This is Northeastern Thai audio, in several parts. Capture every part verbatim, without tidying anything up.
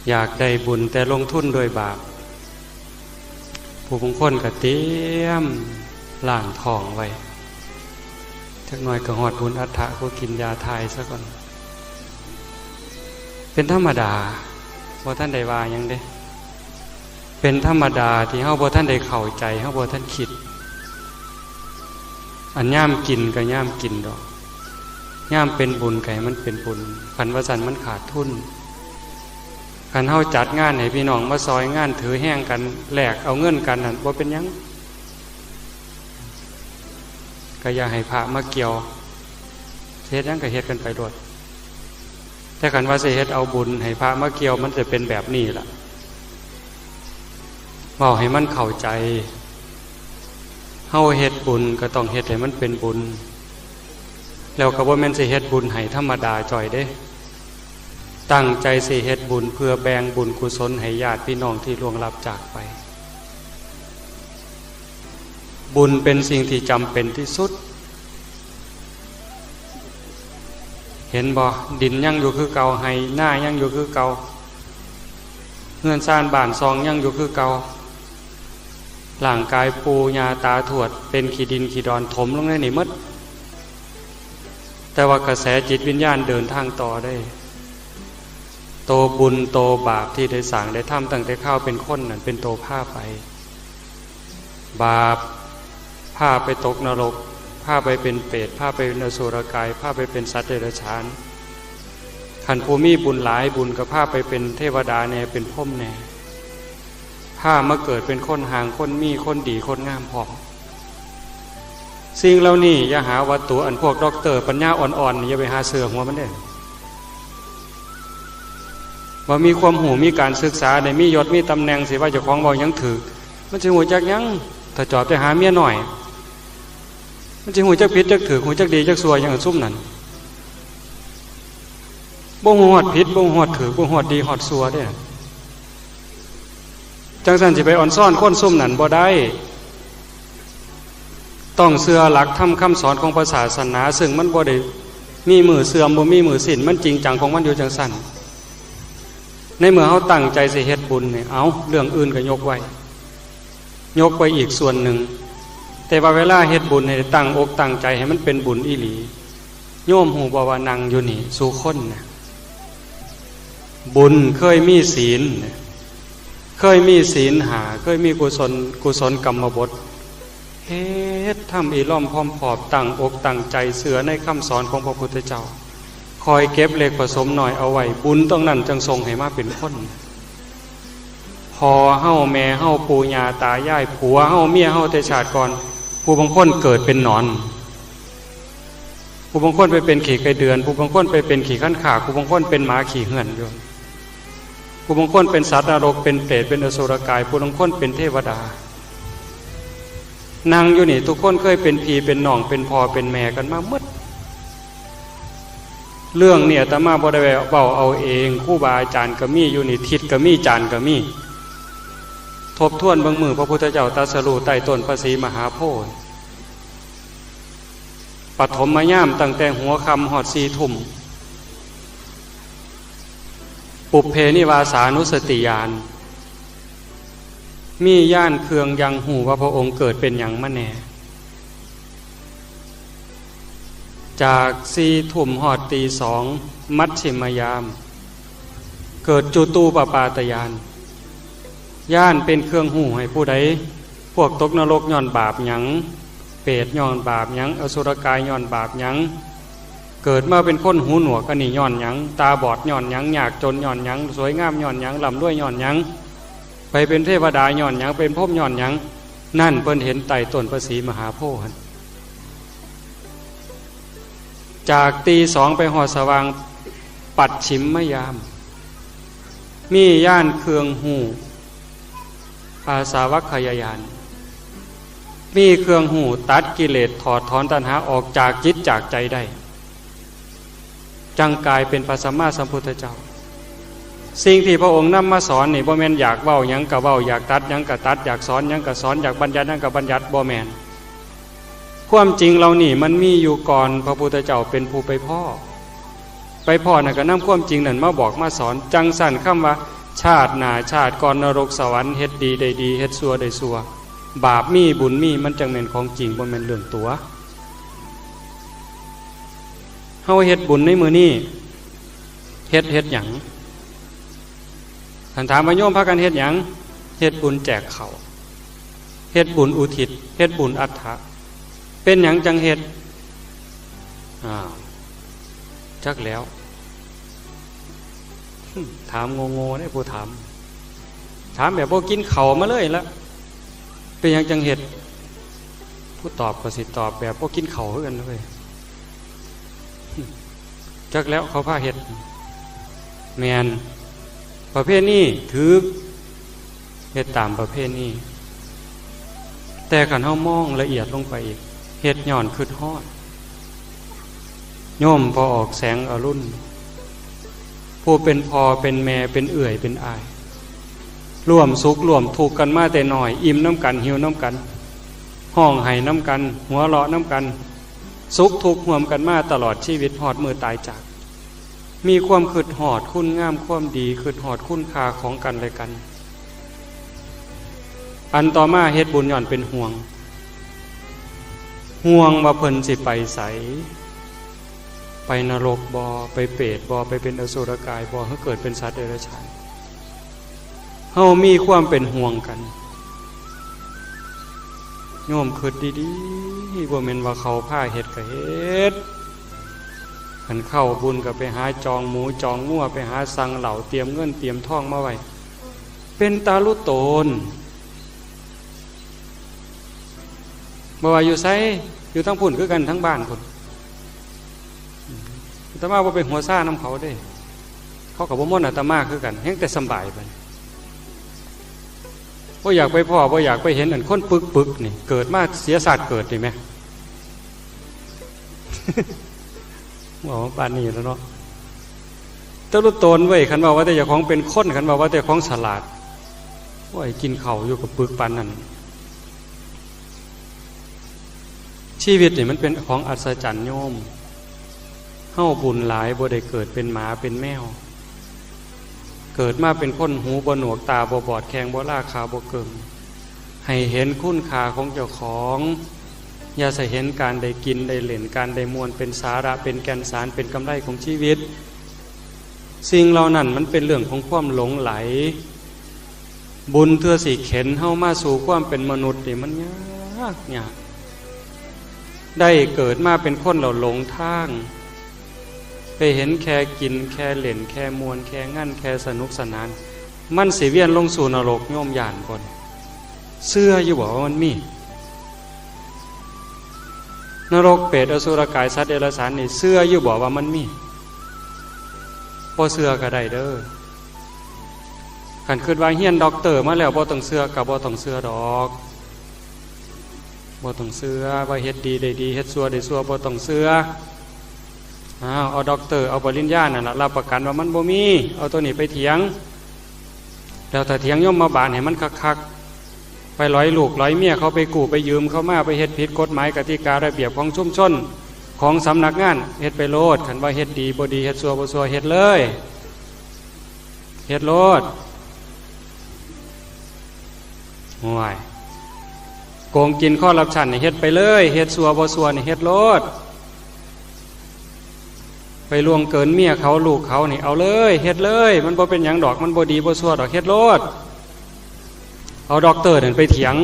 อยากได้บุญแต่ลงทุนด้วยบาป ผู้บางคนก็เตรียมล้างท้องไว้ จักหน่อยก็ฮอดบุญอัฏฐะ ผู้กินยาถ่ายซะก่อน เป็นธรรมดา บ่ทันได้ว่าหยังเด้ เป็นธรรมดาที่เฮาบ่ทันได้เข้าใจ เฮาบ่ทันคิด อันยามกินก็ยามกินดอก ยามเป็นบุญก็ให้มันเป็นบุญ คันว่าซั่นมันขาดทุน คันเฮาจัดงานให้พี่น้องมาซอยงาน ถือแฮงกัน แลกเอาเงินกันนั่น บ่เป็นหยัง ก็อย่าให้พระมาเกี่ยว เฮ็ดหยังก็เฮ็ดกันไปโลด แต่คันว่าสิเฮ็ดเอาบุญให้พระมาเกี่ยว มันจะเป็นแบบนี้ล่ะ เว้าให้มันเข้าใจ เฮาเฮ็ดบุญก็ต้องเฮ็ดให้มันเป็นบุญ แล้วก็บ่แม่นสิเฮ็ดบุญให้ธรรมดาจ่อยเด้ ตั้งใจสิเฮ็ดบุญเพื่อแบ่งบุญกุศลให้ญาติพี่น้องที่ล่วงลับจากไป บุญเป็นสิ่งที่จำเป็นที่สุด เห็นบ่ ดินยังอยู่คือเก่า ไฮ่นายังอยู่คือเก่า เฮือนซานบ้านซองยังอยู่คือเก่า ร่างกายปู่ย่าตาทวดเป็นขี้ดินขี้ดอนถมลงในนี่หมด แต่ว่ากระแสจิตวิญญาณเดินทางต่อได้ โตบุญโตบาปที่ได้สร้างได้ทำตั้งแต่คราวเป็นคนนั่น เป็นโตพาไป บาปพาไปตกนรก พาไปเป็นเปรต พาไปเป็นอสุรกาย พาไปเป็นสัตว์เดรัจฉาน คันผู้มีบุญหลาย บุญก็พาไปเป็นเทวดาแน่ เป็นพรหมแน่ พามาเกิดเป็นคนห่าง คนมี คนดี คนงามพร้อม สิ่งเหล่านี้อย่าหาว่าตั๋ว อันพวกด็อกเตอร์ปัญญาอ่อนๆนี่ อย่าไปหาเชื่อหัวมันเด้อ ว่ามีความรู้ มีการศึกษา ได้มียศมีตำแหน่ง สิว่าเจ้าของเว้าหยังถืก มันสิฮู้จักหยัง ถ้าจอบแต่หาเมียน้อย มันสิฮู้จักผิดจักถืก ฮู้จักดีจักชั่วหยัง ซุมนั่น บ่ฮู้ฮอดผิด บ่ฮู้ฮอดถืก บ่ฮู้ฮอดดีฮอดชั่วเด้ จั่งซั้นสิไปอ่อนซ้อนคนซุมนั้นบ่ได้ ต้องเชื่อหลักธรรมคำสอนของพระศาสนา ซึ่งมันบ่ได้มีมื้อเสื่อม บ่มีมื้อสิ้น มันจริงจังของมันอยู่จั่งซั้น ในเมื่อเฮาตั้งใจสิเฮ็ดบุญนี่ เอา เรื่องอื่นก็ยกไว้ ยกไว้อีกส่วนหนึ่ง แต่ว่าเวลาเฮ็ดบุญให้ตั้งอกตั้งใจให้มันเป็นบุญอีหลี โยมฮู้บ่ว่านั่งอยู่นี่ซุคนนะ บุญเคยมีศีล เคยมีศีลห้า เคยมีกุศล กุศลกรรมบท เฮ็ดทำอีหล่อมพร้อมพอบ ตั้งอกตั้งใจเชื่อในคำสอนของพระพุทธเจ้า คอยเก็บเล็กผสมน้อยเอาไว้ บุญตรงนั้นจั่งส่งให้มาเป็นคน พ่อเฮา แม่เฮา ปู่ย่าตายาย ผัวเฮา เมียเฮา แต่ชาติก่อน ผู้บางคนเกิดเป็นหนอน ผู้บางคนไปเป็นขี้ไก่เดือน ผู้บางคนไปเป็นขี้คันคาก ผู้บางคนเป็นหมาขี้เหื่อนอยู่ ผู้บางคนเป็นสัตว์นรก เป็นเปรต เป็นอสุรกาย ผู้บางคนเป็นเทวดา นั่งอยู่นี่ ทุกคนเคยเป็นพี่เป็นน้อง เป็นพ่อเป็นแม่กันมาหมด เรื่องนี้อาตมาบ่ได้เว้าเอาเอง ครูบาอาจารย์ก็มีอยู่นี่ ทิศก็มี จารย์ก็มี ทบทวนเบิ่งมื้อพระพุทธเจ้าตรัสรู้ใต้ต้นพระศรีมหาโพธิ์ ปฐมยามตั้งแต่หัวค่ำฮอดสี่ทุ่ม ปุพเพนิวาสานุสติญาณ มีญาณเครื่องยังฮู้ว่าพระองค์เกิดเป็นหยังมาแน่ จากสี่ทุ่มฮอดตีสอง มัชฌิมยาม เกิดจุตูปปาตญาณ ญาณเป็นเครื่องฮู้ให้ผู้ใด พวกตกนรกย้อนบาปหยัง เปรตย้อนบาปหยัง อสุรกายย้อนบาปหยัง เกิดมาเป็นคนหูหนวกอันนี้ย้อนหยัง ตาบอดย้อนหยัง ยากจนย้อนหยัง สวยงามย้อนหยัง ร่ำรวยย้อนหยัง ไปเป็นเทวดาย้อนหยัง เป็นพรหมย้อนหยัง นั่นเพิ่นเห็นใต้ต้นพระศรีมหาโพธิ์หั่น จากตีสองไปฮอดสว่าง ปัจฉิมยาม มีญาณเครื่องฮู้ อาสาวัคคยญาณ มีเครื่องฮู้ตัดกิเลส ถอดถอนตัณหาออกจากจิตจากใจได้ จั่งกลายเป็นพระสัมมาสัมพุทธเจ้า สิ่งที่พระองค์นำมาสอนนี่ บ่แม่นอยากเว้าหยังก็เว้า อยากตัดหยังก็ตัด อยากสอนหยังก็สอน อยากบัญญัติหยังก็บัญญัติ บ่แม่น ความจริงเหล่านี้มันมีอยู่ก่อนพระพุทธเจ้าเป็นผู้ไปพ้อ ไปพ้อนั่นก็นำความจริงนั่นมาบอกมาสอน จั่งซั้นคำว่า ช ชาติหน้าชาติก่อนนรกสวรรค์ เฮ็ดดีได้ดี เฮ็ดชั่วได้ชั่ว บาปมีบุญมี มันจั่งแม่นของจริง บ่แม่นเรื่องตั๋ว เฮาเฮ็ดบุญในมื้อนี้ เฮ็ด เฮ็ดหยัง คันถามว่าโยมพากันเฮ็ดหยัง เฮ็ดบุญแจกข้าว เฮ็ดบุญอุทิศ เฮ็ดบุญอัฐะ เป็นหยังจั่งเฮ็ด อ้าว จักแล้ว ถามโง่ๆ เด้ ผู้ถาม ถามแบบบ่กินข้าวมาเลยละ เป็นหยังจั่งเฮ็ด ผู้ตอบก็สิตอบแบบบ่กินข้าวคือกันเว้ย จักแล้วเขาพาเฮ็ด แม่น ประเพณีถืก เฮ็ดตามประเพณี แต่คันเฮามองละเอียดลงไปอีก เฮ็ดย้อนคิดฮอด โยมพ่อออกแสงอรุณ ผู้เป็นพ่อเป็นแม่เป็นเอื้อยเป็นอ้าย ร่วมสุขร่วมทุกข์กันมาแต่น้อย อิ่มนำกัน หิวนำกัน ฮ้องไห้นำกัน หัวเราะนำกัน สุขทุกข์ร่วมกันมาตลอดชีวิต ฮอดมื้อตายจาก มีความคิดฮอดคุณงามความดี คิดฮอดคุณค่าของกันและกัน อันต่อมาเฮ็ดบุญย้อนเป็นห่วง ห่วงว่าเพิ่นสิไปไส ไปนรกบ่ ไปเปรตบ่ ไปเป็นอสุรกายบ่ หรือเกิดเป็นสัตว์เดรัจฉาน เฮามีความเป็นห่วงกัน โยมคิดดีๆ บ่แม่นว่าเขาพาเฮ็ดก็เฮ็ด คันเข้าบุญก็ไปหาจองหมูจองงัว ไปหาสั่งเหล้า เตรียมเงินเตรียมทองมาไว้ เป็นตาลุโตน บ่ว่าอยู่ไส อยู่ทั้งพุ้นคือกัน ทั้งบ้านพุ้น อาตมาบ่ไปหัวซ่านำเขาเด้ เขาก็บ่มนต์อาตมาคือกัน แฮ่งแต่สำบายบัดนี้ บ่อยากไปพ้อ บ่อยากไปเห็น อันคนปึกๆ นี่ เกิดมาเสียชาติเกิดนี่แหม เว้าปานนี้แล้วเนาะ ตาลุโตนเว้ย คันว่าว่าแต่เจ้าของเป็นคน คันว่าว่าแต่ของฉลาด โอ้ย กินข้าวอยู่กับปึกปานนั้น ชีวิตนี่มันเป็นของอัศจรรย์โยม เฮาบุญหลาย บ่ได้เกิดเป็นหมาเป็นแมว เกิดมาเป็นคนหูบ่หนวก ตาบ่บอด แข้งบ่ลา ขาบ่เกิ่ง ให้เห็นคุณค่าของเจ้าของ อย่าใส่เห็นการได้กินได้เล่น การได้ม่วน เป็นสาระ เป็นแก่นสาร เป็นกำไรของชีวิต สิ่งเหล่านั้นมันเป็นเรื่องของความหลงใหล บุญเทื่อสิเข็นเฮามาสู่ความเป็นมนุษย์นี่มันยากยาก ได้เกิดมาเป็นคนแล้วหลงทาง ไปเห็นแค่กิน แค่เล่น แค่ม่วน แค่งัน แค่สนุกสนาน มันสิเวียนลงสู่นรก โยมย่านบ่ เชื่ออยู่บ่ว่ามันมี นรก เปรต อสุรกาย สัตว์เดรัจฉานนี่ เชื่ออยู่บ่ว่ามันมี บ่เชื่อก็ได้เด้อ คันคิดว่าเรียนด็อกเตอร์มาแล้วบ่ต้องเชื่อก็บ่ต้องเชื่อดอก บ่ต้องเชื่อว่าเฮ็ดดีได้ดี เฮ็ดชั่วได้ชั่ว บ่ต้องเชื่อ อ้าว เอาด็อกเตอร์ เอาปริญญานั่นล่ะ รับประกันว่ามันบ่มี เอาตัวนี้ไปเถียง แล้วถ้าเถียงยมบาลให้มันคักๆ ไปหลอยลูกหลอยเมียเขา ไปกู้ไปยืมเขามา ไปเฮ็ดผิดกฎหมายกติการะเบียบของชุมชน ของสำนักงาน เฮ็ดไปโลด คันว่าเฮ็ดดีบ่ดี เฮ็ดชั่วบ่ชั่ว เฮ็ดเลย เฮ็ดโลด ห่วย โกงกินคอร์รัปชันนี่เฮ็ดไปเลย เฮ็ดชั่วบ่ชั่วนี่เฮ็ดโลด ไปล่วงเกินเมียเขาลูกเขานี่ เอาเลย เฮ็ดเลย มันบ่เป็นหยังดอก มันบ่ดีบ่ชั่วดอก เฮ็ดโลด เอาด็อกเตอร์นั่นไปเถียง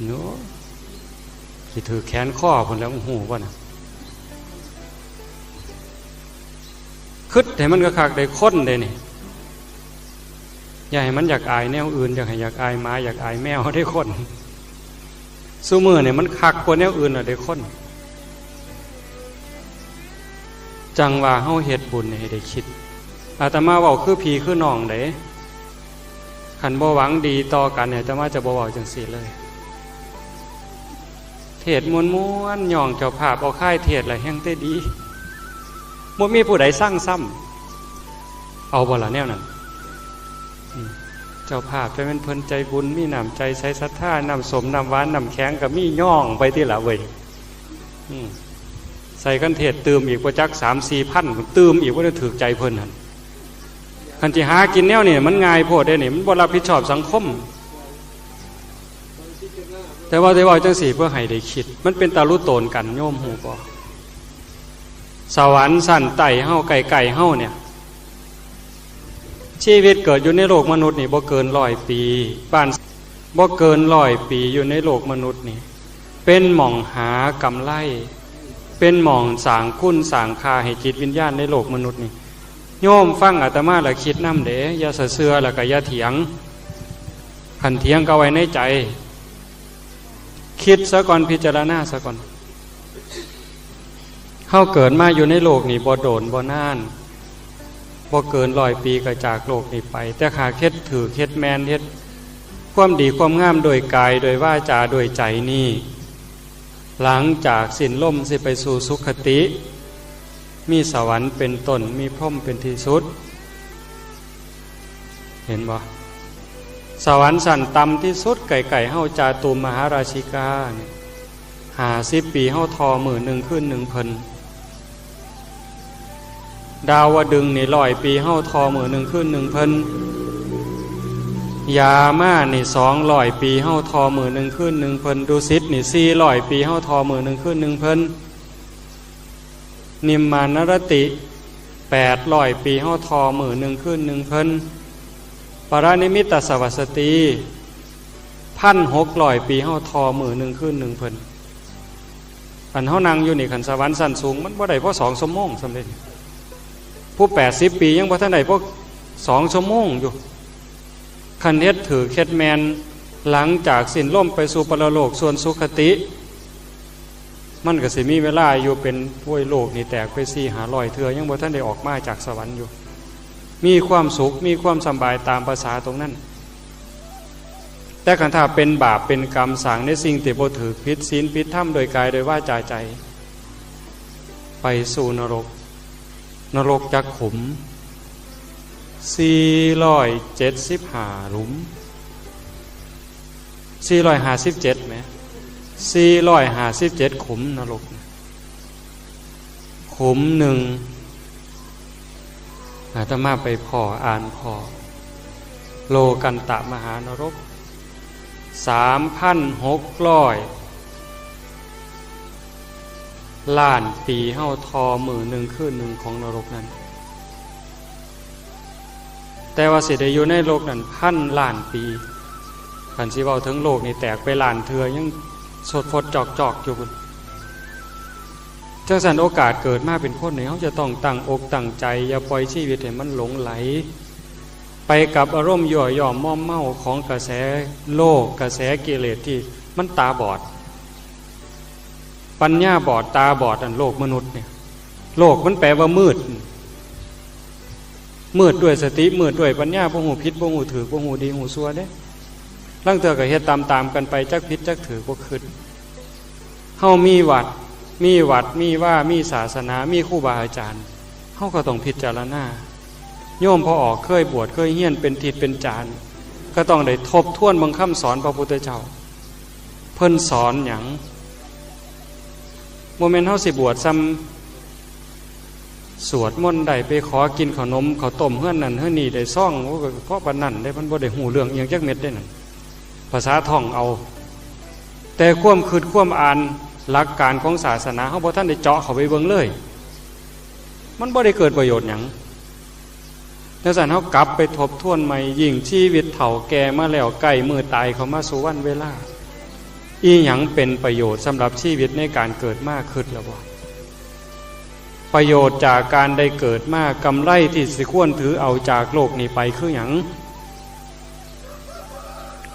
โน้ สิถืกแขนคอพุ้นแหล้ว ฮู้บ่น่ะ คิดให้มันคักๆ ได้คนเด้นี่ อย่าให้มันอยากอายแนวอื่น อยากให้อยากอายหมา อยากอายแมวเด้คน ซุมื้อนี่มันคักกว่าแนวอื่นแล้วเด้คน จั่งว่าเฮาเฮ็ดบุญนี่ให้ได้คิด อาตมาเว้าคือพี่คือน้องเด้ คันบ่หวังดีต่อกันนี่ อาตมาจะบ่เว้าจั่งซี้เลย เทศน์ม่วนๆ ย่องเจ้าภาพเอาค่ายเทศน์ละแฮ่งแต่ดี บ่มีผู้ใดซังซ้ำ เอาบ่ล่ะแนวนั้น อืม เจ้าภาพจะเป็นเพิ่นใจบุญ มีน้ำใจใสศรัทธา น้ำส้มน้ำหวานน้ำแข็งก็มี ย่องไปติล่ะเว้ย อืม ใส่คันเทศน์ตื่มอีกบ่จักสามสี่พัน ตื่มอีกบ่ได้ถืกใจเพิ่นหั่น คันสิหากินแนวนี้มันง่ายโพดเด้นี่ มันบ่รับผิดชอบสังคม แต่ว่าได้เว้าจั่งซี้เพื่อให้ได้คิด มันเป็นตาลุโตนกัน โยมฮู้บ่ สวรรค์ชั้นใต้เฮา ใกล้ๆเฮาเนี่ย ชีวิตเกิดอยู่ในโลกมนุษย์นี่บ่เกินร้อยปี บ้าน บ่เกินร้อยปีอยู่ในโลกมนุษย์นี่ เป็นหม่องหากำไร เป็นหม่องสร้างคุณสร้างค่าให้จิตวิญญาณในโลกมนุษย์นี่ โยมฟังอาตมาแล้วคิดนำเด้ อย่าสะเชื่อแล้วก็อย่าเถียง คันเถียงก็ไว้ในใจ คิดซะก่อน พิจารณาซะก่อน เฮาเกิดมาอยู่ในโลกนี่บ่โดนบ่นาน บ่เกินร้อยปีก็จากโลกนี้ไป แต่หากเฮ็ดถืกเฮ็ดแม่น เฮ็ดความดีความงามโดยกาย โดยวาจา โดยใจนี่ หลังจากสิ้นลมสิไปสู่สุคติ มีสวรรค์เป็นต้น มีพรหมเป็นที่สุด เห็นบ่ สวรรค์ชั้นต่ำที่สุดใกล้ๆเฮา จาตุมมหาราชิกาเนี่ย ห้าสิบปีเฮาทอมื้อหนึ่งคืนหนึ่งเพิ่น ดาวดึงส์นี่ร้อยปีเฮาทอมื้อหนึ่งคืนหนึ่งเพิ่น ยามานี่สองร้อยปีเฮาทอมื้อหนึ่งคืนหนึ่งเพิ่น ดุสิตนี่สี่ร้อยปีเฮาทอมื้อหนึ่งคืนหนึ่งเพิ่น นิมมานรติแปดร้อยปีเฮาทอมื้อหนึ่งคืนหนึ่งเพิ่น ปรนิมมิตสวัสสตีพันหกร้อยปีเฮาทอมื้อหนึ่งคืนหนึ่งเพิ่น อันเฮานั่งอยู่นี่ คันสวรรค์ชั้นสูงมันบ่ได้พอสองชั่วโมงซ้ำเด้ ผู้แปดสิบปียังบ่ทันได้พอสองชั่วโมงอยู่ คันเฮ็ดถืกเฮ็ดแม่น หลังจากสิ้นลมไปสู่ปรโลกส่วนสุคติ มันก็สิมีเวลาอยู่เป็น โอ้ย โลกนี่แตกไปสี่ห้าร้อยเทื่อ ยังบ่ทันได้ออกมาจากสวรรค์อยู่ มีความสุข มีความสำบายตามประสาตรงนั้น แต่คันถ้าเป็นบาปเป็นกรรม สร้างในสิ่งที่บ่ถืก ผิดศีลผิดธรรมโดยกายโดยวาจาใจ ไปสู่นรก นรกจักขุม สี่ร้อยเจ็ดสิบห้าหลุม สี่ร้อยห้าสิบเจ็ด แหม สี่ร้อยห้าสิบเจ็ด ขุมนรก ขุมหนึ่ง อาตมาไปพ้ออ่านพ้อ โลกันตะมหานรก สามพันหกร้อยล้านปีเฮาทอมื้อหนึ่งคืนหนึ่งของนรกนั้น แต่ว่าสิได้อยู่ในโลกนั้นพันล้านปี คันสิเว้าถึงโลกนี่แตกไปล้านเทื่อ ยังสดฟดจอกๆอยู่พุ้น จังซั่นโอกาสเกิดมาเป็นคนนี่ เฮาจะต้องตั้งอกตั้งใจ อย่าปล่อยชีวิตให้มันหลงไหล ไปกับอารมณ์ยั่วยอมมอมเมาของกระแสโลก กระแสกิเลสที่มันตาบอด ปัญญาบอดตาบอดอันโลกมนุษย์เนี่ย โลกมันแปลว่ามืด มืดด้วยสติ มืดด้วยปัญญา บ่ฮู้ผิด บ่ฮู้ถูก บ่ฮู้ดี ฮู้ชั่วเด้ ลางเทื่อก็เฮ็ดตามๆกันไป จักผิดจักถูกบ่คิด เฮามีวัด มีวัด มีวา มีศาสนา มีครูบาอาจารย์ เฮาก็ต้องพิจารณา โยมพ่อออกเคยบวช เคยเฮียนเป็นทิศเป็นจาน ก็ต้องได้ทบทวนเบิ่งคำสอนพระพุทธเจ้า เพิ่นสอนหยัง บ่แม่นเฮาสิบวชส่ำสวดมนต์ได้ ไปขอกินขนมข้าวต้มเฮือนนั่นเฮือนนี่ได้ซอง โอ้ ก็เพราะปานนั้นเด้ มันบ่ได้ฮู้เรื่องอิหยังจักเม็ดเด้นั่น ภาษาท่องเอา แต่ความคิดความอ่านหลักการของศาสนา เฮาบ่ทันได้เจาะเข้าไปเบิ่งเลย มันบ่ได้เกิดประโยชน์หยัง จังซั่นเฮากลับไปทบทวนใหม่ ยิ่งชีวิตเฒ่าแก่มาแล้ว ใกล้มื้อตายเข้ามาสู่วันเวลา อีหยังเป็นประโยชน์สำหรับชีวิตในการเกิดมา คิดแล้วบ่ ประโยชน์จากการได้เกิดมา กำไรที่สิควรถือเอาจากโลกนี้ไปคือหยัง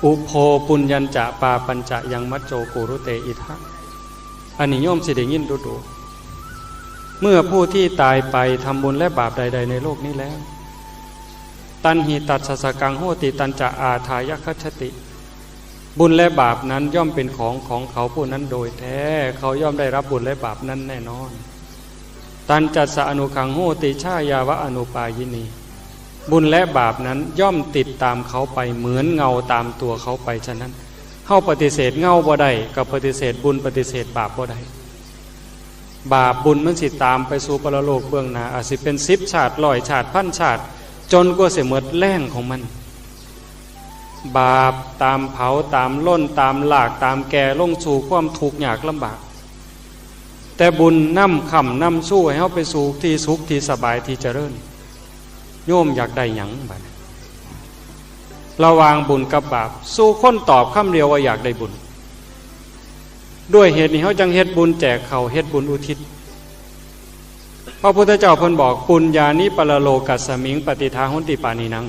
อุโภปุญญัญจะปาปัญจะยังมัจโจกุรุเตอิทะ อันนี้โยมสิได้ยินดูๆ เมื่อผู้ที่ตายไปทำบุญและบาปใดๆในโลกนี้แล้ว ตัณหิตัสสะกังโหติ ตัญจะอาทายะคัจฉติ บุญและบาปนั้นย่อมเป็นของของเขาผู้นั้นโดยแท้ เขาย่อมได้รับบุญและบาปนั้นแน่นอน ตัญจัสสะอนุขังโหติ ชายาวะอนุปายินี บุญและบาปนั้นย่อมติดตามเขาไปเหมือนเงาตามตัวเขาไป ฉะนั้น เฮาปฏิเสธเงาบ่ได้ ก็ปฏิเสธบุญปฏิเสธบาปบ่ได้ บาปบุญมันสิตามไปสู่ปรโลกเบื้องหน้า อาจสิเป็นสิบชาติ ร้อยชาติ พันชาติ จนกว่าสิหมดแรงของมัน บาปตามเผา ตามล่น ตามลาก ตามแก่ลงสู่ความทุกข์ยากลำบาก แต่บุญนำค้ำนำชูให้เฮาไปสู่ที่สุขที่สบายที่เจริญ โยมอยากได้หยังบัดนี้ ระหว่างบุญกับบาป สู่คนตอบคำเดียวว่าอยากได้บุญ ด้วยเหตุนี้เฮาจังเฮ็ดบุญแจกข้าว เฮ็ดบุญอุทิศ พระพุทธเจ้าเพิ่นบอก ปุญญานิปรโลกัสสมิง ปฏิฏฐาหนติปาณีนัง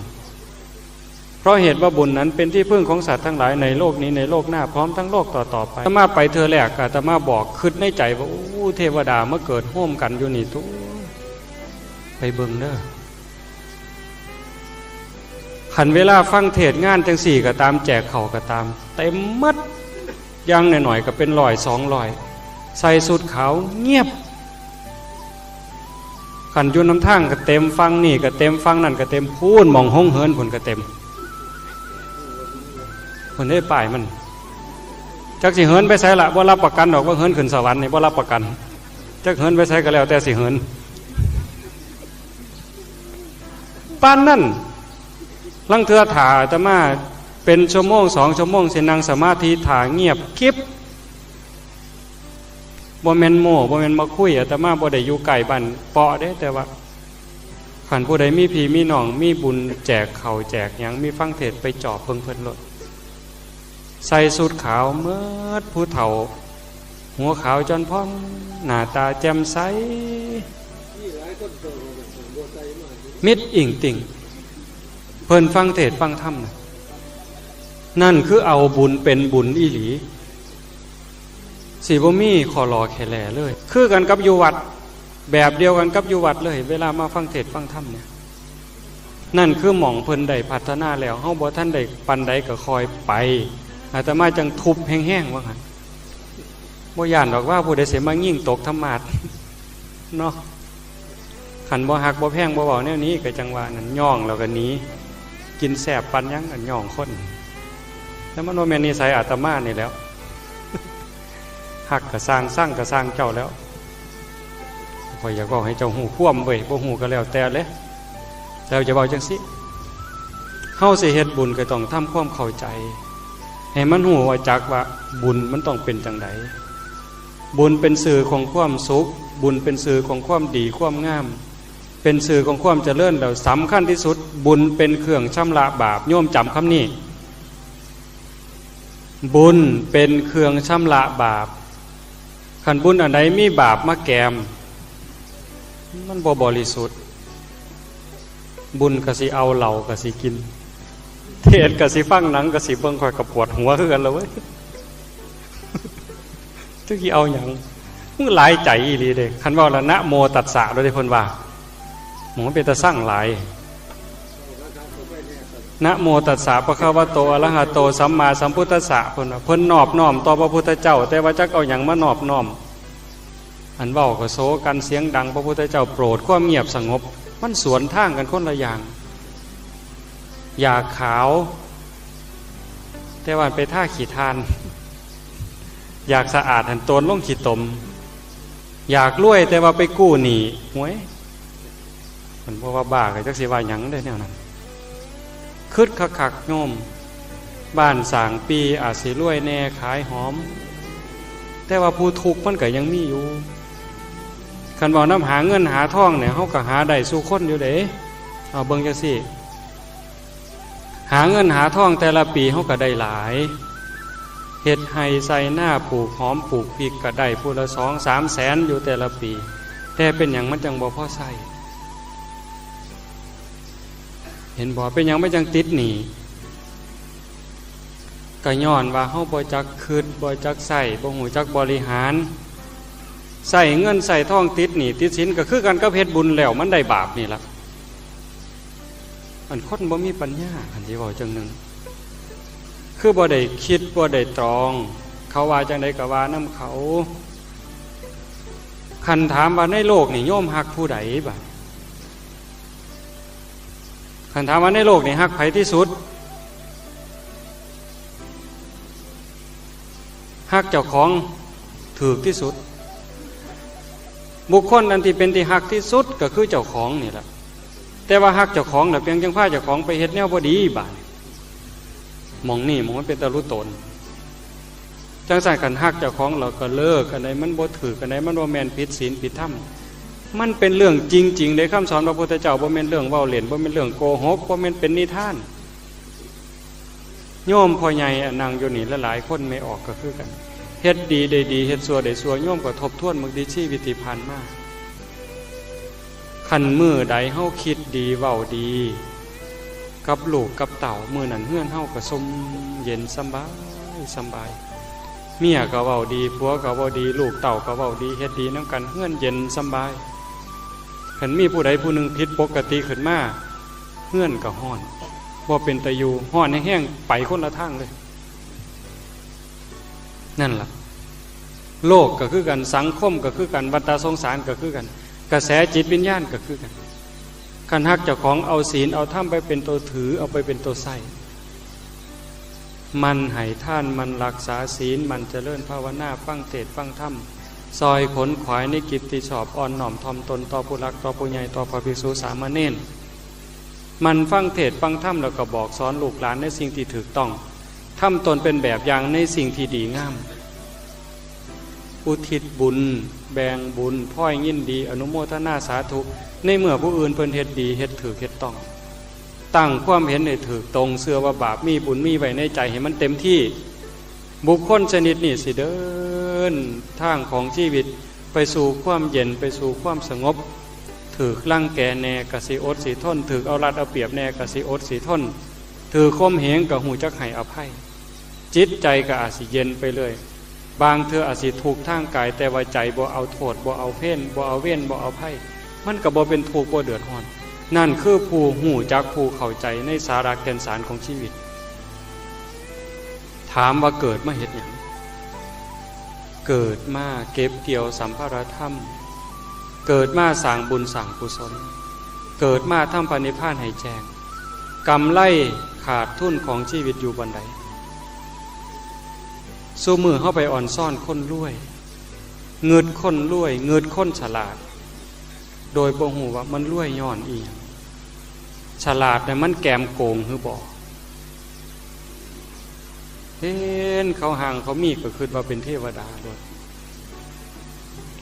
เพราะเหตุว่าบุญนั้นเป็นที่พึ่งของสัตว์ทั้งหลายในโลกนี้ในโลกหน้าพร้อมทั้งโลกต่อๆไป อาตมาไปเทื่อแรก อาตมาบอก คิดในใจว่า โอ้ เทวดามาเกิดโฮมกันอยู่นี่ตัว ไปเบิ่งเด้อ คันเวลาฟังเทศน์งานจังซี่ก็ตาม แจกข้าวก็ตาม เต็มหมด อย่างน้อยๆก็เป็นร้อยสองร้อย ใส่ชุดขาวเงียบ คันอยู่นำทางก็เต็ม ฝั่งนี่ก็เต็ม ฝั่งนั่นก็เต็ม พู้นหม่องโฮงเหินพู้นก็เต็ม เพิ่นได้ป้ายมัน จักสิเหินไปไสล่ะ บ่รับประกันดอกว่าเหินขึ้นสวรรค์นี่ บ่รับประกัน จักเหินไปไสก็แล้วแต่สิเหิน ปานนั้น ลางเทื่อถ่าอาตมาเป็นชั่วโมงสองชั่วโมง สินั่งสมาธิถ่าเงียบกริบ บ่แม่นโม้ บ่แม่นมาคุย อาตมาบ่ได้อยู่ใกล้บ้านเปาะเด้ แต่ว่าคันผู้ใดมีพี่มีน้อง มีบุญแจกข้าวแจกหยัง มีฟังเทศน์ ไปจอบเบิ่งเพิ่นโลด ใส่ชุดขาวหมด ผู้เฒ่า หัวขาวจนผ่อง หน้าตาแจ่มใส มิดอิ่งติ่ง เพิ่นฟังเทศน์ฟังธรรมนะ นั่นคือเอาบุญเป็นบุญอีหลี สิบ่มีข้อหลอแขแหลเลย คือกันกับอยู่วัด แบบเดียวกันกับอยู่วัดเลย เวลามาฟังเทศน์ฟังธรรมเนี่ย นั่นคือหม่องเพิ่นได้พัฒนาแล้ว เฮาบ่ทันได้ปานใดก็ค่อยไป อาตมาจังทุบแฮงๆ ว่าหั่น บ่ย้านดอกว่าผู้ใดสิมายิงตกธรรมาสน์ เนาะ คันบ่ฮักบ่แพงบ่เว้าแนวนี้ ก็จังว่านั่น ย่องแล้วก็หนี กินแซ่บปานหยัง อันย่องคน แต่มันบ่แม่นนิสัยอาตมานี่แหล้ว ฮักก็ซ่าง ซังก็ซ่างเจ้าแล้ว ข้อยอยากเว้าให้เจ้าฮู้ความเว้ย บ่ฮู้ก็แล้วแต่เลย แต่จะเว้าจังซี่ เฮาสิเฮ็ดบุญก็ต้องทำความเข้าใจ ให้มันฮู้ว่าจักว่าบุญมันต้องเป็นจังใด บุญเป็นสื่อของความสุข บุญเป็นสื่อของความดีความงาม เป็นสื่อของความเจริญ แล้วสำคัญที่สุด บุญเป็นเครื่องชำระบาป โยมจำคำนี้ บุญเป็นเครื่องชำระบาป คันบุญอันใดมีบาปมาแกม มันบ่บริสุทธิ์ บุญก็สิเอาเหล้าก็สิกิน เทศน์ก็สิฟัง หนังก็สิเบิ่ง ข้อยก็ปวดหัวคือกันละเว้ย จักสิเอาหยัง มันหลายใจอีหลีเด้ คันเว้าแล้ว นะโมตัสสะ โดยที่เพิ่นว่า หมอเป็นตาสั่งหลาย นะโมตัสสะ ภะคะวะโต อะระหะโต สัมมาสัมพุทธัสสะ เพิ่นว่า เพิ่นนอบน้อมต่อพระพุทธเจ้า แต่ว่าจักเอาหยังมานอบน้อม อันเว้าก็โซกันเสียงดัง พระพุทธเจ้าโปรดความเงียบสงบ มันสวนทางกันคนละอย่าง อยากขาว แต่ว่าไปทาขี้ถ่าน อยากสะอาดหันโตนลงขี้ตม อยากรวยแต่ว่าไปกู้หนี้ หวย มันบ่ว่าบ้าก็จักสิว่าหยังเด้แนวนั้น คิดคักๆ โยม บ้านสร้างปีอาจสิรวยแน่ขายหอม แต่ว่าผู้ทุกข์มันก็ยังมีอยู่ คันเว้านำหาเงินหาทองเนี่ย เฮาก็หาได้สู่คนอยู่เด้ เอาเบิ่งจังซี่ หาเงินหาทองแต่ละปีเฮาก็ได้หลาย เฮ็ดไร่ไถนาปลูกหอมปลูกพริกก็ได้ผู้ละสองสามแสนอยู่แต่ละปี แต่เป็นหยังมันจังบ่พอใช้ เห็นบ่ เป็นหยังมันจังติดหนี้ ก็ย้อนว่าเฮาบ่จักคิด บ่จักใช้ บ่ฮู้จักบริหาร ใช้เงินใช้ทองติดหนี้ติดสิน ก็คือกันกับเฮ็ดบุญแล้วมันได้บาปนี่ล่ะ อันคนบ่มีปัญญา คันสิเว้าจั่งหนึ่ง คือบ่ได้คิด บ่ได้ตรอง เขาว่าจั่งใดก็ว่านำเขา คันถามว่าในโลกนี่โยมฮักผู้ใดบัด คันถามว่าในโลกนี่ฮักไผที่สุด ฮักเจ้าของถืกที่สุด บุคคลอันที่เป็นที่ฮักที่สุดก็คือเจ้าของนี่แหละ แต่ว่าฮักเจ้าของแล้วเพียงจังพาเจ้าของไปเฮ็ดแนวบ่ดีบาดนี้ หม่องนี้หม่องมันเป็นตะลุตน จังซั่นคันฮักเจ้าของแล้วก็เลิก อันใดมันบ่ถืก อันใดมันบ่แม่น ผิดศีลผิดธรรม มันเป็นเรื่องจริงๆ เด้ คำสอนพระพุทธเจ้า บ่แม่นเรื่องเว้าเล่น บ่แม่นเรื่องโกหก บ่แม่นเป็นนิทาน โยมพ่อใหญ่อะนั่งอยู่นี่หลายๆ คน แม่ออกก็คือกัน เฮ็ดดีได้ดี เฮ็ดชั่วได้ชั่ว โยมก็ทบทวนเบิ่งติ ชีวิตที่ผ่านมา คันมื้อใดเฮาคิดดีเว้าดี กับลูกกับเต้า มื้อนั้นเฮือนเฮาก็ซ่มเย็นสำบายสำบาย เมียก็เว้าดี ผัวก็เว้าดี ลูกเต้าก็เว้าดี เฮ็ดดีนำกัน เฮือนเย็นสำบาย คันมีผู้ใดผู้หนึ่งผิดปกติขึ้นมา เฮือนก็ฮ้อน บ่เป็นตาอยู่ ฮ้อนแฮงๆ ไปคนละทางเลย นั่นล่ะ โลกก็คือกัน สังคมก็คือกัน วัฏฏะสงสารก็คือกัน กระแสจิตวิญญาณก็คือกัน คันฮักเจ้าของ เอาศีลเอาธรรมไปเป็นตัวถือ เอาไปเป็นตัวใช้ หมั่นให้ทาน หมั่นรักษาศีล หมั่นเจริญภาวนา ฟังเทศน์ฟังธรรม ซอยขนขวายในกิจที่ชอบ อ่อนน้อมถ่อมตนต่อผู้หลัก ต่อผู้ใหญ่ ต่อพระภิกษุสามเณร หมั่นฟังเทศน์ฟังธรรม แล้วก็บอกสอนลูกหลานในสิ่งที่ถูกต้อง ทำตนเป็นแบบอย่างในสิ่งที่ดีงาม อุทิศบุญ แบ่งบุญ พลอยยินดี อนุโมทนาสาธุ ในเมื่อผู้อื่นเพิ่นเฮ็ดดี เฮ็ดถูก เฮ็ดต้อง ตั้งความเห็นให้ถูกตรง เชื่อว่าบาปมี บุญมี ไว้ในใจให้มันเต็มที่ บุคคลชนิดนี้สิเดินทางของชีวิต ไปสู่ความเย็น ไปสู่ความสงบ ถูกรังแกแน่ก็สิอดสิทน ถูกเอารัดเอาเปรียบแน่ก็สิอดสิทน ถูกข่มเหงก็ฮู้จักให้อภัย จิตใจก็อาจสิเย็นไปเลย บางเทื่ออาจสิทุกข์ทางกาย แต่ว่าใจบ่เอาโทษ บ่เอาเวร บ่เอาเวร บ่เอาภัย มันก็บ่เป็นทุกข์ บ่เดือดร้อน นั่นคือผู้ฮู้จัก ผู้เข้าใจในสาระแก่นสารของชีวิต ถามว่าเกิดมาเฮ็ดหยัง เกิดมาเก็บเกี่ยวสัมภาระธรรม เกิดมาสร้างบุญสร้างกุศล เกิดมาทำพระนิพพานให้แจ้ง กำไรขาดทุนของชีวิตอยู่บ่อนใด ซุมื้อเฮาไปอ่อนซ้อนคนรวย งึดคนรวย งึดคนฉลาด โดยบ่ฮู้ว่ามันรวยย้อนอีหยัง ฉลาดเนี่ยมันแกมโกงหรือบ่ เห็นเขาห่างเขามีก็คิดว่าเป็นเทวดาโลด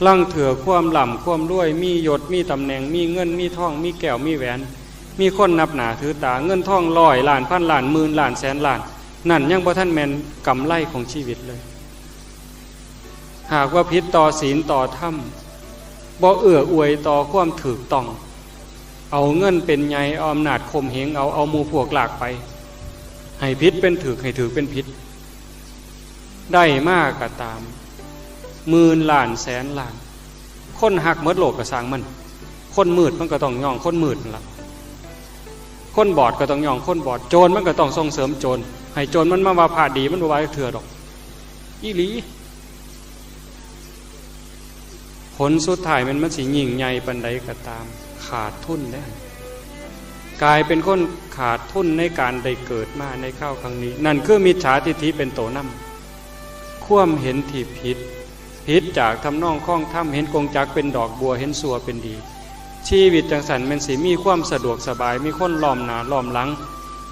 ลางเทื่อความร่ำความรวย มียศ มีตำแหน่ง มีเงิน มีทอง มีแก้ว มีแหวน มีคนนับหน้าถือตา เงินทองร้อยล้าน พันล้าน หมื่นล้าน แสนล้าน นั่นยังบ่ทันแม่นกำไรของชีวิตเลย หากว่าผิดต่อศีลต่อธรรม บ่เอื้ออวยต่อความถูกต้อง เอาเงินเป็นใหญ่ เอาอำนาจข่มเหงเอา เอาหมู่พวกลากไป ให้ผิดเป็นถูก ให้ถูกเป็นผิด ได้มาก็ตาม หมื่นล้านแสนล้าน คนฮักหมดโลกก็ซ่างมัน คนมืดมันก็ต้องย้องคนมืดนั่นล่ะ คนบอดก็ต้องย้องคนบอด โจรมันก็ต้องส่งเสริมโจร ให้โจรมันมาว่าพระดี มันบ่ว่าจักเทื่อดอก อีหลี ผลสุดท้ายแม่นมันสิยิ่งใหญ่ปานใดก็ตาม ขาดทุนเด้ กลายเป็นคนขาดทุนในการได้เกิดมาในคราวครั้งนี้ นั่นคือมิจฉาทิฏฐิเป็นตัวนำ ความเห็นที่ผิด ผิดจากทำนองคองธรรม เห็นกงจักรเป็นดอกบัว เห็นชั่วเป็นดี ชีวิตจังซั่นแม่นสิมีความสะดวกสบาย มีคนล้อมหน้าล้อมหลัง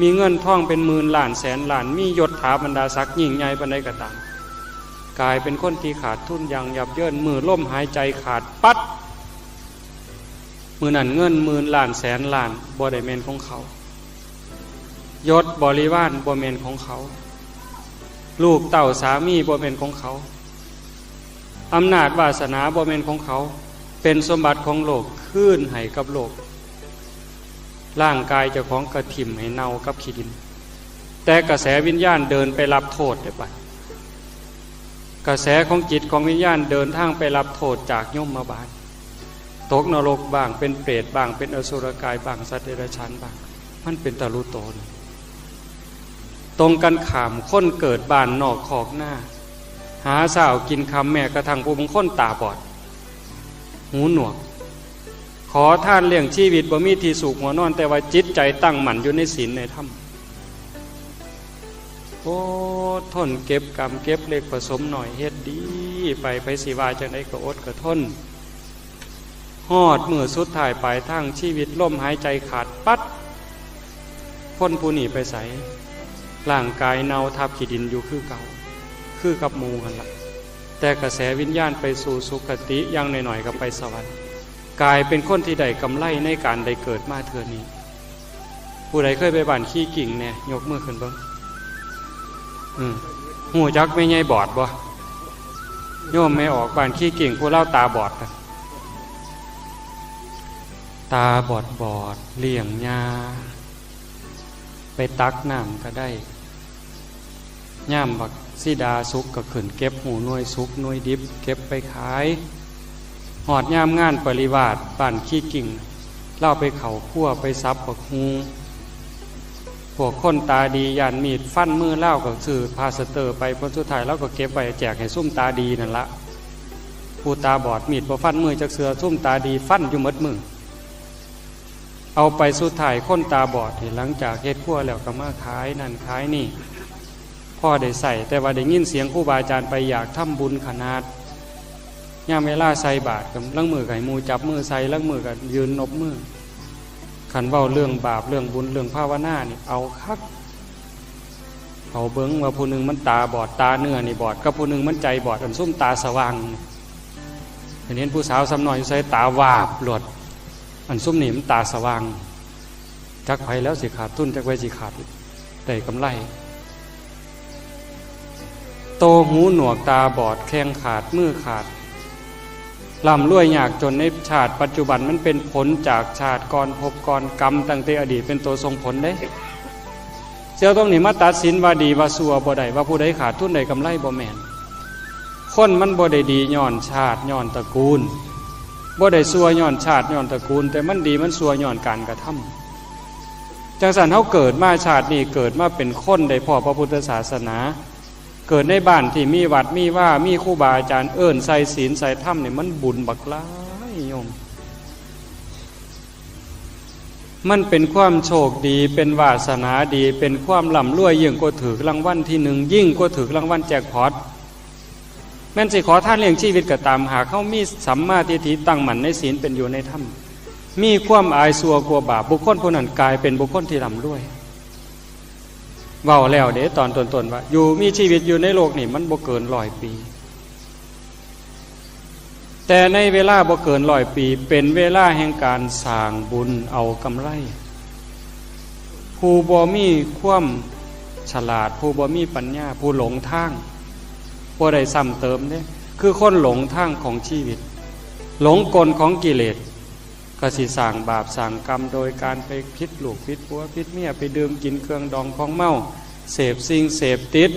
มีเงินทองเป็นหมื่นล้านแสนล้าน มียศถาบรรดาศักดิ์ยิ่งใหญ่ปานใดก็ตาม กลายเป็นคนที่ขาดทุนอย่างยับเยิน มื้อลมหายใจขาดปั๊ด มื้อนั้นเงินหมื่นล้านแสนล้านบ่ได้แม่นของเขา ยศบริวารบ่แม่นของเขา ลูกเต้าสามีบ่แม่นของเขา อำนาจวาสนาบ่แม่นของเขา เป็นสมบัติของโลก คืนให้กับโลก ร่างกายเจ้าของก็ถิ่มให้เน่ากับขี้ดิน แต่กระแสวิญญาณเดินไปรับโทษได้บัด กระแสของจิตของวิญญาณเดินทางไปรับโทษจากยมบาล ตกนรกบ้าง เป็นเปรตบ้าง เป็นอสุรกายบ้าง สัตว์เดรัจฉานบ้าง มันเป็นตะลุตน ตรงกันข้าม คนเกิดบ้านนอกคอกนา หาเช้ากินค่ำ แม้กระทั่งผู้บางคนตาบอด หูหนวก ขอทานเลี้ยงชีวิต บ่มีที่ซุกหัวนอน แต่ว่าจิตใจตั้งมั่นอยู่ในศีลในธรรม อดทนเก็บกำเก็บเล็กผสมน้อย เฮ็ดดีไป ไผสิว่าจังใดก็อดก็ทน ฮอดมื้อสุดท้ายปลายทางชีวิต ลมหายใจขาดปั๊ด คนผู้นี้ไปไส? ร่างกายเน่าทับขี้ดินอยู่คือเก่า คือกับหมู่หั่นล่ะ แต่กระแสวิญญาณไปสู่สุคติ อย่างน้อยๆ ก็ไปสวรรค์ กลายเป็นคนที่ได้กำไรในการได้เกิดมาเทื่อนี้ ผู้ใดเคยไปบ้านขี้กิ่งแหน่ ยกมือขึ้นเบิ่ง อืม ฮู้จักแม่ใหญ่บอดบ่? โยมแม่ออกบ้านขี้กิ่ง ผู้ลาวตาบอดน่ะ ตาบอดบอด เลี้ยงย่า ไปตักน้ำก็ได้ ยามบักสีดาสุกก็ขึ้นเก็บ ฮู้หน่วยสุกหน่วยดิบ เก็บไปขาย ฮอดยามงานปริวาสบ้านขี้กิ่ง ลาวไปเข้าครัวไปสับบักฮู่ พวกคนตาดีย้านมีดฟันมือลาวก็ซื้อพลาสเตอร์ไป ผลสุดท้ายลาวก็เก็บไว้แจกให้ซุมตาดีนั่นละ ผู้ตาบอดมีดบ่ฟันมือจักเทื่อ ซุมตาดีฟันอยู่หมดมือ เอาไปสุดท้ายคนตาบอดนี่ หลังจากเฮ็ดครัวแล้วก็มาขายนั่นขายนี่ พอได้ใช้ แต่ว่าได้ยินเสียงครูบาอาจารย์ไปอยากทำบุญขนาด ยามเวลาใส่บาตรก็ลางมื้อก็ให้หมู่จับมือใส่ ลางมื้อก็ยืนนบมือ คันเว้าเรื่องบาปเรื่องบุญเรื่องภาวนานี่เอาคัก เอาเบิ่งว่าผู้หนึ่งมันตาบอด ตาเนื้อนี่บอด กับผู้หนึ่งมันใจบอด อันซุมตาสว่างนี่ เห็นผู้สาวซ้ำน้อยอยู่ไสตาวาบโลด อันซุมนี่มันตาสว่าง จักไผแล้วสิขาดทุน จักไผสิขาดได้กำไร โตหูหนวกตาบอด แข้งขาดมือขาด ร่ำรวยยากจนในชาติปัจจุบัน มันเป็นผลจากชาติก่อน ภพก่อน กรรมตั้งแต่อดีตเป็นตัวส่งผลเด้ เสี่ยวตรงนี้มาตัดสินว่าดีว่าชั่วบ่ได้ ว่าผู้ใดขาดทุนได้กำไร บ่แม่น คนมันบ่ได้ดีย้อนชาติย้อนตระกูล บ่ได้ชั่วย้อนชาติย้อนตระกูล แต่มันดีมันชั่วย้อนการกระทำ จังซั่นเฮาเกิดมาชาตินี้ เกิดมาเป็นคนได้พ้อพระพุทธศาสนา เกิดในบ้านที่มีวัดมีวา มีครูบาอาจารย์เอิ้นใส่ศีลใส่ธรรมนี่ มันบุญบักหลายโยม มันเป็นความโชคดี เป็นวาสนาดี เป็นความร่ำรวย ยิ่งกว่าถืกรางวัลที่หนึ่ง ยิ่งกว่าถืกรางวัลแจ็คพอต แม่นสิขอทานเลี้ยงชีวิตก็ตาม หากเฮามีสัมมาทิฏฐิตั้งมั่นในศีลเป็นอยู่ในธรรม มีความอายชั่วกลัวบาป บุคคลผู้นั้นกลายเป็นบุคคลที่ร่ำรวย เว้าแล้วเด้ตอนต้นๆ ว่า อยู่มีชีวิตอยู่ในโลกนี่มันบ่เกินร้อยปี แต่ในเวลาบ่เกินร้อยปี เป็นเวลาแห่งการสร้างบุญเอากำไร ผู้บ่มีความฉลาด ผู้บ่มีปัญญา ผู้หลงทาง บ่ได้ซ้ำเติมเด้ คือคนหลงทางของชีวิต หลงกลของกิเลส ก็สิสร้างบาปสร้างกรรมโดยการไปผิดลูกผิดผัวผิดเมีย ไปดื่มกินเครื่องดองของเมา เสพสิ่งเสพติด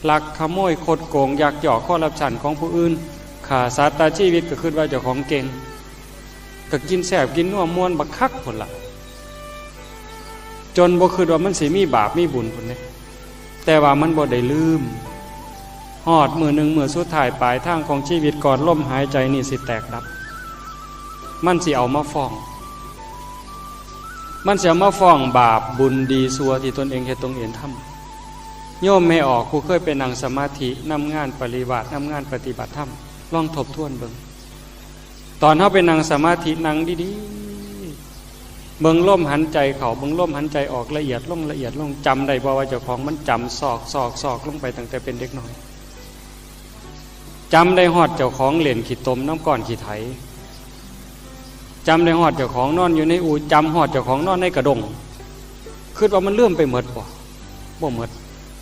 ลักขโมยคดโกง ยักยอกคอร์รัปชันของผู้อื่น ฆ่าสัตว์ตัดชีวิตก็คิดว่าเจ้าของเก่ง ก็กินแซ่บกินนัวม่วนบักคักพุ้นล่ะ จนบ่คิดว่ามันสิมีบาปมีบุญพุ้นเด้ แต่ว่ามันบ่ได้ลืม ฮอดมื้อหนึ่งมื้อสุดท้ายปลายทางของชีวิตก่อนลมหายใจนี่สิแตกดับ มันสิเอามาฟ้อง มันสิเอามาฟ้องบาปบุญดีชั่วที่ตนเองเฮ็ดตนเองทำ โยมแม่ออกผู้เคยไปนั่งสมาธินำงานปริวาสนำงานปฏิบัติธรรม ลองทบทวนเบิ่ง ตอนเฮาไปนั่งสมาธินั่งดีๆ เบิ่งลมหันใจเข้า เบิ่งลมหันใจออกละเอียดลงละเอียดลง จำได้บ่ว่าเจ้าของมันจำซอกซอกซอกลงไปตั้งแต่เป็นเด็กน้อย จำได้ฮอดเจ้าของเล่นขี้ตมนำก้อนขี้ไถ จำได้ฮอดเจ้าของนอนอยู่ในอู่ จำฮอดเจ้าของนอนในกระด้ง คิดว่ามันลืมไปหมดบ่ บ่หมด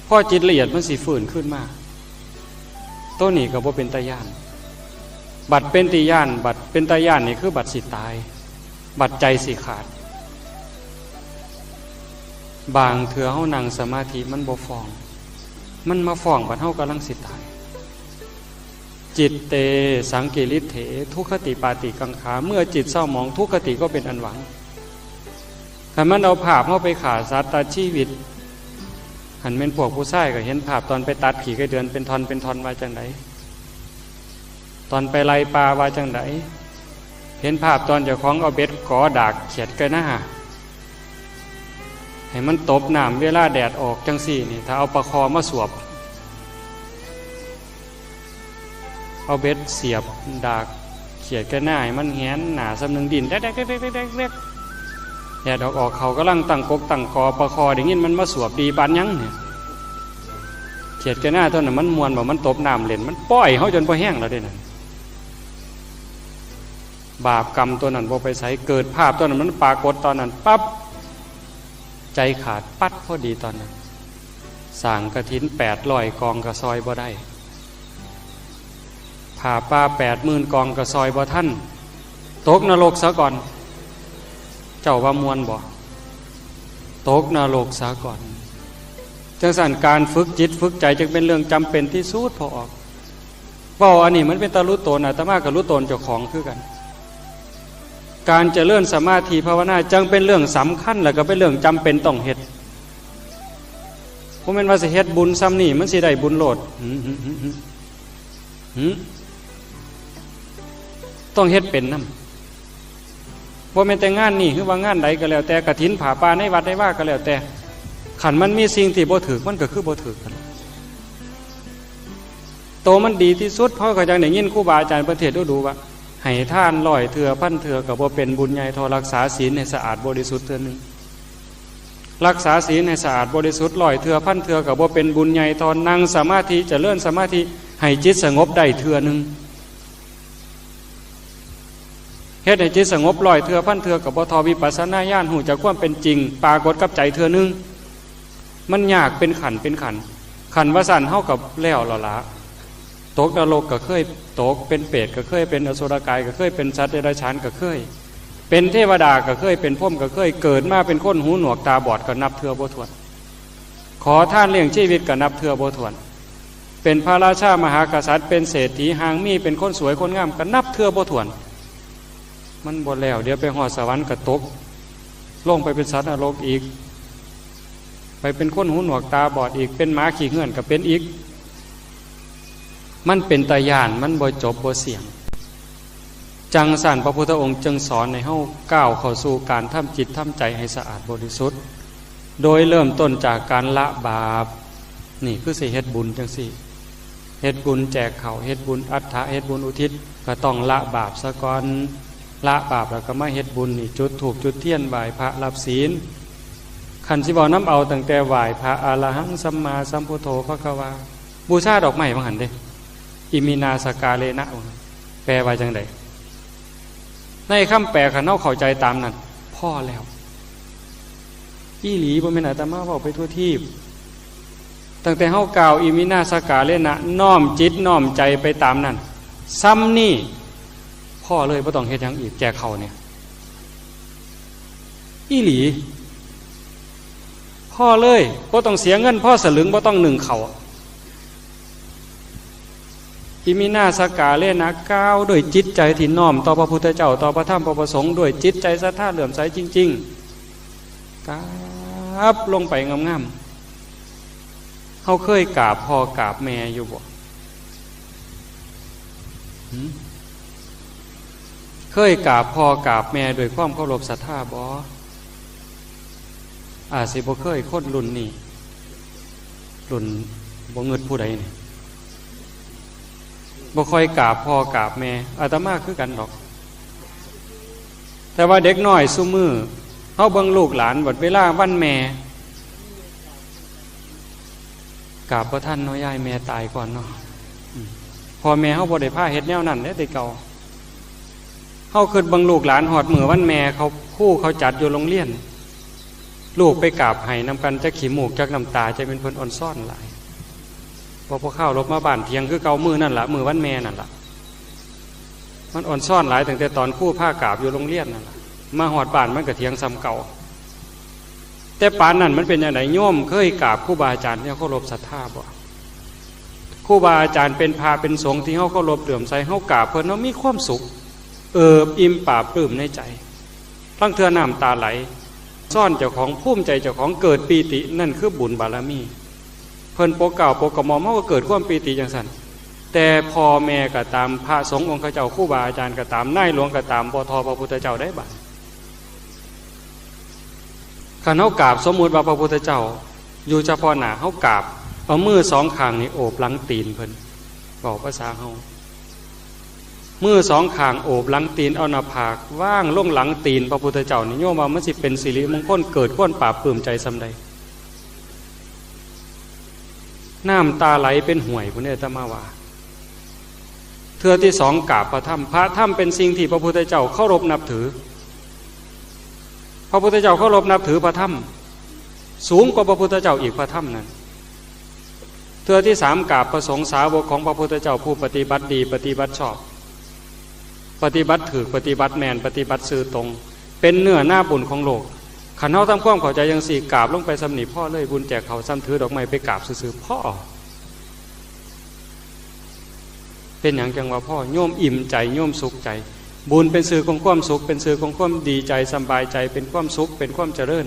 พอจิตละเอียดมันสิฟื้นขึ้นมา โตนี้ก็บ่เป็นตาย้าน บัดเป็นตาย้าน บัดเป็นตาย้านนี่คือบัดสิตาย บัดใจสิขาด บางเทื่อเฮานั่งสมาธิมันบ่ฟ้อง มันมาฟ้องบัดเฮากำลังสิตาย จิตเต สังกิริเถ ทุคติปาติกังขา เมื่อจิตเศร้าหมองทุคติก็เป็นอันหวัง คันมันเอาภาพเฮาไปฆ่าสัตว์ตัดชีวิต คันแม่นพวกผู้ชายก็เห็นภาพตอนไปตัดขี้ไก่เดือนเป็นท่อนเป็นท่อนว่าจั่งใด ตอนไปไล่ปลาว่าจั่งใด เห็นภาพตอนเจ้าของเอาเบ็ดกอดากเขียดไก่นา ให้มันตบน้ำเวลาแดดออกจั่งซี้นี่ ถ้าเอาปลาคอมาสวบ เอาเบ็ดเสียบดาก เขียดแก่หน้าให้มันแหนหน้าส่ำหนึ่ง ดิ้นแดกๆๆๆๆ แดดออกๆ เขากำลังตั้งกกตั้งกอ ปลาคอได้ยินมันมาสวบดีปานหยังเนี่ย เขียดแก่หน้าตัวนั้นมันม่วนบ่ มันตบน้ำเล่น มันป้อยเฮาจนบ่แฮงแล้วเด้นั่น บาปกรรมตัวนั้นบ่ไปไส เกิดภาพตัวนั้นมันปรากฏตอนนั้นปั๊บ ใจขาดปั๊ดพอดีตอนนั้น สร้างกฐินแปดร้อยกองก็ซ่อยบ่ได้ ผ้าป่าแปดหมื่นกองก็ซ่อยบ่ทัน ตกนรกซะก่อน เจ้าว่าม่วนบ่ ตกนรกซะก่อน จังซั่นการฝึกจิตฝึกใจจึงเป็นเรื่องจำเป็นที่สุด พอออก เว้าอันนี้มันเป็นตาหลุดตน อาตมาก็หลุดตนเจ้าของคือกัน การเจริญสมาธิภาวนาจังเป็นเรื่องสำคัญ แล้วก็เป็นเรื่องจำเป็นต้องเฮ็ด บ่แม่นว่าสิเฮ็ดบุญส่ำนี่มันสิได้บุญโลด หึ หึ หึ หึ หึ ต้องเฮ็ดเป็นนำ บ่แม่นแต่งานนี่ หรือว่างานใดก็แล้วแต่ กฐินผ้าป่าในวัดในวาก็แล้วแต่ คันมันมีสิ่งที่บ่ถูก มันก็คือบ่ถูกกัน โตมันดีที่สุด เพราะก็จังได้ยินครูบาอาจารย์เพิ่นเทศน์ดูๆ ว่า ให้ทานร้อยเทื่อพันเทื่อก็บ่เป็นบุญใหญ่เท่ารักษาศีลให้สะอาดบริสุทธิ์เทื่อหนึ่ง รักษาศีลให้สะอาดบริสุทธิ์ร้อยเทื่อพันเทื่อก็บ่เป็นบุญใหญ่เท่านั่งสมาธิเจริญสมาธิให้จิตสงบได้เทื่อหนึ่ง เฮ็ดให้จิตสงบร้อยเทื่อพันเทื่อก็บ่เท่าวิปัสสนาญาณ ฮู้จักความเป็นจริง ปรากฏกับใจเทื่อหนึ่ง มันยากเป็นขั้นเป็นขั้น ขั้นว่าซั่นเฮาก็แล้วล่ะละ ตกนรกก็เคยตก เป็นเปรตก็เคย เป็นอสุรกายก็เคย เป็นสัตว์เดรัจฉานก็เคย เป็นเทวดาก็เคย เป็นพรหมก็เคย เกิดมาเป็นคนหูหนวกตาบอดก็นับเทื่อบ่ถ้วน ขอทานเลี้ยงชีวิตก็นับเทื่อบ่ถ้วน เป็นพระราชามหากษัตริย์ เป็นเศรษฐีฮางมี เป็นคนสวยคนงามก็นับเทื่อบ่ถ้วน มันบ่แล้ว เดี๋ยวไปฮอดสวรรค์ก็ตก ลงไปเป็นสัตว์นรกอีก ไปเป็นคนหูหนวกตาบอดอีก เป็นหมาขี้เหื่อนก็เป็นอีก มันเป็นตาย้าน มันบ่จบบ่เสี้ยง จังซั่นพระพุทธองค์จึงสอนให้เฮาก้าวเข้าสู่การทำจิตทำใจให้สะอาดบริสุทธิ์ โดยเริ่มต้นจากการละบาป นี่คือสิเฮ็ดบุญจังซี่ เฮ็ดบุญแจกข้าว เฮ็ดบุญอัฏฐะ เฮ็ดบุญอุทิศ ก็ต้องละบาปซะก่อน ละบาปแล้วก็มาเฮ็ดบุญนี่ จุดธูปจุดเทียน ไหว้พระ รับศีล คันสิเว้านำเอาตั้งแต่ไหว้พระ อะระหังสัมมาสัมพุทโธภะคะวา บูชาดอกไม้ว่าหั่นเด้ อิมินาสการะนะ แปลว่าจังใด ในคำแปลคันเฮาเข้าใจตามนั้น พอแล้ว อีหลี บ่แม่นอาตมาเว้าไปทั่วทีป ตั้งแต่เฮากล่าวอิมินาสการะนะ น้อมจิตน้อมใจไปตามนั้น ส่ำนี่ พอเลย บ่ต้องเฮ็ดหยังอีก แจกข้าวเนี่ย อีหลี พอเลย บ่ต้องเสียเงิน พอสลึง บ่ต้องนึ่งข้าว อิมินาสการะนะ กล่าวด้วยจิตใจที่น้อมต่อพระพุทธเจ้า ต่อพระธรรมพระประสงค์ ด้วยจิตใจศรัทธาเลื่อมใสจริงๆ กราบลงไปงามๆ เฮาเคยกราบพ่อกราบแม่อยู่บ่ หึ เคยกราบพ่อกราบแม่ด้วยความเคารพศรัทธาบ่ อาจสิบ่เคย คนรุ่นนี้ รุ่นบ่งึดผู้ใดนี่ บ่ค่อยกราบพ่อกราบแม่ อาตมาคือกันดอก แต่ว่าเด็กน้อยซุมื้อ เฮาเบิ่งลูกหลาน บัดเวลาวันแม่ กราบบ่ทันเนาะยาย แม่ตายก่อนเนาะ อืม พ่อแม่เฮาบ่ได้พาเฮ็ดแนวนั้นเด้แต่เก่า เฮาคิดเบิ่งลูกหลานฮอดมื้อวันแม่ เขา ครูเขาจัดอยู่โรงเรียน ลูกไปกราบไห้นำกัน จักขี้มูกจักน้ำตา จักแม่นเพิ่นอ่อนซ้อนหลาย พอพอข้าวลบมาบ้านเถียงคือเก่า มื้อนั่นล่ะ มื้อวันแม่นั่นล่ะ มันอ่อนซ้อนหลายตั้งแต่ตอนครูพากราบอยู่โรงเรียนนั่นล่ะ มาฮอดบ้านมันก็เถียงส่ำเก่า แต่ปานนั้นมันเป็นจั่งใด โยมเคยกราบครูบาอาจารย์ที่เคารพศรัทธาบ่ ครูบาอาจารย์เป็นพระเป็นสงฆ์ที่เฮาเคารพเลื่อมใส เฮากราบเพิ่น เฮามีความสุข เอิบอิ่มปลาบปลื้มในใจ ลางเทื่อน้ำตาไหล ซ้อนเจ้าของ ภูมิใจเจ้าของ เกิดปีติ นั่นคือบุญบารมี เพิ่นปกเกล้าปกกระหม่อม เฮาก็เกิดความปีติจั่งซั่น แต่พ่อแม่ก็ตาม พระสงฆ์องค์เขาเจ้า ครูบาอาจารย์ก็ตาม นายหลวงก็ตาม บ่เท่าพระพุทธเจ้าได้บัด คันเฮากราบ สมมุติว่าพระพุทธเจ้าอยู่เฉพาะหน้า เฮากราบ เอามือสองข้างนี่โอบหลังตีนเพิ่น เว้าภาษาเฮา มือสองข้างโอบหลังตีน เอาหน้าผากวางลงหลังตีนพระพุทธเจ้านี่ โยมว่ามันสิเป็นสิริมงคล เกิดความปราบปลื้มใจส่ำใด น้ำตาไหลเป็นห้วยพุ้นเด้ อาตมาว่า เทื่อที่สองกราบพระธรรม พระธรรมเป็นสิ่งที่พระพุทธเจ้าเคารพนับถือ พระพุทธเจ้าเคารพนับถือพระธรรม สูงกว่าพระพุทธเจ้าอีก พระธรรมนั้น เทื่อที่สามกราบพระสงฆ์สาวกของพระพุทธเจ้า ผู้ปฏิบัติดีปฏิบัติชอบ ปฏิบัติถูก ปฏิบัติแม่น ปฏิบัติซื่อตรง เป็นเนื้อนาบุญของโลก คันเฮาทำความเข้าใจจั่งซี้ กราบลงไปส่ำนี้พอเลย บุญแจกข้าวส่ำถือดอกไม้ไปกราบซื่อๆ พอ เป็นหยังจั่งว่าพอ โยมอิ่มใจ โยมสุขใจ บุญเป็นชื่อของความสุข เป็นชื่อของความดีใจ สำบายใจ เป็นความสุข เป็นความเจริญ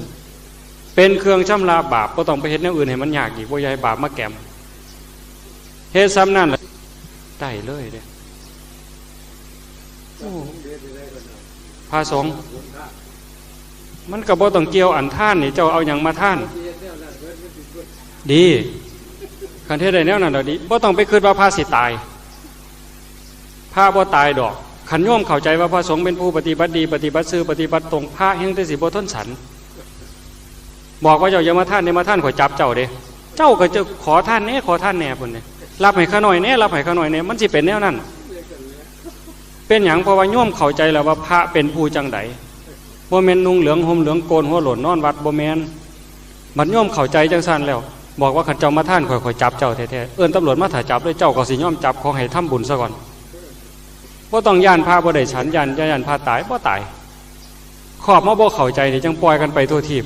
เป็นเครื่องชำระบาป บ่ต้องไปเฮ็ดแนวอื่นให้มันยากอีก บ่อยากให้บาปมาแกม เฮ็ดส่ำนั้นล่ะ ได้เลยเด้ โอ้ พระสงฆ์ มันก็บ่ต้องเกี่ยวอันทานนี่ เจ้าเอาหยังมาทาน ดี คันเฮ็ดได้แนวนั้นแล้วดี บ่ต้องไปคิดว่าพระสิตาย พระบ่ตายดอก คันโยมเข้าใจว่าพระสงฆ์เป็นผู้ปฏิบัติดี ปฏิบัติซื่อ ปฏิบัติตรง พระแฮ่งแต่สิบ่ทนสัน บอกว่าเจ้าอย่ามาทาน อย่ามาทาน ข้อยจับเจ้าเด้ เจ้าก็จะขอทานแหน่ ขอทานแหน่พุ้นเด้ รับให้ข้าน้อยแหน่ รับให้ข้าน้อยแหน่ มันสิเป็นแนวนั้น เป็นหยัง เพราะว่าโยมเข้าใจแล้วว่าพระเป็นผู้จั่งใด บ่แม่นนุ่งเหลืองห่มเหลืองโกนหัวโล้นนอนวัด บ่แม่น บัดโยมเข้าใจจั่งซั้นแล้ว บอกว่าคันเจ้ามาทานข้อย ข้อยจับเจ้าแท้ๆ เอิ้นตำรวจมาถ่าจับเลย เจ้าก็สิยอมจับ ขอให้ทำบุญซะก่อน บ่ต้องย้านพระบ่ได้ฉัน ย้าน ย้านพระตาย บ่ตาย ครอบมาบ่เข้าใจนี่ จั่งปล่อยกันไปทั่วทีป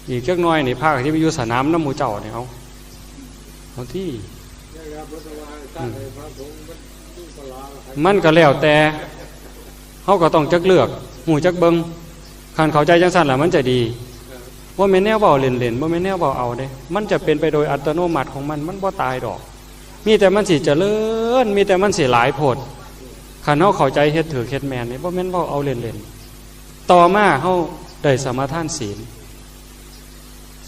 อีกจักหน่อยนี่ พระก็สิไปอยู่สนามนำหมู่เจ้านี่ เอา เอาติ อืม มันก็แล้วแต่ เฮาก็ต้องจักเลือก ฮู้จักเบิ่ง คันเข้าใจจั่งซั้นล่ะมันจะดี บ่แม่นแนวเว้าเล่นๆ บ่แม่นแนวเว้าเอาเด้ มันจะเป็นไปโดยอัตโนมัติของมัน มันบ่ตายดอก มีแต่มันสิเจริญ มีแต่มันสิหลายโพด คันเฮาเข้าใจเฮ็ดถูกเฮ็ดแม่นนี่ บ่แม่นเว้าเอาเล่นๆ ต่อมาเฮาได้สมาทานศีล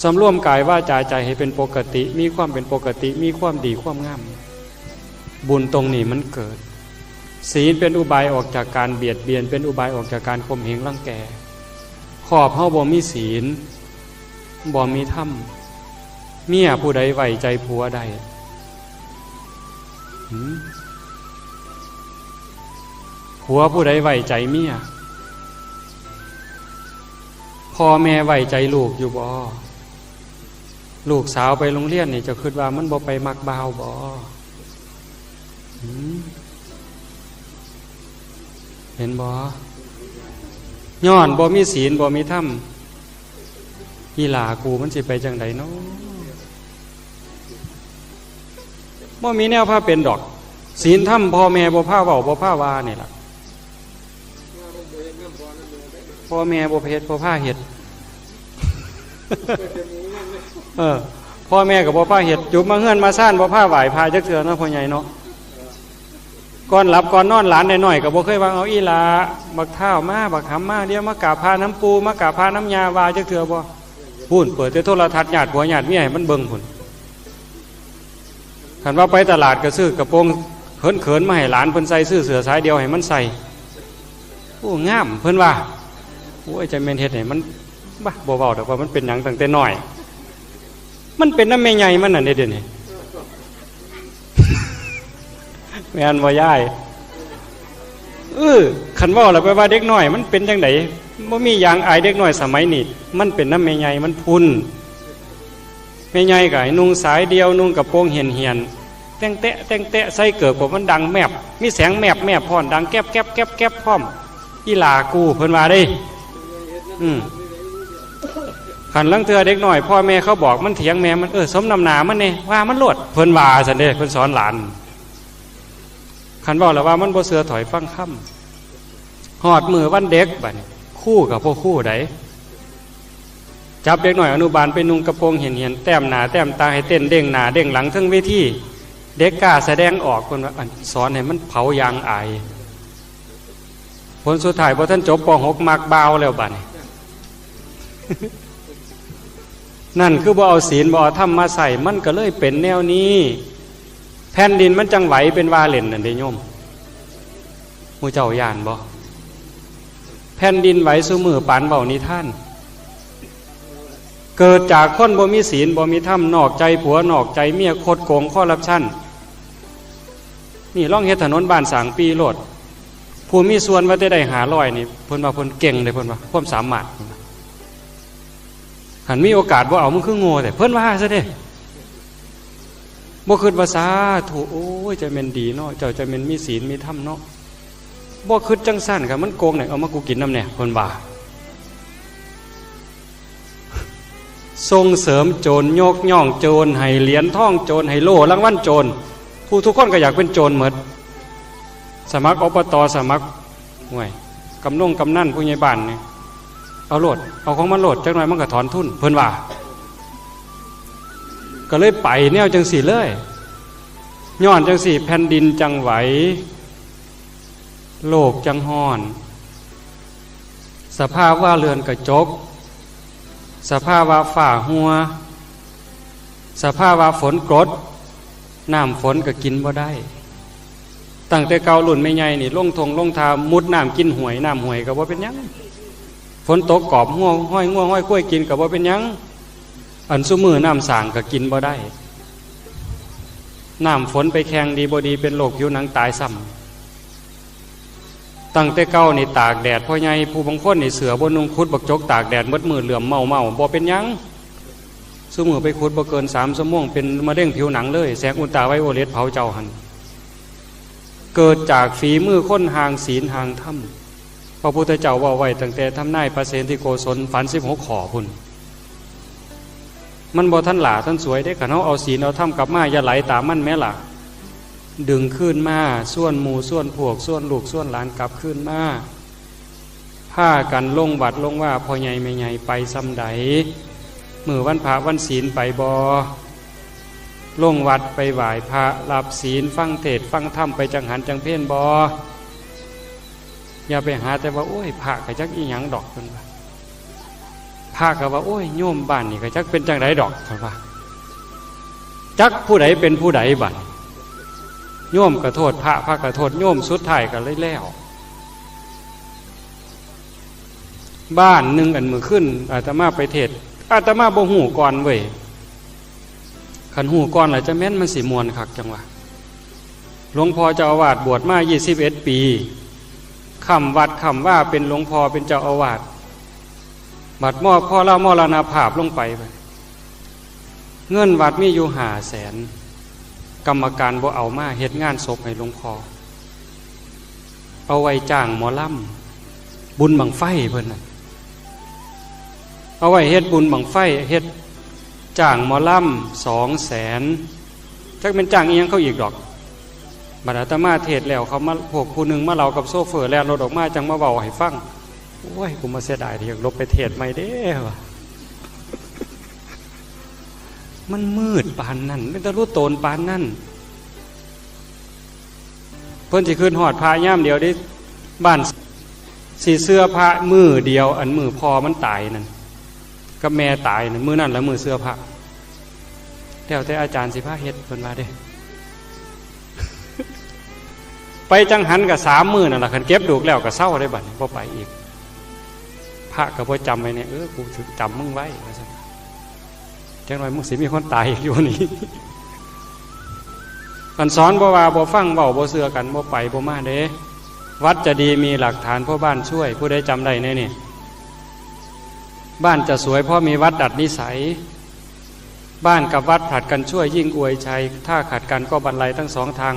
สำรวมกายวาจาใจให้เป็นปกติ มีความเป็นปกติ มีความดีความงาม บุญตรงนี้มันเกิด ศีลเป็นอุบายออกจากการเบียดเบียน เป็นอุบายออกจากการข่มเหงรังแก ครอบเฮาบ่มีศีล บ่มีธรรม เมียผู้ใดไว้ใจผัวได้ หืม ผัวผู้ใดไว้ใจเมีย พ่อแม่ไว้ใจลูกอยู่บ่ ลูกสาวไปโรงเรียนนี่ เจ้าคิดว่ามันบ่ไปมักบ่าวบ่ หืม เห็นบ่ ย้อนบ่มีศีล บ่มีธรรม อีหล่ากูมันสิไปจั่งใดน้อ บ่มีแนวพาเป็นดอก ศีลธรรมพ่อแม่บ่พาเว้า บ่พาว่านี่ล่ะ พ่อแม่บ่เฮ็ด บ่พาเฮ็ด เออ พ่อแม่ก็บ่พาเฮ็ด จุบมาเฮือนมาซาน บ่พาไหว้พระจักเทื่อเนาะ พ่อใหญ่เนาะ ก่อนหลับก่อนนอนหลานน้อยๆก็บ่เคยว่า เอาอีหล่า บักท้าวมา บักหำมา เดี๋ยวมากราบพระนำปู่ มากราบพระนำย่า ว่าจักเทื่อบ่ พู้น เปิดแต่โทรทัศน์ญาติผัวญาติเมียให้มันเบิ่งพู้น คันว่าไปตลาดก็ซื้อกระโปรงเขินๆมาให้หลานเพิ่นใส่ ซื้อเสื้อสายเดี่ยวให้มันใส่ โอ้ งาม เพิ่นว่า โอ้ย จั่งแม่นเฮ็ดให้มัน บ่ บ่เว้าดอกว่ามันเป็นหยังตั้งแต่น้อย มันเป็นนำแม่ใหญ่มันนั่นเด้ เดี๋ยวนี้ แม่นบ่ยาย เออ คันเว้าแล้วไปว่าเด็กน้อยมันเป็นจั่งใด บ่มีอย่างอายเด็กน้อยสมัยนี้ มันเป็นนำแม่ใหญ่มันพุ้น แม่ใหญ่ก็ให้นุ่งสายเดี่ยว นุ่งกระโปรงเหี่ยนๆ แต่งแตะ แต่งแตะ ใส่เกิบก็มันดังแมบ มีแสงแมบแมบพร้อม ดังแก๊บแก๊บแก๊บแก๊บพร้อม อีหล่ากู เพิ่นว่าเด้ อืม คันลางเทื่อเด็กน้อย พ่อแม่เขาบอกมันเถียงแม่มัน เออ สมน้ำหน้ามันแน่ ว่ามันโลด เพิ่นว่าซั่นเด้ เพิ่นสอนหลาน คันเว้าแล้วว่ามันบ่เชื่อ ถอยฟังคำ ฮอดมื้อวันเด็กบัดนี้ ครูก็บ่ครูใด จับเด็กน้อยอนุบาลไปนุ่งกระโปรงเหี่ยนๆ แต้มหน้าแต้มตา ให้เต้นเด้งหน้าเด้งหลังเทิงเวที เด็กกล้าแสดงออก เพิ่นว่า อัน สอนให้มันเผายางอาย ผลสุดท้ายบ่ทันจบ ป.หก มักบ่าวแล้วบัดนี้ นั่นคือบ่เอาศีล บ่เอาธรรมมาใช้ มันก็เลยเป็นแนวนี้ แผ่นดินมันจั่งไหวเป็นว่าเล่นนั่นเด้โยม หมู่เจ้าย้านบ่ แผ่นดินไหวซุมื้อปานเว้านิทาน เกิดจากคนบ่มีศีลบ่มีธรรม นอกใจผัวนอกใจเมีย คดโกงคอร์รัปชัน นี่ลองเฮ็ดถนนบ้านสร้างปีโลด ผู้มีส่วนว่าแต่ได้ห้าร้อยนี่ เพิ่นว่าเพิ่นเก่งเลย เพิ่นว่าความสามารถ หันมีโอกาสบ่เอา มึงคือโง่แท้ เพิ่นว่าซะเด้ บ่คิดว่า สาธุ โอ้ย จะแม่นดีเนาะ เจ้าจะแม่นมีศีลมีธรรมเนาะ บ่คิดจังซั่น คันมันโกงเนี่ย เอามากูกินนำแหน่ เพิ่นว่า ส่งเสริมโจร ยกย่องโจร ให้เหรียญทองโจร ให้โล่รางวัลโจร ผู้ทุกคนก็อยากเป็นโจรหมด สมัคร อบต. สมัคร ห่วย กำนงกำนัน ผู้ใหญ่บ้านนี่ เอาโลด เอาของมันโลด จักหน่อยมันก็ถอนทุน เพิ่นว่า ก็เลยไปแนวจังซี่เลย ย้อนจังซี่ แผ่นดินจังไหว โลกจังฮ้อน สภาวะเรือนกระจก สภาวะฟ้าหัว สภาวะฝนกรด น้ำฝนก็กินบ่ได้ ตั้งแต่เก่ารุ่นแม่ใหญ่นี่ ลงท่งลงทา มุดน้ำกินห้วย น้ำห้วยก็บ่เป็นหยัง ฝนตกกอบหัว ห้อยงัวห้อยควายกินก็บ่เป็นหยัง อันซุมื้อน้ำสร้างก็กินบ่ได้ น้ำฝนไปแข่งดีบ่ดี เป็นโรคผิวหนังตายซ้ำ ตั้งแต่เก่านี่ตากแดด พ่อใหญ่ผู้บางคนนี่เสื้อบ่นุ่ง ขุดบักจกตากแดดหมดมื้อ เหลื่อมเมาเมา บ่เป็นหยัง ซุมื้อไปขุดบ่เกินสามชั่วโมง เป็นมะเร็งผิวหนังเลย แสงอุลตราไวโอเลตเผาเจ้าหั่น เกิดจากฝีมือคนห่างศีลห่างธรรม พระพุทธเจ้าเว้าไว้ตั้งแต่ทำนายพระเสนทิโกศล ฝันสิบหกข้อพุ้น มันบ่ทันหล้าทันสวยเด้ คันเฮาเอาศีลเอาธรรมกลับมา อย่าไหลตามมันแม้ล่ะ ดึงคืนมา ชวนหมู่ชวนพวก ชวนลูกชวนหลานกลับคืนมา พากันลงวัดลงวา พ่อใหญ่แม่ใหญ่ไปส่ำใด มื้อวันพระวันศีลไปบ่ ลงวัดไปไหว้พระ รับศีล ฟังเทศน์ฟังธรรม ไปจังหันจังเพลบ่ อย่าไปหาแต่ว่า โอ้ย พระก็จักอีหยังดอก เพิ่นว่า พระก็ว่า โอ้ย โยมบ้านนี่ก็จักเป็นจังใดดอก เพิ่นว่า จักผู้ใดเป็นผู้ใดบัด โยมก็โทษพระ พระก็โทษโยม สุดท้ายก็เลยแล้ว บ้านหนึ่ง อันมื้อคืนอาตมาไปเทศน์ อาตมาบ่ฮู้ก่อนเว้ย คันฮู้ก่อนแล้วจะแม่นมันสิม่วนคักจังวะ หลวงพ่อเจ้าอาวาสบวชมายี่สิบเอ็ดปี ค้ำวัดค้ำวาเป็นหลวงพ่อเป็นเจ้าอาวาส บัดมอบพ่อเล่ามรณภาพลงไป เงินวัดมีอยู่ห้าแสน กรรมการบ่เอามาเฮ็ดงานศพให้หลวงพ่อ เอาไว้จ้างหมอลำ บุญบั้งไฟเพิ่นน่ะ เอาไว้เฮ็ดบุญบั้งไฟ เฮ็ดจ้างหมอลำสองแสน จักแม่นจ้างอีหยังเขาอีกดอก บัดอาตมาเทศน์แล้ว เขามา พวกผู้หนึ่งมาเล่ากับโชเฟอร์ แล่นรถออกมาจังมาเว้าให้ฟัง โอ้ย กูมาเสียดายที่อยากลบไปเทศน์ใหม่เด้ว่ะ มันมืดปานนั้น เป็นตาลุโตนปานนั้น เพิ่นสิคืนฮอดพระยามเดียวเด้ บ้านสิเชื่อพระมื้อเดียว อันมื้อพ่อมันตายนั่น กับแม่ตายนั่น มื้อนั้นละมื้อเชื่อพระ แล้วแต่อาจารย์สิพาเฮ็ด เพิ่นว่าเด้ ไปจังหันก็สามมื้อนั่นล่ะ คันเก็บดูกแล้วก็เซาได้บัดนี้ บ่ไปอีก พระก็บ่จำไว้เนี่ย เออ กูสิจำมึงไว้ ว่าซั่น จักหน่อยมึงสิมีคนตายอีกอยู่นี่ คันสอนบ่ว่าบ่ฟัง เว้าบ่เชื่อกัน บ่ไปบ่มาเด้ วัดจะดีมีหลักฐานเพราะบ้านช่วย ผู้ใดจำได้แน่นี่ บ้านจะสวยเพราะมีวัดดัดนิสัย บ้านกับวัดผลัดกันช่วยยิ่งอวยชัย ถ้าขัดกันก็บันไลทั้งสองทาง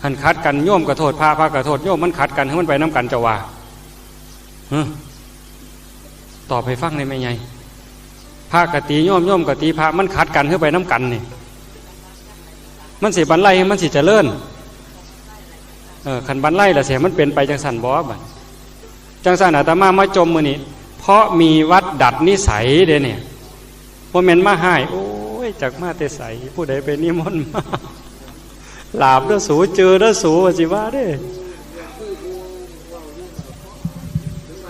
หันขัดกัน โยมก็โทษพระ พระก็โทษโยม มันขัดกัน ให้มันไปนำกัน เจ้าว่า ฮะ ตอบให้ฟังได้ไหมใหญ่ พระก็ตีโยม โยมก็ตีพระ มันขัดกัน ให้ไปนำกันนี่ มันสิบันไล มันสิเจริญ เออ คันบันไลล่ะเสีย มันเป็นไปจังซั่นบ่บัด จังซั่นอาตมามาจมมื้อนี้ เพราะมีวัดดัดนิสัยเด้เนี่ย บ่แม่นมาฮ้าย โอ้ย จักมาแต่ไส ผู้ใดไปนิมนต์มา หลาบเด้อสู เจอเด้อสู ว่าสิว่าเด้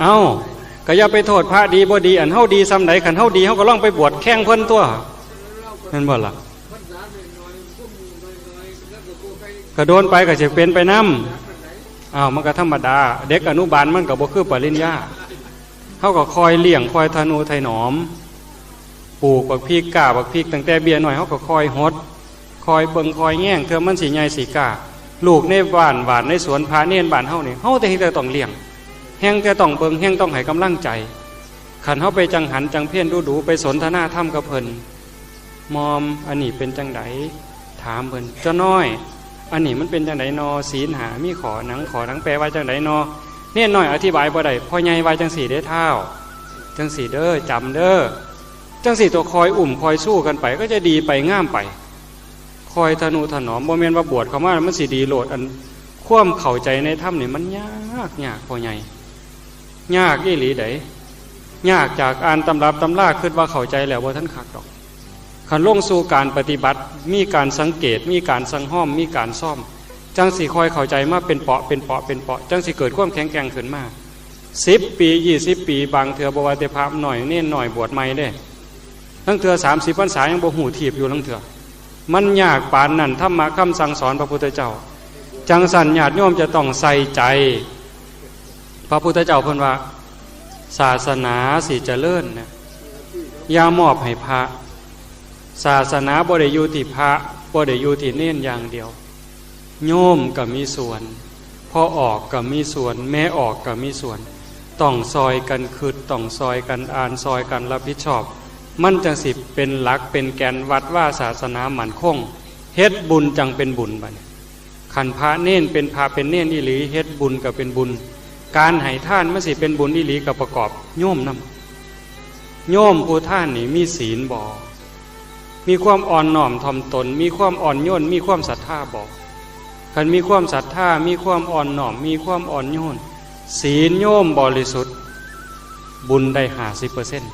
เอ้า ก็อย่าไปโทษพระดีบ่ดี อันเฮาดีส่ำใด คันเฮาดี เฮาก็ลองไปบวชแข่งเพิ่นตัว แม่นบ่ล่ะ ก็โดนไปก็สิเป็นไปนำ อ้าว มันก็ธรรมดา เด็กอนุบาลมันก็บ่คือปริญญา เฮาก็คอยเลี้ยง คอยทะนุถนอม ปลูกบักพริก กล้าบักพริก ตั้งแต่เบี้ยน้อย เฮาก็คอยหด คอยเบิ่ง คอยแยง เทื่อมันสิใหญ่สิกล้า ลูกในบ้าน บ้านในสวน พระเณรบ้านเฮานี่ เฮาแต่เฮ็ดแต่ต้องเลี้ยง แฮ่งแต่ต้องเบิ่ง แฮ่งต้องให้กำลังใจ คันเฮาไปจั่งหันจั่งเพลดูๆ ไปสนทนาธรรมกับเพิ่น มอม อันนี้เป็นจั่งใด ถามเพิ่น เจ้าน้อย อันนี้มันเป็นจั่งใดนอ ศีลห้ามีข้อหนัง ข้อหนังแปลว่าจั่งใดนอ เณรน้อยอธิบายบ่ได้ พ่อใหญ่ว่าจั่งซี้เด้อท้าว จั่งซี้เด้อ จำเด้อ จั่งซี้ตัว คอยอุ้มคอยชูกันไป ก็จะดีไปงามไป คอยทะนุถนอม บ่แม่นว่าบวชเข้ามาแล้วมันสิดีโลด อันความเข้าใจในธรรมนี่มันยาก ยากพ่อใหญ่ ยากอีหลีใด ยากจากอ่านตำรับตำรา คิดว่าเข้าใจแล้ว บ่ทันคักดอก คันลงสู่การปฏิบัติ มีการสังเกต มีการสังห้อม มีการซ่อม จั่งสิค่อยเข้าใจมาเป็นเปาะเป็นเปาะเป็นเปาะ จั่งสิเกิดความแข็งแกร่งขึ้นมา สิบปี ยี่สิบปี บางเทื่อบ่ว่าแต่พระน้อยเณรน้อยบวชใหม่เด้ ลางเทื่อสามสิบพรรษายังบ่ฮู้ทีบอยู่ ลางเทื่อ มันยากปานนั้น ธรรมะคำสั่งสอนพระพุทธเจ้า จั่งซั้นญาติโยมจะต้องใส่ใจ พระพุทธเจ้าเพิ่นว่า ศาสนาสิเจริญนะ อย่ามอบให้พระ ศาสนาบ่ได้อยู่ที่พระ บ่ได้อยู่ที่เณรอย่างเดียว โยมก็มีส่วน พ่อออกก็มีส่วน แม่ออกก็มีส่วน ต้องซอยกันคิด ต้องซอยกันอ่าน ซอยกันรับผิดชอบ มันจั่งสิเป็นหลักเป็นแกนวัดว่าศาสนามั่นคง เฮ็ดบุญจั่งเป็นบุญบัดนี้ คันพระเณรเป็นพระเป็นเณรอีหลี เฮ็ดบุญก็เป็นบุญ การให้ทานมันสิเป็นบุญอีหลีก็ประกอบโยมนำ โยมผู้ทานนี่มีศีลบ่ มีความอ่อนน้อมถ่อมตน มีความอ่อนโยน มีความศรัทธาบ่ คันมีความศรัทธา มีความอ่อนน้อม มีความอ่อนโยน ศีลโยมบริสุทธิ์ บุญได้ห้าสิบเปอร์เซ็นต์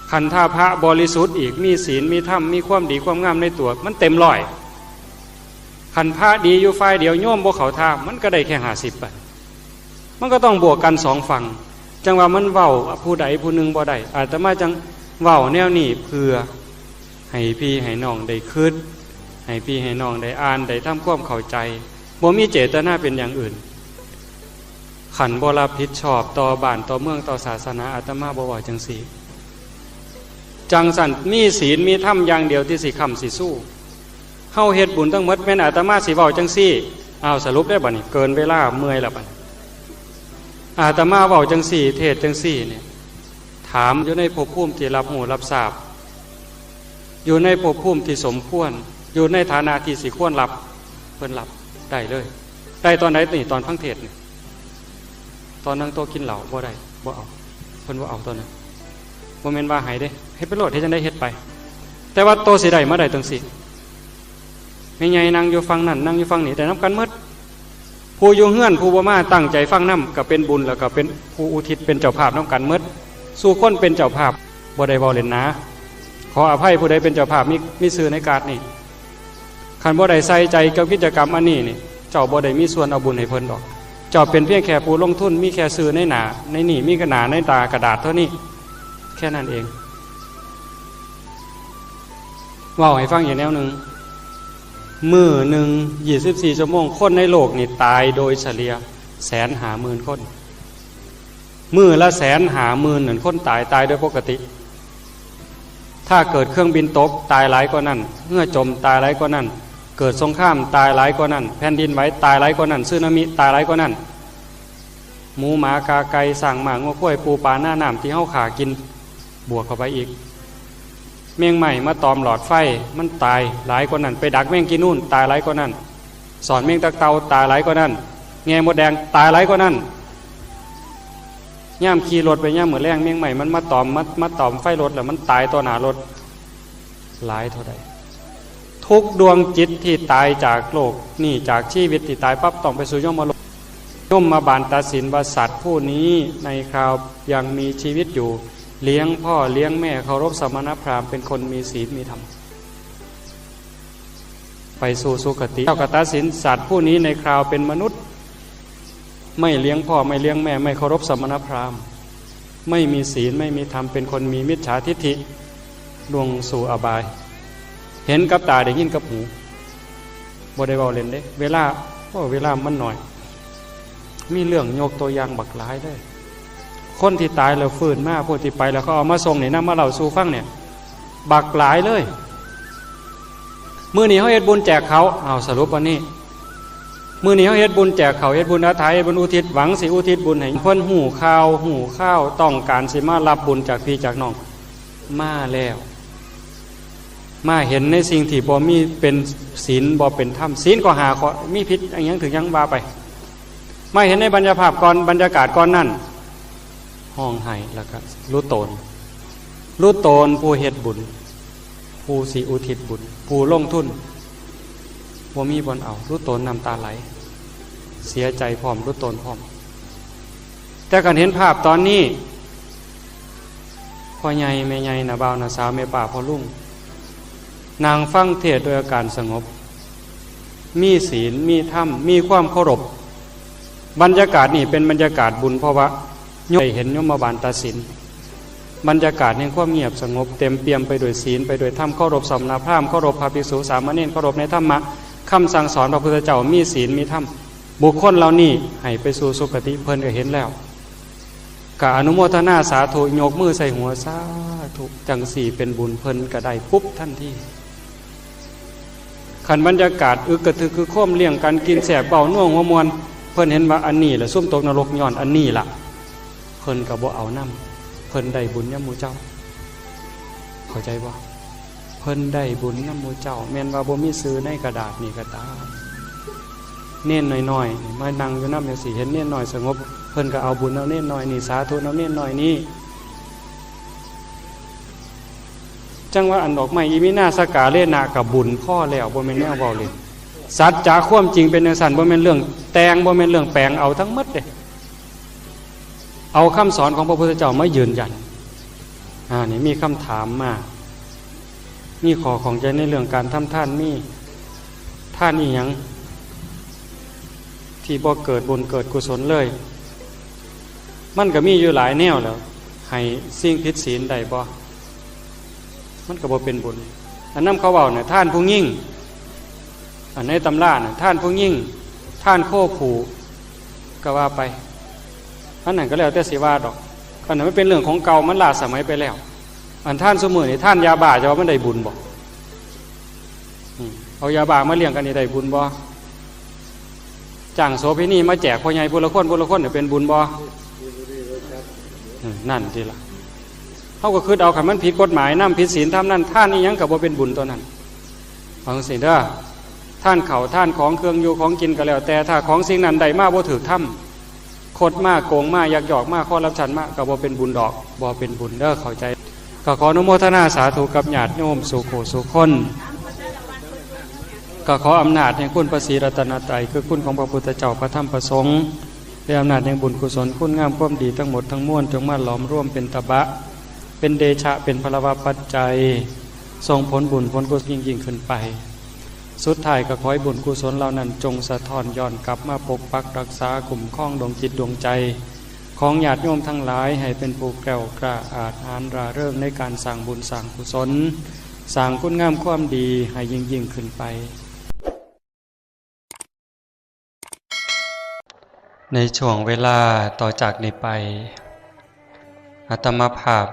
คันถ้าพระบริสุทธิ์อีก มีศีล มีธรรม มีความดีความงามในตัว มันเต็มร้อย คันพระดีอยู่ฝ่ายเดียว โยมบ่เข้าท่า มันก็ได้แค่ห้าสิบไป มันก็ต้องบวกกันสองฝั่ง จั่งว่ามันเว้าผู้ใดผู้หนึ่งบ่ได้ อาตมาจั่งเว้าแนวนี้เพื่อให้พี่ให้น้องได้คิด ให้พี่ให้น้องได้อ่าน ได้ทำความเข้าใจ บ่มีเจตนาเป็นอย่างอื่น คันบ่รับผิดชอบต่อบ้านต่อเมืองต่อศาสนา อาตมาบ่เว้าจั่งซี้ จั่งซั้นมีศีลมีธรรมอย่างเดียวที่สิค้ำสิสู้ เฮาเฮ็ดบุญทั้งหมด แม่นอาตมาสิเว้าจั่งซี้ อ้าว สรุปได้บัดนี้ เกินเวลา เมื่อยแล้วบัดนี้ อาตมาเว้าจั่งซี้ เทศน์จั่งซี้เนี่ย ถามอยู่ในภพภูมิที่รับรู้รับทราบ อยู่ในภพภูมิที่สมควร อยู่ในฐานะที่สิควรรับ เพิ่นรับได้เลย ได้ตอนไหนนี่ ตอนฟังเทศน์นี่ ตอนนั่งโต๊ะกินเหล้าบ่ได้ บ่เอา เพิ่นบ่เอาตอนนั้น บ่แม่นว่าให้เด้ เฮ็ดไปโลด เฮ็ดจั่งใดเฮ็ดไป แต่ว่าโตสิได้มาได้จั่งซี้ แม่ใหญ่นั่งอยู่ฝั่งนั้น นั่งอยู่ฝั่งนี้ ได้นำกันหมด ผู้อยู่เฮือน ผู้บ่มาตั้งใจฟังนำ ก็เป็นบุญ แล้วก็เป็นผู้อุทิศ เป็นเจ้าภาพนำกันหมด สู่คนเป็นเจ้าภาพ บ่ได้เว้าเล่นนะ ขออภัยผู้ใดเป็นเจ้าภาพ มี มีชื่อในการ์ดนี่ คันบ่ได้ใส่ใจกับกิจกรรมอันนี้นี่ เจ้าบ่ได้มีส่วนเอาบุญให้เพิ่นดอก เจ้าเป็นเพียงแค่ผู้ลงทุน มีแค่ชื่อในหน้า ในนี่ มีกระหน้าในตากระดาษเท่านี้ แค่นั้นเอง เว้าให้ฟังอีกแนวหนึ่ง มื้อหนึ่ง ยี่สิบสี่ ชั่วโมง คนในโลกนี่ตายโดยเฉลี่ย แสนห้าหมื่น คน มื้อละแสนห้าหมื่นนั่น คนตาย ตายโดยปกติ ถ้าเกิดเครื่องบินตก ตายหลายกว่านั้น เฮือจม ตายหลายกว่านั้น เกิดสงคราม ตายหลายกว่านั้น แผ่นดินไหว ตายหลายกว่านั้น สึนามิ ตายหลายกว่านั้น หมูหมากาไก่ ช้างม้างัวควาย ปูปลานาน้ำที่เฮาฆ่ากิน บวกเข้าไปอีก แมงไม้มาตอมหลอดไฟ มันตายหลายกว่านั้น ไปดักแมงกีนูน ตายหลายกว่านั้น ซ่อนแมงตั๊กเต่า ตายหลายกว่านั้น แง่มดแดง ตายหลายกว่านั้น ยามขี่รถไปยามมื้อแลง แมงไม้มันมาตอม มา มาตอมไฟรถ แล้วมันตายต่อหน้ารถ หลายเท่าใด ทุกดวงจิตที่ตายจากโลกนี่ จากชีวิตที่ตายปั๊บ ต้องไปสู่ยมโลก ยมบาลตัดสินว่าสัตว์ผู้นี้ในคราวยังมีชีวิตอยู่ เลี้ยงพ่อเลี้ยงแม่ เคารพสมณพราหมณ์ เป็นคนมีศีลมีธรรม ไปสู่สุคติ เจ้าก็ตัดสินสัตว์ผู้นี้ในคราวเป็นมนุษย์ ไม่เลี้ยงพ่อ ไม่เลี้ยงแม่ ไม่เคารพสมณพราหมณ์ ไม่มีศีล ไม่มีธรรม เป็นคนมีมิจฉาทิฏฐิ ลงสู่อบาย เห็นกับตา ได้ยินกับหู บ่ได้เว้าเล่นเด้ เวลา โอ้ เวลามันน้อย มีเรื่องยกตัวอย่างบักหลายเลย คนที่ตายแล้วฟื้นมา พวกที่ไปแล้วเขาเอามาส่งนี่นะ มาเล่าสู่ฟังเนี่ย บักหลายเลย มื้อนี้เขาเฮ็ดบุญแจกเขา เอาสรุปวันนี้ มื้อนี้เขาเฮ็ดบุญแจกเขา เฮ็ดบุญอาถรรพ์ เฮ็ดบุญอุทิศ หวังสิอุทิศบุญให้เพิ่นฮู้ข่าว ฮู้ข่าว ต้องการสิมารับบุญจากพี่จากน้อง มาแล้ว มาเห็นในสิ่งที่บ่มีเป็นศีล บ่เป็นธรรม ศีลก็ห้าข้อ มีผิดอะหยังถืกหยังว่าไป มาเห็นในบรรยาภาพก่อน บรรยากาศก่อนนั้น ฮ้องไห้แล้วก็รู้ตน รู้ตนผู้เฮ็ดบุญ ผู้สิอุทิศบุญ ผู้ลงทุน บ่มีบ่อนเอา รู้ตนน้ำตาไหล เสียใจพร้อม รู้ตนพร้อม แต่การเห็นภาพตอนนี้ พ่อใหญ่แม่ใหญ่ น้าบ่าวน้าสาว แม่ป้าพ่อลุง นั่งฟังเทศน์โดยอาการสงบ มีศีล มีธรรม มีความเคารพ บรรยากาศนี่เป็นบรรยากาศบุญ เพราะว่าโยมได้เห็นโยมบาลตัดสิน บรรยากาศแห่งความเงียบสงบ เต็มเปี่ยมไปด้วยศีล ไปด้วยธรรม เคารพสมณพราหมณ์ เคารพพระภิกษุสามเณร เคารพในธรรมะ คำสั่งสอนพระพุทธเจ้า มีศีล มีธรรม บุคคลเหล่านี้ให้ไปสู่สุคติ เพิ่นก็เห็นแล้ว ก็อนุโมทนาสาธุ ยกมือใส่หัว สาธุ จังสี่เป็นบุญ เพิ่นก็ได้ปุ๊บทันที คันบรรยากาศอึกกระทึกคือโครม เลี้ยงกันกินแซ่บ เว้านัวหัวม่วน เพิ่นเห็นว่าอันนี้แหละซุมตกนรก ย้อนอันนี้ล่ะ เพิ่นก็บ่เอานำ เพิ่นได้บุญนำหมู่เจ้า เข้าใจบ่ เพิ่นได้บุญนำหมู่เจ้า แม่นว่าบ่มีชื่อในกระดาษนี่ก็ตาม เณรน้อยๆ มานั่งอยู่นำจังซี่ เห็นเณรน้อยสงบ เพิ่นก็เอาบุญนำเณรน้อยนี่ สาธุนำเณรน้อยนี่ จั่งว่าอันดอกไม้อีมินาสกาเลนะก็บุญพอแล้ว บ่แม่นแนวเว้าเล่น สัจจะความจริงเป็นจั่งซั้น บ่แม่นเรื่องแต่ง บ่แม่นเรื่องแปลงเอาทั้งหมดเด้ เอาคำสอนของพระพุทธเจ้ามายืนยัน อ่า นี่มีคำถามมา มีข้อข้องใจในเรื่องการทำทาน มีทานอีหยังที่บ่เกิดบุญเกิดกุศลเลย มันก็มีอยู่หลายแนวแหล้ว ให้สิ่งผิดศีลได้บ่ มันก็บ่เป็นบุญ อันนำเขาเว้าน่ะ ทานผู้หญิง อันในตำราน่ะ ทานผู้หญิง ทานโคผู้ ก็ว่าไป อันนั้นก็แล้วแต่สิว่าดอก อันนั้นมันเป็นเรื่องของเก่า มันล้าสมัยไปแล้ว อันทานซุมื้อนี่ ทานยาบ้า จะว่ามันได้บุญบ่ อืม เอายาบ้ามาเลี้ยงกันนี่ได้บุญบ่ จ้างโสเภณีมาแจกพ่อใหญ่ผู้ละคน ผู้ละคนเนี่ยเป็นบุญบ่ อืม นั่นติล่ะ เฮาก็คิดเอา คันมันผิดกฎหมายนำ ผิดศีลธรรมนั่น ทานอีหยังก็บ่เป็นบุญตัวนั้น ฟังสิเด้อ ทานข้าว ทานของเครื่องอยู่ของกินก็แล้วแต่ ถ้าของสิ่งนั้นได้มาบ่ถูกธรรม คดมา โกงมา ยักยอกมา คอร์รัปชันมา ก็บ่เป็นบุญดอก บ่เป็นบุญเด้อ เข้าใจ ก็ขออนุโมทนาสาธุกับญาติโยมสู่ผู้สู่คน ก็ขออำนาจแห่งคุณพระศรีรัตนตรัย คือคุณของพระพุทธเจ้า พระธรรม พระสงฆ์ และอำนาจแห่งบุญกุศล คุณงามความดีทั้งหมดทั้งมวล จงมาหลอมรวมเป็นตบะ เป็นเดชะ เป็นพลวปัจจัย ส่งผลบุญผลกุศลยิ่งๆ ขึ้นไป สุดท้ายก็ขอให้บุญกุศลเหล่านั้นจงสะท้อนย้อนกลับมาปกปักรักษาคุ้มครองดวงจิตดวงใจ ของญาติโยมทั้งหลาย ให้เป็นผู้แกล้วกล้าอาจหาญร่าเริงในการสร้างบุญสร้างกุศล สร้างคุณงามความดีให้ยิ่งๆ ขึ้นไป ในช่วงเวลาต่อจากนี้ไป อาตมาภาพ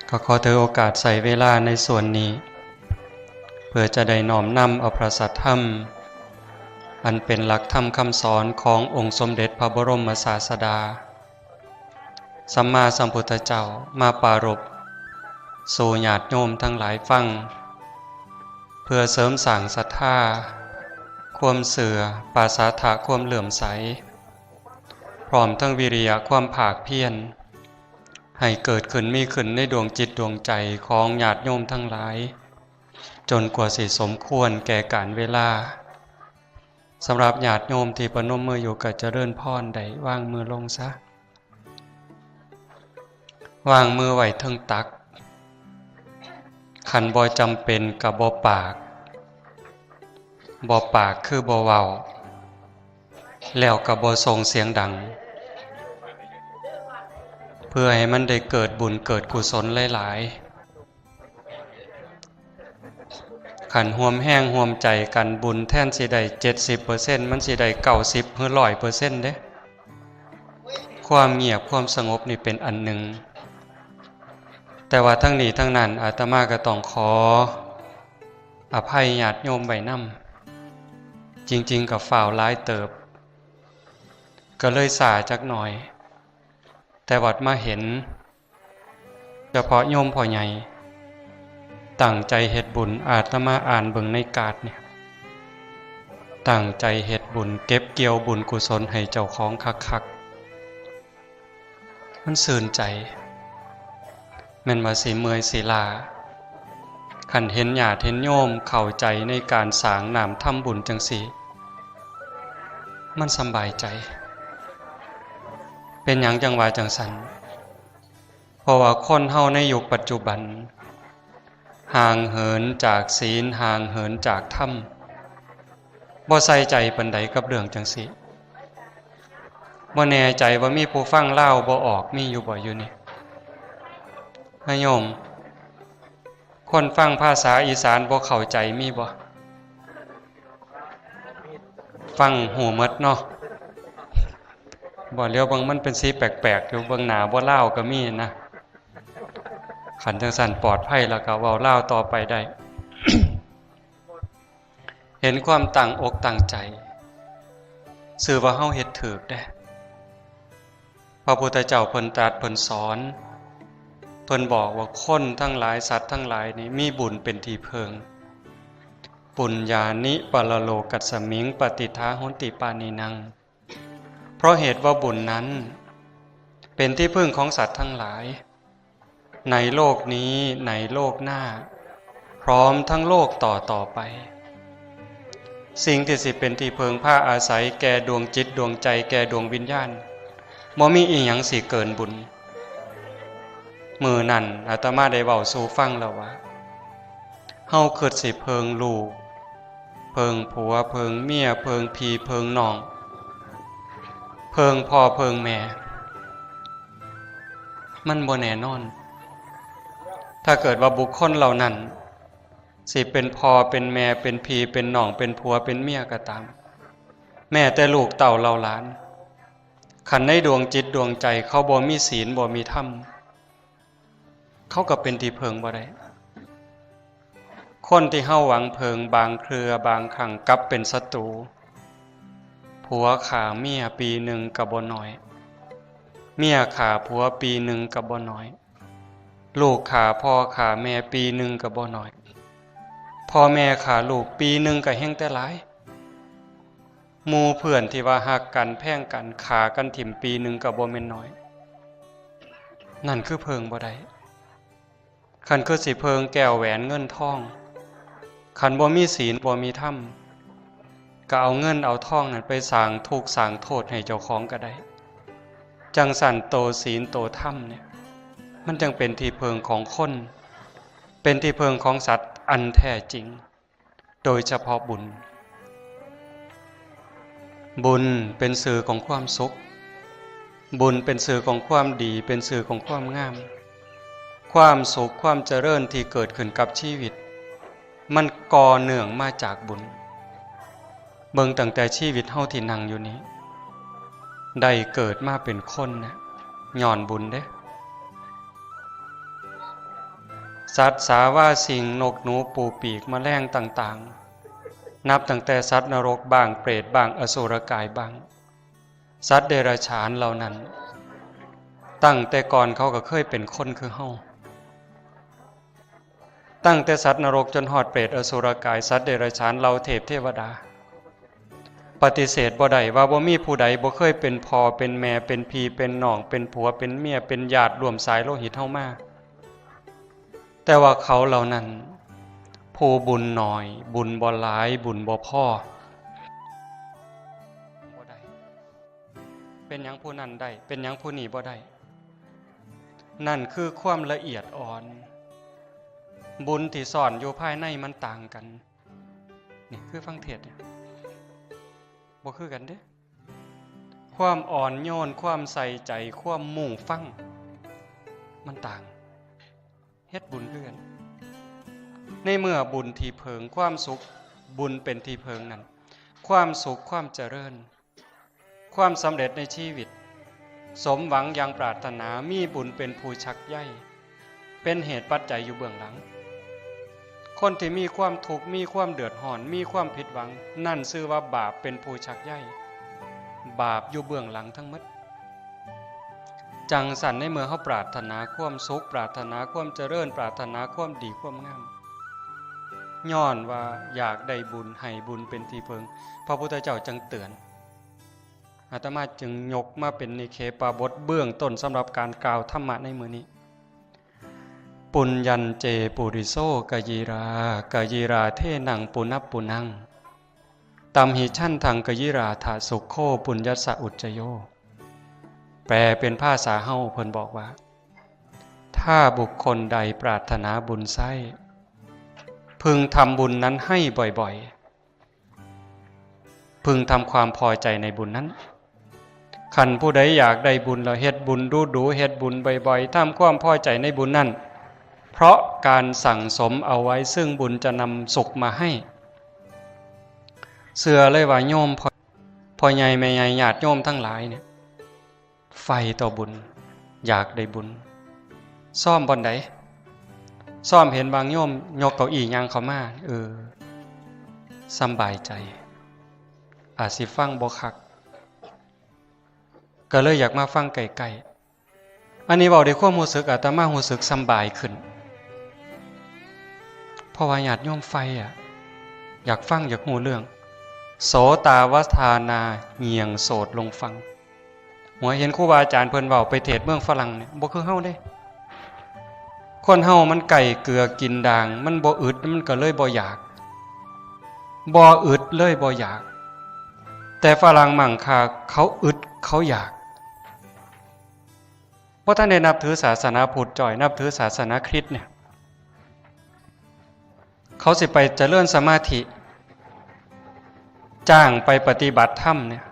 ก็ขอถือโอกาสใช้เวลาในส่วนนี้ เพื่อจะได้น้อมนำเอาพระสัทธรรม อันเป็นหลักธรรมคำสอนขององค์สมเด็จพระบรมศาสดา สัมมาสัมพุทธเจ้ามาปรารภสู่ญาติโยมทั้งหลายฟัง เพื่อเสริมสร้างศรัทธา ความเชื่อ ปาสาทะความเลื่อมใส พร้อมทั้งวิริยะความภาคเพียร ให้เกิดขึ้นมีขึ้นในดวงจิตดวงใจของญาติโยมทั้งหลาย จนกว่าสิสมควรแก่กาลเวลา สำหรับญาติโยมที่ประนมมืออยู่ก็เจริญพร ได้วางมือลงซะ วางมือไว้เทิงตัก คันบ่จำเป็นก็บ่ปาก บ่ปากคือบ่เว้า แล้วก็บ่ส่งเสียงดัง เพื่อให้มันได้เกิดบุญเกิดกุศลหลายๆ คันร่วมแรงร่วมใจกัน บุญแทนสิได้เจ็ดสิบเปอร์เซ็นต์ มันสิได้เก้าสิบหรือร้อยเปอร์เซ็นต์เด้ ความเงียบความสงบนี่เป็นอันหนึ่ง แต่ว่าทั้งนี้ทั้งนั้น อาตมาก็ต้องขออภัยญาติโยมไว้นำ จริงๆ ก็ฟ้าวหลายเติบ ก็เลยช้าจักหน่อย แต่บัดมาเห็น เฉพาะโยมพ่อใหญ่ ตั้งใจเฮ็ดบุญ อาตมาอ่านเบิ่งในการ์ดเนี่ย ตั้งใจเฮ็ดบุญ เก็บเกี่ยวบุญกุศลให้เจ้าของคักๆ มันชื่นใจ แม่นว่าสิเมื่อยสิล้า คันเห็นญาติเห็นโยมเข้าใจในการสร้างน้ำทำบุญจั่งซี้ มันสำบายใจ เป็นหยังจั่งว่าจั่งซั้น เพราะว่าคนเฮาในยุคปัจจุบัน ห่างเหินจากศีล ห่างเหินจากธรรม บ่ใส่ใจปานใดกับเรื่องจั่งซี้ บ่แน่ใจว่ามีผู้ฟังลาวบ่ออก มีอยู่บ่อยู่นี่ นะโยม คนฟังภาษาอีสานบ่เข้าใจมีบ่ ฟังฮู้หมดเนาะ บ่ เหลียวเบิ่งมันเป็นสีแปลกๆ อยู่ เบิ่งหน้าบ่ลาวก็มีนะ คันจั่งซั้นปลอดภัยแล้วก็เว้าลาวต่อไปได้ เห็นความตั้งอกตั้งใจ ซื่อว่าเฮาเฮ็ดถูกเด้ พระพุทธเจ้าเพิ่นตรัสเพิ่นสอน เพิ่นบอกว่าคนทั้งหลายสัตว์ทั้งหลายนี่มีบุญเป็นที่เพิ่ง ปุญญานิปรโลกัสมิงปฏิฏฐาโหนติปานินัง เพราะเหตุว่าบุญนั้นเป็นที่พึ่งของสัตว์ทั้งหลาย ในโลกนี้ในโลกหน้า พร้อมทั้งโลกต่อต่อไป สิ่งที่สิเป็นที่เพิ่งพาอาศัยแก่ดวงจิตดวงใจแก่ดวงวิญญาณ บ่มีอีหยังสิเกินบุญ มื้อนั้นอาตมาได้เว้าสู่ฟังแล้วว่า เฮาคิดสิเพิ่งลูก เพิ่งผัว เพิ่งเมีย เพิ่งพี่ เพิ่งน้อง เพิ่งพ่อ เพิ่งแม่ มันบ่แน่นอน ถ้าเกิดว่าบุคคลเหล่านั้น สิเป็นพ่อ เป็นแม่ เป็นพี่ เป็นน้อง เป็นผัว เป็นเมียก็ตาม แม้แต่ลูกเต้าเหล่าหลาน คันในดวงจิตดวงใจเขาบ่มีศีล บ่มีธรรม เขาก็เป็นที่เพิ่งบ่ได้ คนที่เฮาหวังเพิ่งบางเทื่อบางครั้งกลับเป็นศัตรู ผัวฆ่าเมียปีหนึ่งก็บ่น้อย เมียฆ่าผัวปีหนึ่งก็บ่น้อย ลูกฆ่าพ่อฆ่าแม่ปีหนึ่งก็บ่น้อย พ่อแม่ฆ่าลูกปีหนึ่งก็แฮงแต่หลาย หมู่เพื่อนที่ว่าฮักกันแพงกันฆ่ากันถิ่มปีหนึ่งก็บ่แม่นน้อย นั่นคือเพิ่งบ่ได้ คันคือสิเพิ่งแก้วแหวนเงินทอง คันบ่มีศีลบ่มีธรรม ก็เอาเงินเอาทองนั้นไปสร้างทุกข์สร้างโทษให้เจ้าของก็ได้ จั่งซั้นโตศีลโตธรรมเนี่ย มันจั่งเป็นที่เพิ่งของคน เป็นที่เพิ่งของสัตว์อันแท้จริง โดยเฉพาะบุญ บุญเป็นชื่อของความสุข บุญเป็นชื่อของความดี เป็นชื่อของความงาม ความสุขความเจริญที่เกิดขึ้นกับชีวิต มันก่อเนื่องมาจากบุญ เบิ่งตั้งแต่ชีวิตเฮาที่นั่งอยู่นี้ ได้เกิดมาเป็นคนนะ ย้อนบุญเด้ สัตว์สาว่าสิ่ง นกหนูปูปีก แมลงต่างๆ นับตั้งแต่สัตว์นรกบ้าง เปรตบ้าง อสุรกายบ้าง สัตว์เดรัจฉานเหล่านั้น ตั้งแต่ก่อนเขาก็เคยเป็นคนคือเฮา ตั้งแต่สัตว์นรกจนฮอดเปรต อสุรกาย สัตว์เดรัจฉาน เหล่าเทพเทวดา ปฏิเสธบ่ได้ว่าบ่มีผู้ใดบ่เคยเป็นพ่อเป็นแม่ เป็นพี่เป็นน้อง เป็นผัวเป็นเมีย เป็นญาติร่วมสายโลหิตเฮามา แต่ว่าเขาเหล่านั้น ผู้บุญน้อย บุญบ่หลาย บุญบ่พอ บ่ได้ เป็นหยังผู้นั้นได้ เป็นหยังผู้นี้บ่ได้ นั่นคือความละเอียดอ่อน บุญที่ซ่อนอยู่ภายในมันต่างกัน นี่คือฟังเทศน์เนี่ย บ่คือกันเด้ ความอ่อนโยน ความใส่ใจ ความมุ่งฟัง มันต่าง เฮ็ดบุญคือกัน ในเมื่อบุญที่เพิง ความสุข บุญเป็นที่เพิงนั้น ความสุข ความเจริญ ความสำเร็จในชีวิต สมหวังอย่างปรารถนา มีบุญเป็นผู้ชักใย เป็นเหตุปัจจัยอยู่เบื้องหลัง คนที่มีความทุกข์ มีความเดือดร้อน มีความผิดหวัง นั่นชื่อว่าบาปเป็นผู้ชักใย บาปอยู่เบื้องหลังทั้งหมด จั่งซั้นในเมื่อเฮาปรารถนาความสุข ปรารถนาความเจริญ ปรารถนาความดีความงาม ย้อนว่าอยากได้บุญ ให้บุญเป็นที่เพิง พระพุทธเจ้าจึงเตือน อาตมาจึงยกมาเป็นนิเคปบทเบื้องต้นสำหรับการกล่าวธรรมะในมื้อนี้ ปุญญัญเจปุริโสกยีรา กยีราเทนังปุณพปุณัง ตัมหิชันทังกยีราถะสุขโขปุญญัสสะอุจจโย แปลเป็นภาษาเฮาเพิ่นบอกว่า ถ้าบุคคลใดปรารถนาบุญใช้ พึงทำบุญนั้นให้บ่อยๆ พึงทำความพอใจในบุญนั้น คันผู้ใดอยากได้บุญแล้วเฮ็ดบุญดูๆ เฮ็ดบุญบ่อยๆ ทำความพอใจในบุญนั้น เพราะการสั่งสมเอาไว้ซึ่งบุญจะนำสุขมาให้ เชื่อเลยว่าโยมพ่อ พ่อใหญ่แม่ใหญ่ญาติโยมทั้งหลายเนี่ย ใฝ่ต่อบุญ อยากได้บุญ ซ่อมบ่อนใด ซ่อมเห็นบางโยมยกเก้าอี้ย่างเข้ามา เออ สำบายใจ อาจสิฟังบ่คัก ก็เลยอยากมาฟังใกล้ๆ อันนี้เว้าด้วยความรู้สึก อาตมารู้สึกสำบายขึ้น เพราะว่าญาติโยมใฝ่อะ อยากฟัง อยากรู้เรื่อง โสตาวทานา เงี่ยงโสดลงฟัง หัวเห็นครูบาอาจารย์เพิ่นเว้าไปเทศน์เมืองฝรั่งเนี่ย บ่คือเฮาเด้ คนเฮามันใกล้เกลือกินด่าง มันบ่อึด มันก็เลยบ่อยาก บ่อึดเลยบ่อยาก แต่ฝรั่งมั่งค่า เขาอึด เขาอยาก บ่ทันได้นับถือศาสนาพุทธจ้อย นับถือศาสนาคริสต์เนี่ย เขาสิไปเจริญสมาธิ จ้างไปปฏิบัติธรรมเนี่ย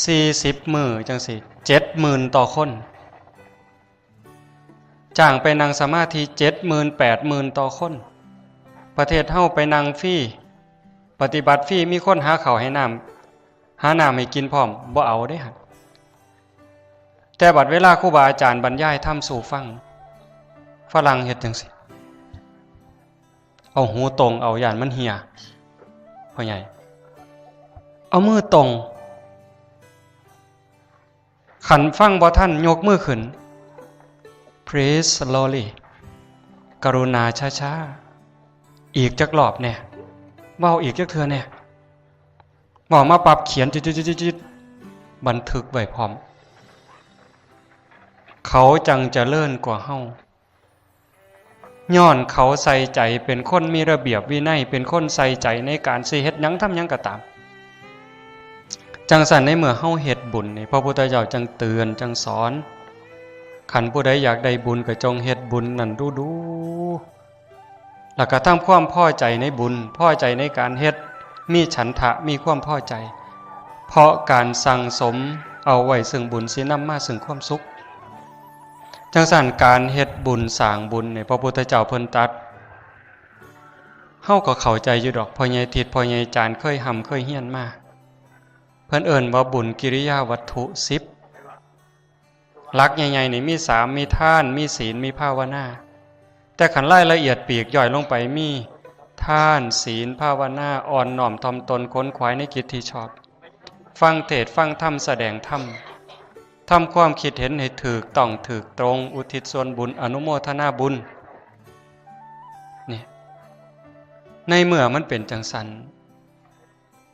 สี่สิบมื้อจั่งซี้ เจ็ดหมื่นต่อคน จ้างไปนั่งสมาธิ เจ็ดหมื่น แปดหมื่นต่อคน ประเทศเฮาไปนั่งฟรี ปฏิบัติฟรี มีคนหาข้าวให้น้ำ หาน้ำให้กินพร้อม บ่เอาเด้หั่น แต่บัดเวลาครูบาอาจารย์บรรยายธรรมสู่ฟัง ฝรั่งเฮ็ดจั่งซี้ เอาหูตรงเอา ย่านมันเหี่ย พ่อใหญ่ เอามือตรง คันฟังบ่ทันยกมือขึ้น Please slowly กรุณาช้าๆ อีกจักรอบแหน่ เว้าอีกจักเทื่อแหน่ เว้ามาปั๊บเขียนจิดๆๆๆ บันทึกไว้พร้อม เขาจั่งเจริญกว่าเฮา ย้อนเขาใส่ใจ เป็นคนมีระเบียบวินัย เป็นคนใส่ใจในการสิเฮ็ดหยังทำหยังก็ตาม จั่งซั้นในเมื่อเฮาเฮ็ดบุญนี่ พระพุทธเจ้าจั่งเตือนจั่งสอน คันผู้ใดอยากได้บุญก็จงเฮ็ดบุญนั่นดูๆ แล้วก็ทำความพอใจในบุญ พอใจในการเฮ็ด มีฉันทะ มีความพอใจ เพราะการสั่งสมเอาไว้ซึ่งบุญสินำมาซึ่งความสุข จั่งซั้นการเฮ็ดบุญสร้างบุญนี่ พระพุทธเจ้าเพิ่นตรัส เฮาก็เข้าใจอยู่ดอก พ่อใหญ่ทิด พ่อใหญ่จารย์เคยร่ำเคยเรียนมา เพิ่นเอิ้นว่าบุญกิริยาวัตถุสิบ หลักใหญ่ๆ นี่มีสาม มีทาน มีศีล มีภาวนา แต่คันรายละเอียดปลีกย่อยลงไปมี ทาน ศีล ภาวนา อ่อนน้อมถ่อมตน ขนขวายในกิจที่ชอบ ฟังเทศน์ ฟังธรรม แสดงธรรม ทำความคิดเห็นให้ถูกต้องถูกตรง อุทิศส่วนบุญ อนุโมทนาบุญ นี่ ในเมื่อมันเป็นจั่งซั้น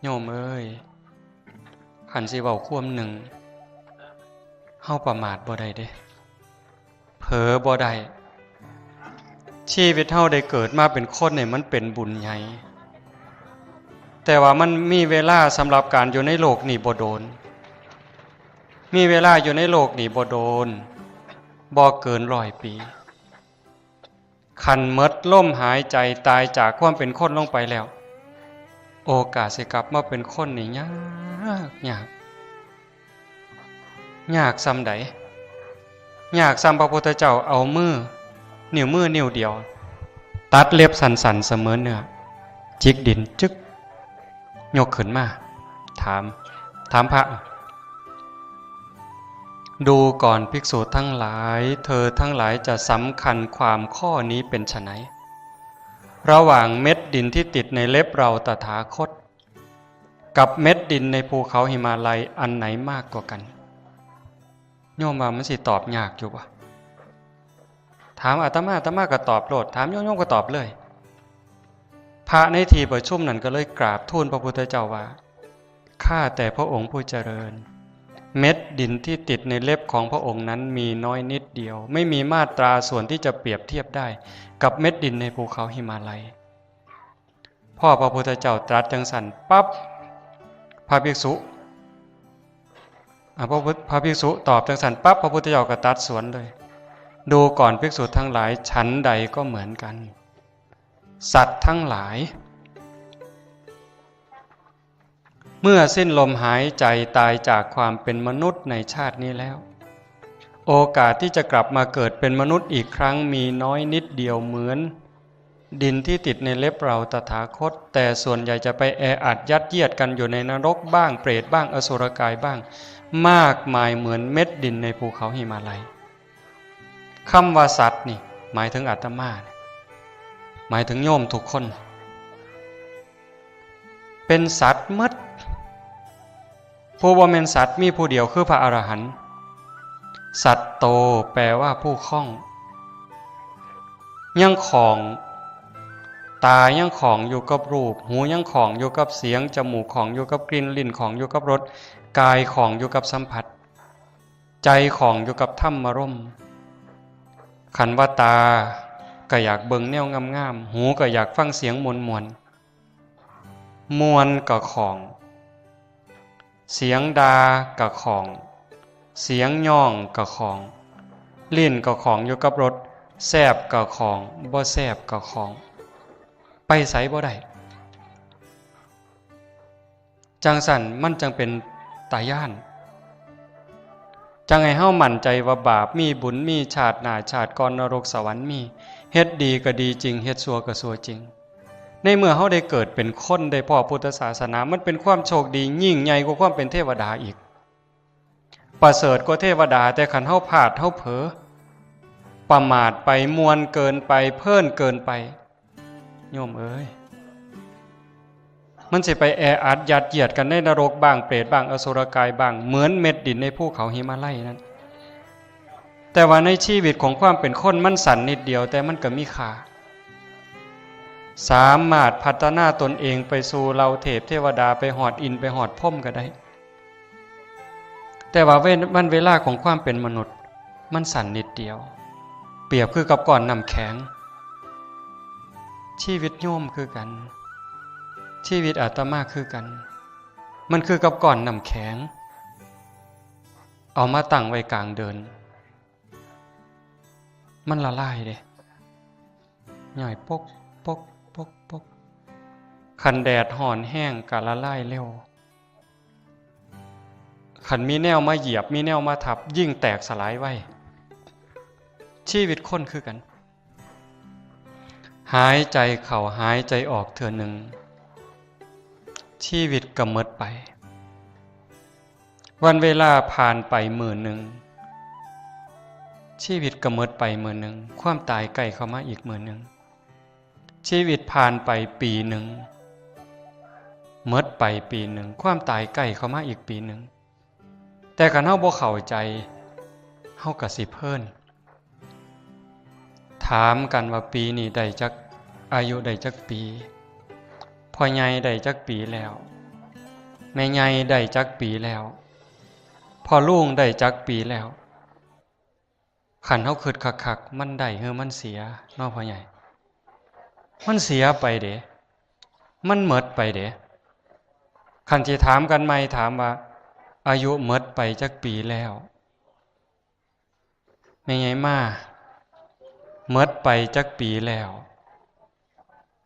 โยมเอ้ย คันสิเว้าความหนึ่ง เฮาประมาทบ่ได้เด้ เผลอบ่ได้ ชีวิตเฮาได้เกิดมาเป็นคนนี่มันเป็นบุญใหญ่ แต่ว่ามันมีเวลาสำหรับการอยู่ในโลกนี่บ่โดน มีเวลาอยู่ในโลกนี่บ่โดน บ่เกินร้อยปี คันหมดลมหายใจตายจากความเป็นคนลงไปแล้ว โอกาสสิกลับมาเป็นคนนี่ยาก ยาก ยากส่ำใด ยากส่ำพระพุทธเจ้าเอามือ นิ้วมือนิ้วเดียว แต ตัดเล็บสั้นๆเสมอเนื้อ จิกดินจึก ยกขึ้นมา ถาม ถามพระ ดูก่อนภิกษุทั้งหลาย เธอทั้งหลายจะสำคัญความข้อนี้เป็นไฉน ระหว่างเม็ดดินที่ติดในเล็บเราตถาคต กับเม็ดดินในภูเขาหิมาลัยอันไหนมากกว่ากัน โยมว่ามันสิตอบยากอยู่บ่ ถามอาตมา อาตมาก็ตอบโลด ถามโยม โยมก็ตอบเลย พระในที่ประชุมนั้นก็เลยกราบทูลพระพุทธเจ้าว่า ข้าแต่พระองค์ผู้เจริญ เม็ดดินที่ติดในเล็บของพระองค์นั้นมีน้อยนิดเดียว ไม่มีมาตราส่วนที่จะเปรียบเทียบได้กับเม็ดดินในภูเขาหิมาลัย พอพระพุทธเจ้าตรัสจังสันปั๊บ พระภิกษุ อ่ะ พระพุทธ พระภิกษุตอบจังสันปั๊บ พระพุทธเจ้าก็ตรัสสวนเลย ดูก่อนภิกษุทั้งหลาย ฉันใดก็เหมือนกัน สัตว์ทั้งหลาย เมื่อสิ้นลมหายใจตายจากความเป็นมนุษย์ในชาตินี้แล้ว โอกาสที่จะกลับมาเกิดเป็นมนุษย์อีกครั้งมีน้อยนิดเดียวเหมือน ดินที่ติดในเล็บเราตถาคต แต่ส่วนใหญ่จะไปแออัดยัดเยียดกันอยู่ในนรกบ้าง เปรตบ้าง อสุรกายบ้าง มากมายเหมือนเม็ดดินในภูเขาหิมาลัย คำว่าสัตว์นี่ หมายถึงอาตมา หมายถึงโยมทุกคน เป็นสัตว์หมด ผู้บ่แม่นสัตว์มีผู้เดียวคือพระอรหันต์ สัตโต แปลว่าผู้ข้อง ยังข้อง ตายังข้องอยู่กับรูป หูยังข้องอยู่กับเสียง จมูกข้องอยู่กับกลิ่น ลิ้นข้องอยู่กับรส กายข้องอยู่กับสัมผัส ใจข้องอยู่กับธรรมารมณ์ คันว่าตาก็อยากเบิ่งแนวงามๆ หูก็อยากฟังเสียงม่วนๆ ม่วนก็ข้อง เสียงด่าก็ข้อง เสียงย้องก็ข้อง ลิ้นก็ข้องอยู่กับรส แซ่บก็ข้อง บ่แซ่บก็ข้อง ไปไสบ่ได้ จังซั่นมันจังเป็นตาย้าน จังให้เฮามั่นใจว่าบาปมี บุญมี ชาติหน้าชาติก่อนนรกสวรรค์มี เฮ็ดดีก็ดีจริง เฮ็ดชั่วก็ชั่วจริง ในเมื่อเฮาได้เกิดเป็นคน ได้พ้อพุทธศาสนา มันเป็นความโชคดียิ่งใหญ่กว่าความเป็นเทวดาอีก ประเสริฐกว่าเทวดา แต่คันเฮาพลาด เฮาเผลอ ประมาทไป ม่วนเกินไป เพลินเกินไป โยมเอ้ย มันสิไปแออัดยัดเยียดกันในนรกบ้าง เปรตบ้าง อสุรกายบ้าง เหมือนเม็ดดินในภูเขาหิมาลัยนั้น แต่ว่าในชีวิตของความเป็นคนมันสั้นนิดเดียว แต่มันก็มีค่า สามารถพัฒนาตนเองไปสู่เหล่าเทพเทวดา ไปฮอดอินทร์ ไปฮอดพรหมก็ได้ แต่ว่าเว้น วันเวลาของความเป็นมนุษย์ มันสั้นนิดเดียว เปรียบคือกับก้อนน้ำแข็ง ชีวิตโยมคือกัน ชีวิตอาตมาคือกัน มันคือกับก้อนน้ำแข็ง เอามาตั้งไว้กลางเดิน มันละลายเด้ ย่อยปก ปก ปก ปก คันแดดฮ้อนแฮงก็ละลายเร็ว คันมีแนวมาเหยียบ มีแนวมาทับ ยิ่งแตกสลายไว ชีวิตคนคือกัน หายใจเข้า หายใจออกเทื่อหนึ่ง ชีวิตก็หมดไป วันเวลาผ่านไปมื้อหนึ่ง ชีวิตก็หมดไปมื้อหนึ่ง ความตายใกล้เข้ามาอีกมื้อหนึ่ง ชีวิตผ่านไปปีหนึ่ง หมดไปปีหนึ่ง ความตายใกล้เข้ามาอีกปีหนึ่ง แต่คันเฮาบ่เข้าใจ เฮาก็สิเพลิน ถามกันว่าปีนี้ได้จัก อายุได้จักปี พ่อใหญ่ได้จักปีแล้ว แม่ใหญ่ได้จักปีแล้ว พ่อลุงได้จักปีแล้ว คันเฮาคิดคักๆ มันได้หรือมันเสียเนาะพ่อใหญ่ มันเสียไปเด้ มันหมดไปเด้ คันสิถามกันใหม่ ถามว่า อายุหมดไปจักปีแล้ว แม่ใหญ่มา หมดไปจักปีแล้ว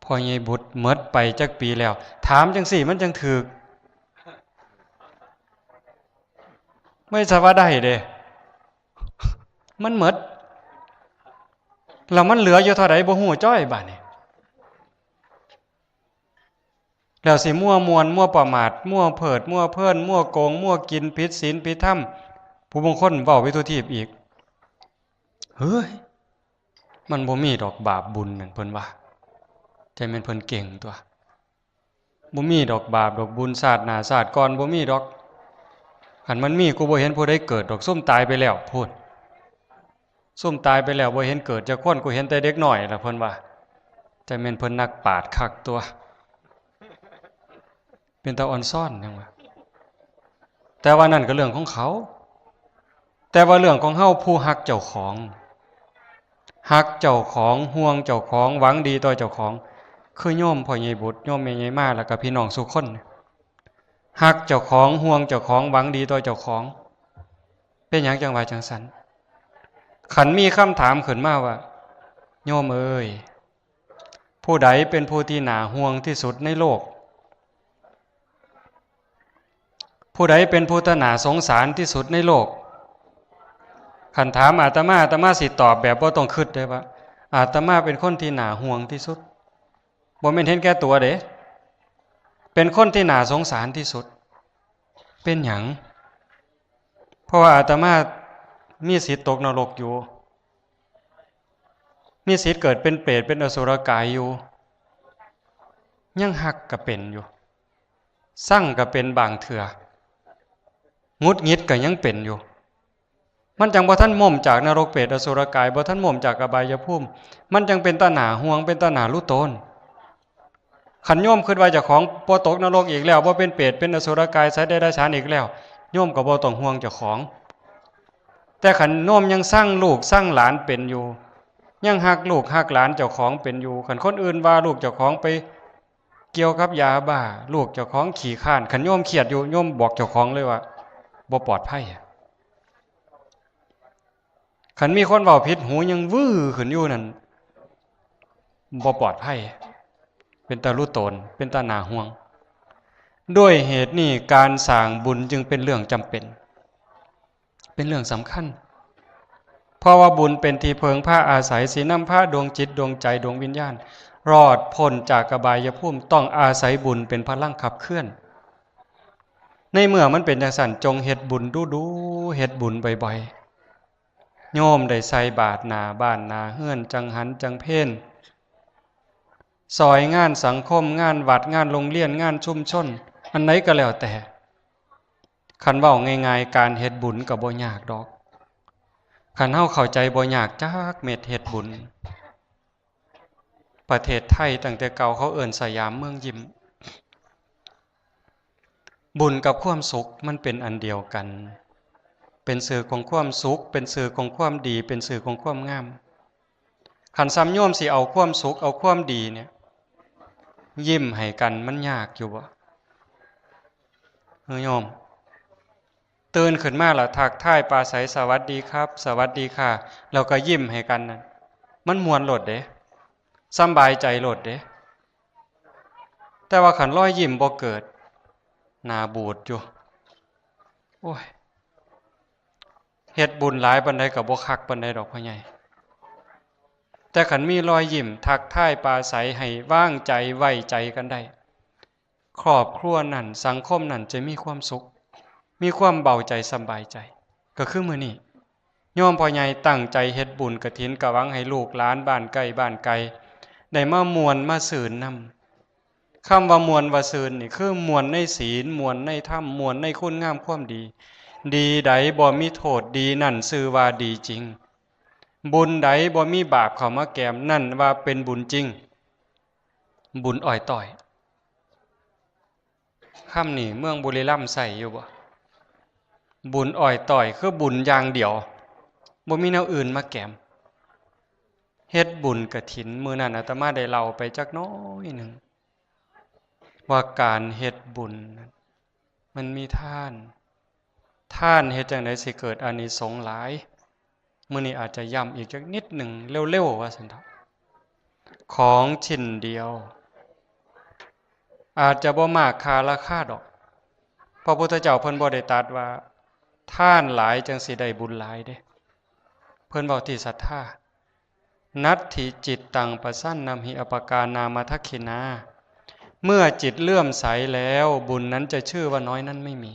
พ่อใหญ่บุตร หมดไปจักปีแล้ว ถามจังซี่มันจังถูก ไม่ใช่ว่าได้เด้ มันหมด แล้วมันเหลืออยู่เท่าใดบ่ฮู้จ้อยบาดนี้ แล้วสิมัวม่วน มัวประมาท มัวเพลิด มัวเพลิน มัวโกง มัวกิน ผิดศีล ผิดธรรม ผู้บางคนเว้าวิทุทีปอีก เฮ้ย มันบ่มีดอกบาปบุญนั่น เพิ่นว่า แต่แม่นเพิ่นเก่งตั๊ว บ่มีดอกบาปดอกบุญ ชาติหน้าชาติก่อนบ่มีดอก คันมันมี กูบ่เห็นผู้ใดเกิดดอก ซุมตายไปแล้วพู้น ซุมตายไปแล้วบ่เห็นเกิดจักคน กูเห็นแต่เด็กน้อยล่ะ เพิ่นว่า แต่แม่นเพิ่นนักปราชญ์คักตั๊ว เป็นตาอ่อนซ้อนหยังวะ แต่ว่านั่นก็เรื่องของเขา แต่ว่าเรื่องของเฮา ผู้ฮักเจ้าของ ฮักเจ้าของ ห่วงเจ้าของ หวังดีต่อเจ้าของ คือโยมพ่อใหญ่บุตร โยมแม่ใหญ่มา แล้วก็พี่น้องซุคน ฮักเจ้าของ ห่วงเจ้าของ หวังดีต่อเจ้าของ เป็นหยังจั่งว่าจั่งซั้น คันมีคำถามขึ้นมาว่า โยมเอ๋ย ผู้ใดเป็นผู้ที่น่าห่วงที่สุดในโลก ผู้ใดเป็นผู้ที่น่าสงสารที่สุดในโลก คันถามอาตมา อาตมาสิตอบแบบบ่ต้องคิดเลยว่า อาตมาเป็นคนที่น่าห่วงที่สุด บ่แม่นเห็นแก่ตัวเด้ เป็นคนที่น่าสงสารที่สุด เป็นหยัง เพราะว่าอาตมามีสิทธิ์ตกนรกอยู่ มีสิทธิ์เกิดเป็นเปรต เป็นอสุรกายอยู่ ยังฮักก็เป็นอยู่ ซังก็เป็นบางเทื่อ หงุดหงิดก็ยังเป็นอยู่ มันจั่งบ่ทันม้มจากนรกเปรตอสุรกาย บ่ทันม้มจากอบายภูมิ มันจั่งเป็นตาหน้าห่วง เป็นตาหน้าลุโตน คันโยมคิดว่าเจ้าของบ่ตกนรกอีกแล้ว บ่เป็นเปรต เป็นอสุรกาย สัตว์เดรัจฉานอีกแล้ว โยมก็บ่ต้องห่วงเจ้าของ แต่คันโยมยังซังลูกซังหลานเป็นอยู่ ยังฮักลูกฮักหลานเจ้าของเป็นอยู่ คันคนอื่นว่าลูกเจ้าของไปเกี่ยวกับยาบ้า ลูกเจ้าของขี้คร้าน คันโยมเครียดอยู่ โยมบอกเจ้าของเลยว่า บ่ปลอดภัย คันมีคนเว้าผิดหูยังวื้อขึ้นอยู่นั่น บ่ปลอดภัย เป็นตาลุโตน เป็นตาหน้าห่วง ด้วยเหตุนี้การสร้างบุญจึงเป็นเรื่องจำเป็น เป็นเรื่องสำคัญ เพราะว่าบุญเป็นที่เพิ่งพาอาศัย สินำพาดวงจิตดวงใจดวงวิญญาณ รอดพ้นจากอบายภูมิ ต้องอาศัยบุญเป็นพลังขับเคลื่อน ในเมื่อมันเป็นจั่งซั้น จงเฮ็ดบุญดูๆ เฮ็ดบุญบ่อยๆ โยมได้ใส่บาตรหน้าบ้านหน้าเฮือน จั่งหันจั่งเพล ซอยงานสังคม งานวัด งานโรงเรียน งานชุมชน อันใดก็แล้วแต่ คันเว้าง่ายๆ การเฮ็ดบุญก็บ่ยากดอก คันเฮาเข้าใจบ่ยากจักเม็ด เฮ็ดบุญ ประเทศไทยตั้งแต่เก่าเขาเอิ้นสยามเมืองยิ้ม บุญกับความสุขมันเป็นอันเดียวกัน เป็นชื่อของความสุข เป็นชื่อของความดี เป็นชื่อของความงาม คันส่ำโยมสิเอาความสุข เอาความดีเนี่ย ยิ้มให้กันมันยากอยู่บ่ เฮ้ยโยม ตื่นขึ้นมาแล้วทักทายปราศรัย สวัสดีครับ สวัสดีค่ะ แล้วก็ยิ้มให้กันนั่น มันม่วนโลดเด้ สำบายใจโลดเด้ แต่ว่าคันรอยยิ้มบ่เกิด หน้าบูดอยู่ โอ้ย เฮ็ดบุญหลายปานใดก็บ่คักปานใดดอกพ่อใหญ่ แต่คันมีรอยยิ้มทักทายปราศรัยให้วางใจไว้ใจกันได้ ครอบครัวนั้น สังคมนั้นจะมีความสุข มีความเบาใจสำบายใจ ก็คือมื้อนี้ โยมพ่อใหญ่ตั้งใจเฮ็ดบุญกฐิน ก็หวังให้ลูกหลานบ้านใกล้บ้านไกล ได้มาม่วนมาซื่นนำ คำว่าม่วนว่าซื่นนี่คือม่วนในศีล ม่วนในธรรม ม่วนในคุณงามความดี ดีใดบ่มีโทษ ดีนั่นชื่อว่าดีจริง บุญใดบ่มีบาปเข้ามาแกม นั่นว่าเป็นบุญจริง บุญอ้อยต้อย คำนี้เมืองบุรีรัมย์ใช้อยู่บ่ บุญอ้อยต้อยคือบุญอย่างเดียว บ่มีแนวอื่นมาแกม เฮ็ดบุญกฐิน มื้อนั้นอาตมาได้เล่าไปจักน้อยหนึ่ง ว่าการเฮ็ดบุญนั้น มันมีทาน ทานเฮ็ดจั่งใดสิเกิดอานิสงส์หลาย มื้อนี้อาจจะย้ำอีกจักนิดหนึ่งเร็วๆ ว่าซั่นเถาะ ของชิ้นเดียว อาจจะบ่มากค่าราคาดอก พระพุทธเจ้าเพิ่นบ่ได้ตรัสว่า ทานหลายจั่งสิได้บุญหลายเด้ เพิ่นเว้าที่ศรัทธา นัตถิจิตตังปสันนัมหิ อัปปกานามาทักขิณา เมื่อจิตเลื่อมใสแล้ว บุญนั้นจะชื่อว่าน้อยนั้นไม่มี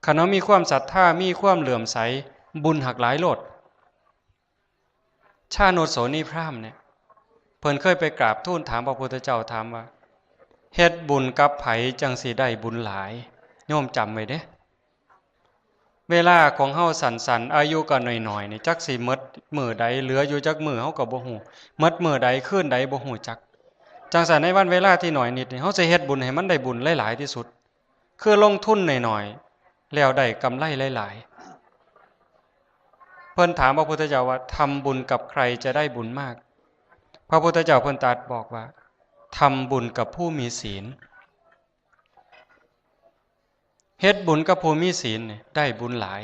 คันเฮามีความศรัทธา มีความเลื่อมใส บุญหักหลายโลด ชานุชโสนีพราหมณ์เนี่ย เพิ่นเคยไปกราบทูลถามพระพุทธเจ้า ถามว่า เฮ็ดบุญกับไผจั่งสิได้บุญหลาย โยมจำไว้เด้ เวลาของเฮาสั้นๆ อายุก็น้อยๆ นี่ จักสิหมดมื้อใด เหลืออยู่จักมื้อเฮาก็บ่ฮู้ หมดมื้อใด คืนใดบ่ฮู้จัก จั่งซั้นในวันเวลาที่น้อยนิดนี่ เฮาสิเฮ็ดบุญให้มันได้บุญหลายๆ ที่สุด คือลงทุนน้อยๆ แล้วได้กำไรหลายๆ เพิ่นถามพระพุทธเจ้าว่า ทำบุญกับใครจะได้บุญมาก พระพุทธเจ้าเพิ่นตรัสบอกว่า ทำบุญกับผู้มีศีล เฮ็ดบุญกับผู้มีศีลนี่ได้บุญหลาย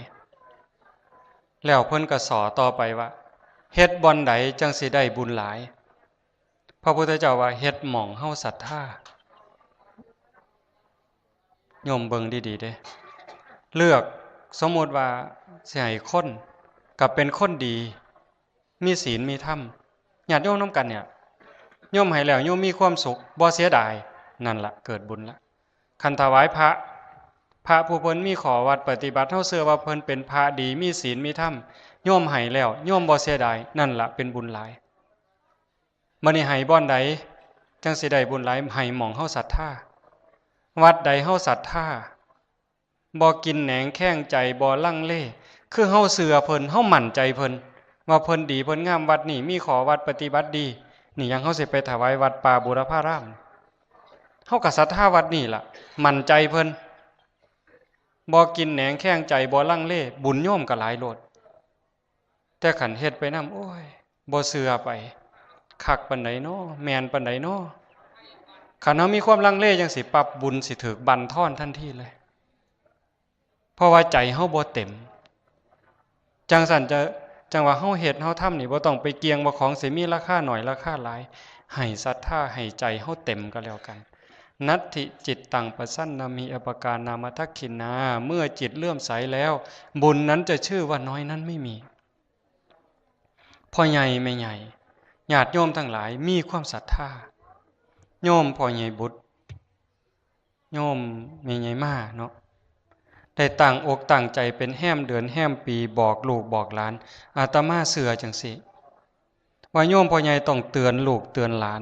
แล้วเพิ่นก็สอต่อไปว่า เฮ็ดบ่อนใดจั่งสิได้บุญหลาย พระพุทธเจ้าว่า เฮ็ดหม่องเฮาศรัทธา โยมเบิ่งดีๆ เด้ เลือก สมมุติว่าสิให้คน ก็เป็นคนดี มีศีลมีธรรม ญาติโยมนำกันเนี่ย โยมให้แล้วโยมมีความสุข บ่เสียดาย นั่นละเกิดบุญละ คันถวายพระ พระผู้เพิ่นมีข้อวัดปฏิบัติ เฮาเชื่อว่าเพิ่นเป็นพระดี มีศีลมีธรรม โยมให้แล้ว โยมบ่เสียดาย นั่นละเป็นบุญหลาย บัดนี้ให้บ่อนใด จั่งสิได้บุญหลาย ให้หม่องเฮาศรัทธา วัดใดเฮาศรัทธา บ่กินแหนงแคลงใจ บ่ลังเล คือเฮาเชื่อเพิ่น เฮามั่นใจเพิ่น ว่าเพิ่นดีเพิ่นงาม วัดนี้มีข้อวัดปฏิบัติดี นี่อย่างเฮาสิไปถวายวัดป่าบูรพาราม เฮาก็ศรัทธาวัดนี้ล่ะ มั่นใจเพิ่น บ่กินแหนงแคลงใจ บ่ลังเล บุญโยมก็หลายโลด แต่คันเฮ็ดไปนำ โอ้ย บ่เชื่อไป คักปานใดน้อ แม่นปานใดน้อ คันเฮามีความลังเลจั่งซี้ปั๊บ บุญสิถูกบั่นทอนทันทีเลย เพราะว่าใจเฮาบ่เต็ม จั่งซั้นจะ จั่งว่าเฮาเฮ็ดเฮาทำนี่ บ่ต้องไปเกี่ยงว่าของสิมีราคาน้อยราคาหลาย ให้ศรัทธา ให้ใจเฮาเต็มก็แล้วกัน นัตถิจิตตังปสันนามิ อปการามทักขิณา เมื่อจิตเลื่อมใสแล้ว บุญนั้นจะชื่อว่าน้อยนั้นไม่มี พ่อใหญ่แม่ใหญ่ ญาติโยมทั้งหลาย มีความศรัทธา โยมพ่อใหญ่บุตร โยมแม่ใหญ่มาเนาะ ได้ตั้งอกตั้งใจเป็นแฮมเดือนแฮมปี บอกลูกบอกหลาน อาตมาเชื่อจั่งซี้ ว่าโยมพ่อใหญ่ต้องเตือนลูกเตือนหลาน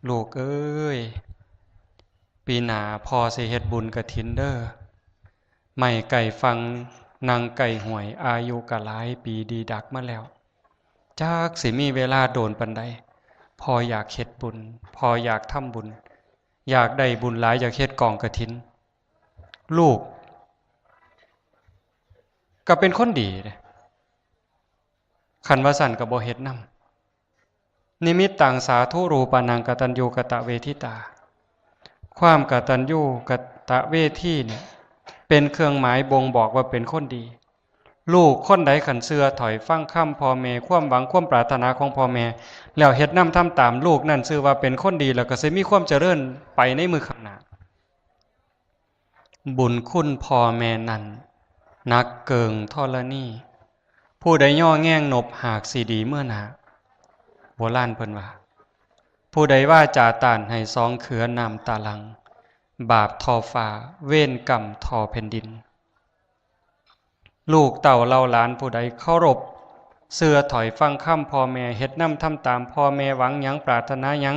ลูกเอ้ย ปีหน้าพ่อสิเฮ็ดบุญกฐินเด้อ ไม้ใกล้ฝั่ง นั่งใกล้ห้วย อายุก็หลายปีดีดักมาแล้ว จักสิมีเวลาโดนปานใด พ่ออยากเฮ็ดบุญ พ่ออยากทำบุญ อยากได้บุญหลาย อยากเฮ็ดกองกฐิน ลูก ก็เป็นคนดีเด้ คันว่าซั่นก็บ่เฮ็ดนำ นิมิตตังสาธุรูปานังกตัญญูกตเวทิตา ความกตัญญูกตเวทีเนี่ย เป็นเครื่องหมายบ่งบอกว่าเป็นคนดี ลูกคนใดคันเชื่อถอยฟังคำพ่อแม่ ความหวังความปรารถนาของพ่อแม่ แล้วเฮ็ดนำทำตาม ลูกนั่นชื่อว่าเป็นคนดี แล้วก็สิมีความเจริญไปในมื้อข้างหน้า บุญคุณพ่อแม่นั้น หนักเกิ่งธรณี ผู้ใดย่อแง่งนบหากสิดีเมื่อหน้า โบราณเพิ่นว่า ผู้ใดวาจาต้านให้สองเขือน้ำตาหลั่ง บาปท่อฟ้า เวรกรรมท่อแผ่นดิน ลูกเต้าเหล่าหลานผู้ใดเคารพ เชื่อถอยฟังคำพ่อแม่ เฮ็ดนำทำตาม พ่อแม่หวังหยังปรารถนาหยัง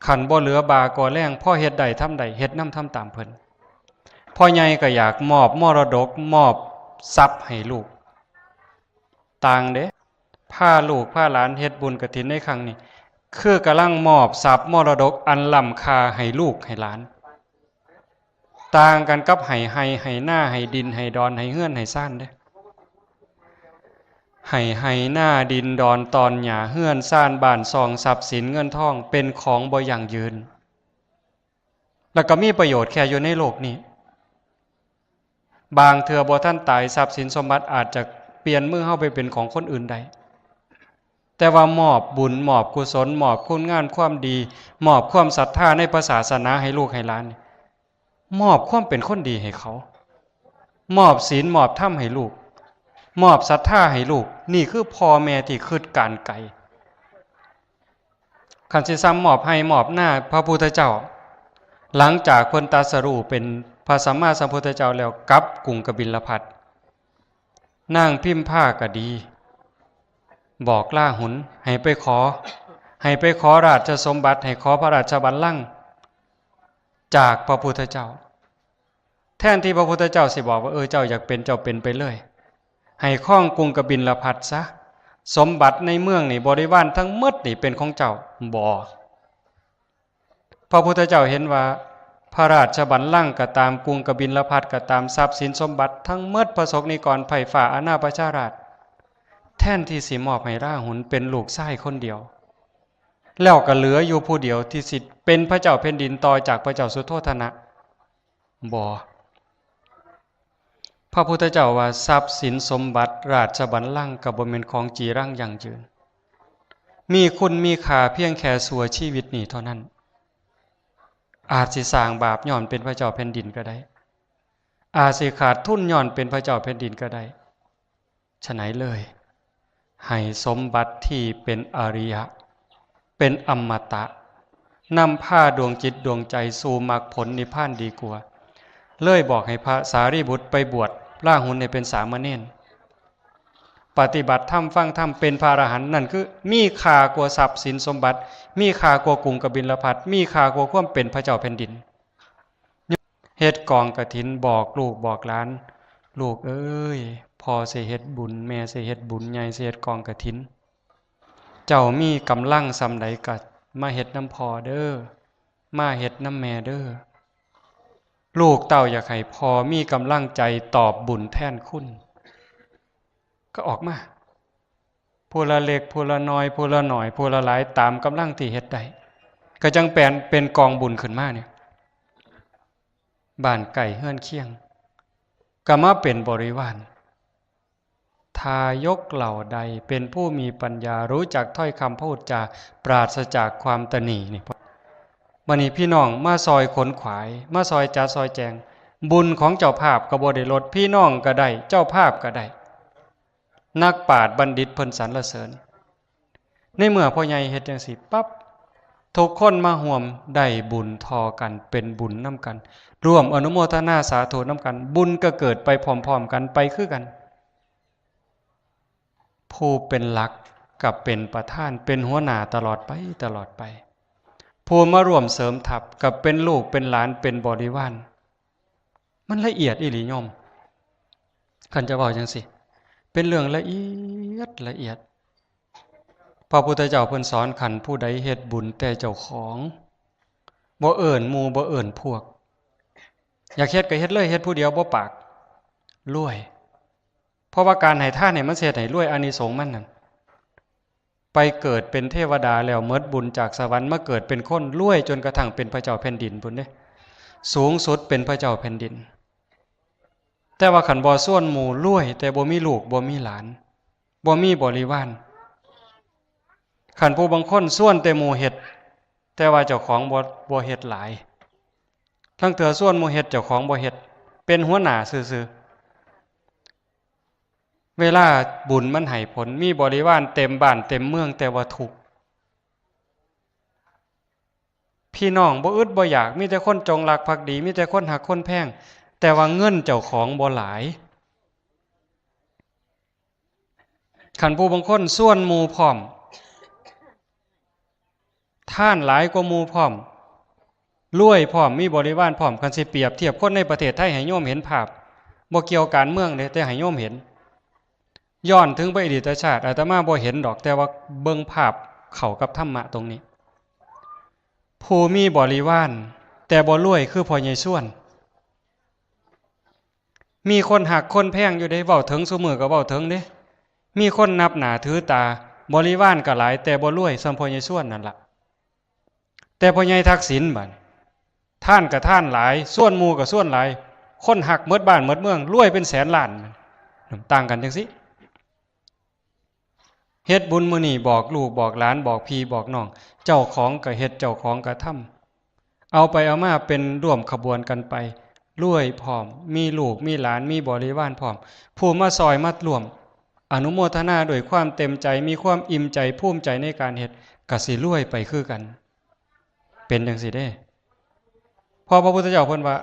คันบ่เหลือบ่าก่อแรง พอเฮ็ดได้ทำได้ เฮ็ดนำทำตามเพิ่น พ่อใหญ่ก็อยากมอบมรดก มอบทรัพย์ให้ลูก ต่างเด้ พาลูกพาหลานเฮ็ดบุญกฐินในครั้งนี้ คือกำลังมอบทรัพย์มรดกอันล้ำค่าให้ลูกให้หลาน ต่างกันกับให้ไฮ่ให้นา ให้ดินให้ดอน ให้เฮือนให้ซานเด้ ให้ไฮ่นา ดินดอน ต้นหญ้า เฮือนซาน บ้านช่อง ทรัพย์สินเงินทอง เป็นของบ่ยั่งยืน แล้วก็มีประโยชน์แค่อยู่ในโลกนี้ บางเทื่อบ่ทันตาย ทรัพย์สินสมบัติอาจจะเปลี่ยนมือเฮาไปเป็นของคนอื่นได้ แต่ว่ามอบบุญ มอบกุศล มอบคุณงามความดี มอบความศรัทธาในพระศาสนาให้ลูกให้หลาน มอบความเป็นคนดีให้เขา มอบศีล มอบธรรมให้ลูก มอบศรัทธาให้ลูก นี่คือพ่อแม่ที่คิดการไกล คันสิซ้ำมอบไฮ่มอบนา พระพุทธเจ้า หลังจากเพิ่นตรัสรู้เป็นพระสัมมาสัมพุทธเจ้าแล้ว กลับกรุงกบิลพัสดุ์ นางพิมพาก็ดี บอกราหุลให้ไปขอ ให้ไปขอราชสมบัติ ให้ขอพระราชบัลลังก์จากพระพุทธเจ้า แทนที่พระพุทธเจ้าสิบอกว่า เออ เจ้าอยากเป็นเจ้าเป็นไปเลย ให้ครองกรุงกบิลพัสดุ์ซะ สมบัติในเมืองนี่ บริวารทั้งหมดนี่เป็นของเจ้า บ่ พระพุทธเจ้าเห็นว่า พระราชบัลลังก์ก็ตาม กรุงกบิลพัสดุ์ก็ตาม ทรัพย์สินสมบัติทั้งหมด พระสกนิกร ไพร่ฟ้า อาณาประชาราษฎร์ แทนที่สิมอบให้ราหุลเป็นลูกชายคนเดียว แล้วก็เหลืออยู่ผู้เดียวที่สิเป็นพระเจ้าแผ่นดินต่อจากพระเจ้าสุโธทนะ บ่ พระพุทธเจ้าว่า ทรัพย์สินสมบัติราชบัลลังก์ก็บ่แม่นของจีรังยั่งยืน มีคุณมีค่าเพียงแค่ชั่วชีวิตนี้เท่านั้น อาจสิสร้างบาปย้อนเป็นพระเจ้าแผ่นดินก็ได้ อาจสิขาดทุนย้อนเป็นพระเจ้าแผ่นดินก็ได้ ฉะนั้นเลย ให้สมบัติที่เป็นอริยะ เป็นอมตะ นำพาดวงจิตดวงใจสู่มรรคผลนิพพานดีกว่า เลยบอกให้พระสารีบุตรไปบวช ราหุลเนี่ยเป็นสามเณร ปฏิบัติธรรม ฟังธรรม เป็นพระอรหันต์ นั่นคือมีค่ากว่าทรัพย์สินสมบัติ มีค่ากว่ากรุงกบิลพัสดุ์ มีค่ากว่าความเป็นพระเจ้าแผ่นดิน เฮ็ดกองกฐิน บอกลูกบอกหลาน ลูกเอ้ย พ่อสิเฮ็ดบุญ แม่สิเฮ็ดบุญใหญ่ สิเฮ็ดกองกฐิน เจ้ามีกำลังส่ำใดก็มาเฮ็ดนำพ่อเด้อ มาเฮ็ดนำแม่เด้อ ลูกเต้าอยากให้พ่อมีกำลังใจตอบบุญแทนคุณ ก็ออกมา ผู้ละเล็ก ผู้ละน้อย ผู้ละหน่อย ผู้ละหลาย ตามกำลังที่เฮ็ดได้ ก็จั่งแปลนเป็นกองบุญขึ้นมาเนี่ย บ้านใกล้เฮือนเคียง ก็มาเป็นบริวาร ทายกเหล่าใดเป็นผู้มีปัญญา รู้จักถ้อยคำพูดจา ปราศจากความตนีนี่ บัดนี้พี่น้องมาซอยขนขวาย มาซอยจัดซอยแจง บุญของเจ้าภาพก็บ่ได้ลด พี่น้องก็ได้ เจ้าภาพก็ได้ นักปราชญ์บัณฑิตเพิ่นสรรเสริญ ในเมื่อพ่อใหญ่เฮ็ดจั่งซี้ปั๊บ ทุกคนมาร่วมได้บุญเท่ากัน เป็นบุญนำกัน ร่วมอนุโมทนาสาธุนำกัน บุญก็เกิดไปพร้อมๆกัน ไปคือกัน ผู้เป็นหลักก็เป็นประธาน เป็นหัวหน้าตลอดไป ตลอดไป ผู้มาร่วมเสริมทัพก็เป็นลูกเป็นหลาน เป็นบริวาร มันละเอียดอีหลีโยม คันจะเว้าจั่งซี้ เป็นเรื่องละเอียดละเอียด พระพุทธเจ้าเพิ่นสอน คันผู้ใดเฮ็ดบุญแต่เจ้าของ บ่เอิ้นหมู่บ่เอิ้นพวก อยากเฮ็ดก็เฮ็ดเลย เฮ็ดผู้เดียวบ่ปาก รวย เพราะว่าการให้ทานนี่มันสิเฮ็ดให้รวย อานิสงส์มันนั่น ไปเกิดเป็นเทวดาแล้วหมดบุญจากสวรรค์ มาเกิดเป็นคน รวยจนกระทั่งเป็นพระเจ้าแผ่นดินพุ้นเด้ สูงสุดเป็นพระเจ้าแผ่นดิน แต่ว่าคันบ่ชวนหมู่ รวยแต่บ่มีลูกบ่มีหลาน บ่มีบริวาร คันผู้บางคนชวนแต่หมู่เฮ็ด แต่ว่าเจ้าของบ่ บ่เฮ็ดหลาย ลางเทื่อชวนหมู่เฮ็ด เจ้าของบ่เฮ็ด เป็นหัวหน้าซื่อๆ เวลาบุญมันให้ผล มีบริวารเต็มบ้านเต็มเมือง แต่ว่าทุกข์ พี่น้องบ่อึดบ่อยาก มีแต่คนจงรักภักดี มีแต่คนฮักคนแพง แต่ว่าเงินเจ้าของบ่หลาย คันผู้บางคนชวนหมู่พร้อม ทานหลายกว่าหมู่พร้อม รวยพร้อม มีบริวารพร้อม คันสิเปรียบเทียบคนในประเทศไทยให้โยมเห็นภาพ บ่เกี่ยวการเมืองเด้ แต่ให้โยมเห็น ย้อนถึงพระอดีตชาติ อาตมาบ่เห็นดอก แต่ว่าเบิ่งภาพเข้ากับธรรมะตรงนี้ ผู้มีบริวาร แต่บ่รวยคือพ่อใหญ่ชวน มีคนฮักคนแพงอยู่เด้ เว้าถึงซุมื้อก็เว้าถึงเด้ มีคนนับหน้าถือตา บริวารก็หลาย แต่บ่รวยส่ำพ่อใหญ่ชวนนั่นล่ะ แต่พ่อใหญ่ทักษิณบัด ทานก็ทานหลาย ชวนหมู่ก็ชวนหลาย คนฮักหมดบ้านหมดเมือง รวยเป็นแสนล้าน ต่างกันจั่งซี้ เฮ็ดบุญมื้อนี้บอกลูกบอกหลาน บอกพี่บอกน้อง เจ้าของก็เฮ็ด เจ้าของก็ทำ เอาไปเอามาเป็นร่วมขบวนกันไป รวยพร้อม มีลูกมีหลาน มีบริวารพร้อม ผู้มาซอยมาร่วม อนุโมทนาด้วยความเต็มใจ มีความอิ่มใจภูมิใจในการเฮ็ด ก็สิรวยไปคือกัน เป็นจั่งซี้เด้ เพราะพระพุทธเจ้าเพิ่นว่า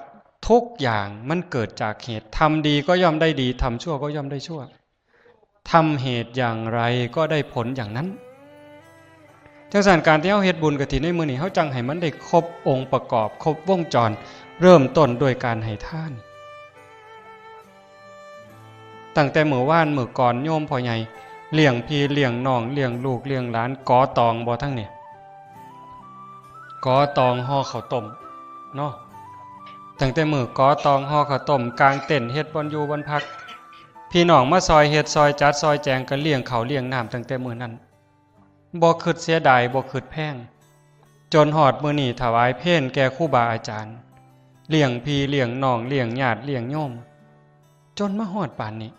ทุกอย่างมันเกิดจากเหตุ ทำดีก็ย่อมได้ดี ทำชั่วก็ย่อมได้ชั่ว ทำเหตุอย่างไรก็ได้ผลอย่างนั้น จังซั่น การที่เฮาเฮ็ดบุญกฐินในมื้อนี้ เฮาจั่งให้มันได้ครบองค์ประกอบ ครบวงจร เริ่มต้นด้วยการให้ทาน ตั้งแต่มื้อวานมื้อก่อน โยมพ่อใหญ่เลี้ยงพี่เลี้ยงน้อง เลี้ยงลูกเลี้ยงหลาน กอตองบ่ทั้งนี่ กอตองห่อข้าวต้มเนาะ ตั้งแต่มื้อกอตองห่อข้าวต้ม กางเต็นท์เฮ็ดบ่อนอยู่บ่อนพัก พี่น้องมาซอยเฮ็ดซอยจัดซอยแจง ก็เลี้ยงข้าวเลี้ยงน้ำตั้งแต่มื้อนั้น บ่คิดเสียดาย บ่คิดแพง จนฮอดมื้อนี้ถวายเพลแก่ครูบาอาจารย์ เลี้ยงพี่เลี้ยงน้อง เลี้ยงญาติเลี้ยงโยม จนมาฮอดปานนี้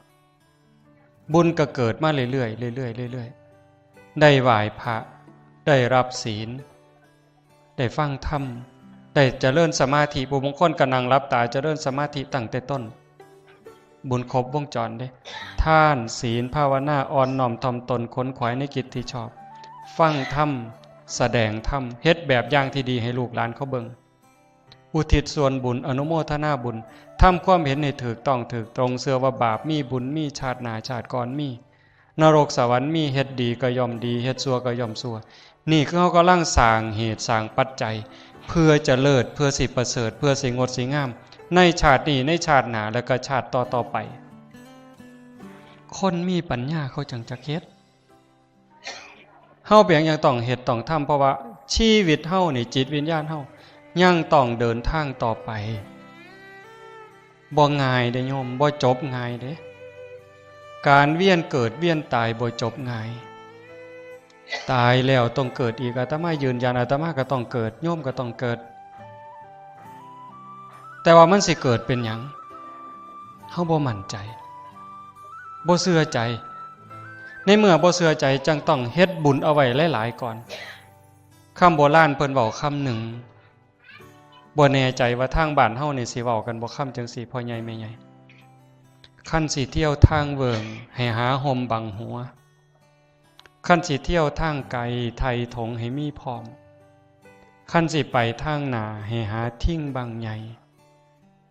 บุญก็เกิดมาเรื่อยๆ เรื่อยๆ เรื่อยๆ ได้ไหว้พระ ได้รับศีล ได้ฟังธรรม ได้เจริญสมาธิ ผู้บางคนก็นั่งหลับตาเจริญสมาธิตั้งแต่ต้น บุญครบวงจรเด้ ทาน ศีล ภาวนา อ่อนน้อมถ่อมตน ขนขวายในกิจที่ชอบ ฟังธรรม แสดงธรรม เฮ็ดแบบอย่างที่ดีให้ลูกหลานเขาเบิ่ง อุทิศส่วนบุญ อนุโมทนาบุญ ทำความเห็นให้ถูกต้องถูกตรง เชื่อว่าบาปมี บุญมี ชาติหน้าชาติก่อนมี นรกสวรรค์มี เฮ็ดดีก็ย่อมดี เฮ็ดชั่วก็ย่อมชั่ว นี่คือเฮากำลังสร้างเหตุสร้างปัจจัย เพื่อจะเลิศ เพื่อสิประเสริฐ เพื่อสิงดสิงาม ในชาตินี้ ในชาติหน้า แล้วก็ชาติต่อๆ ไป คนมีปัญญาเขาจั่งจักเฮ็ด เฮาเปียงยังต้องเฮ็ดต้องทำ เพราะว่าชีวิตเฮานี่ จิตวิญญาณเฮายังต้องเดินทางต่อไป บ่ง่ายเด้โยม บ่จบง่ายเด้ การเวียนเกิดเวียนตายบ่จบง่าย ตายแล้วต้องเกิดอีก อาตมายืนยัน อาตมาก็ต้องเกิด โยมก็ต้องเกิด แต่ว่ามันสิเกิดเป็นหยัง เฮาบ่มั่นใจ บ่เชื่อใจ ในเมื่อบ่เชื่อใจ จั่งต้องเฮ็ดบุญเอาไว้หลายๆ ก่อน คำโบราณเพิ่นเว้าคำหนึ่ง บ่แน่ใจว่าทางบ้านเฮานี่สิเว้ากันบ่ คำจั่งซี้ พ่อใหญ่แม่ใหญ่ คันสิเที่ยวทางเวิ้ง ให้หาฮ่มบังหัว คันสิเที่ยวทางไกล ไถ่ถงให้มีพร้อม คันสิไปทางหน้า ให้หาถิงบั้งใหญ่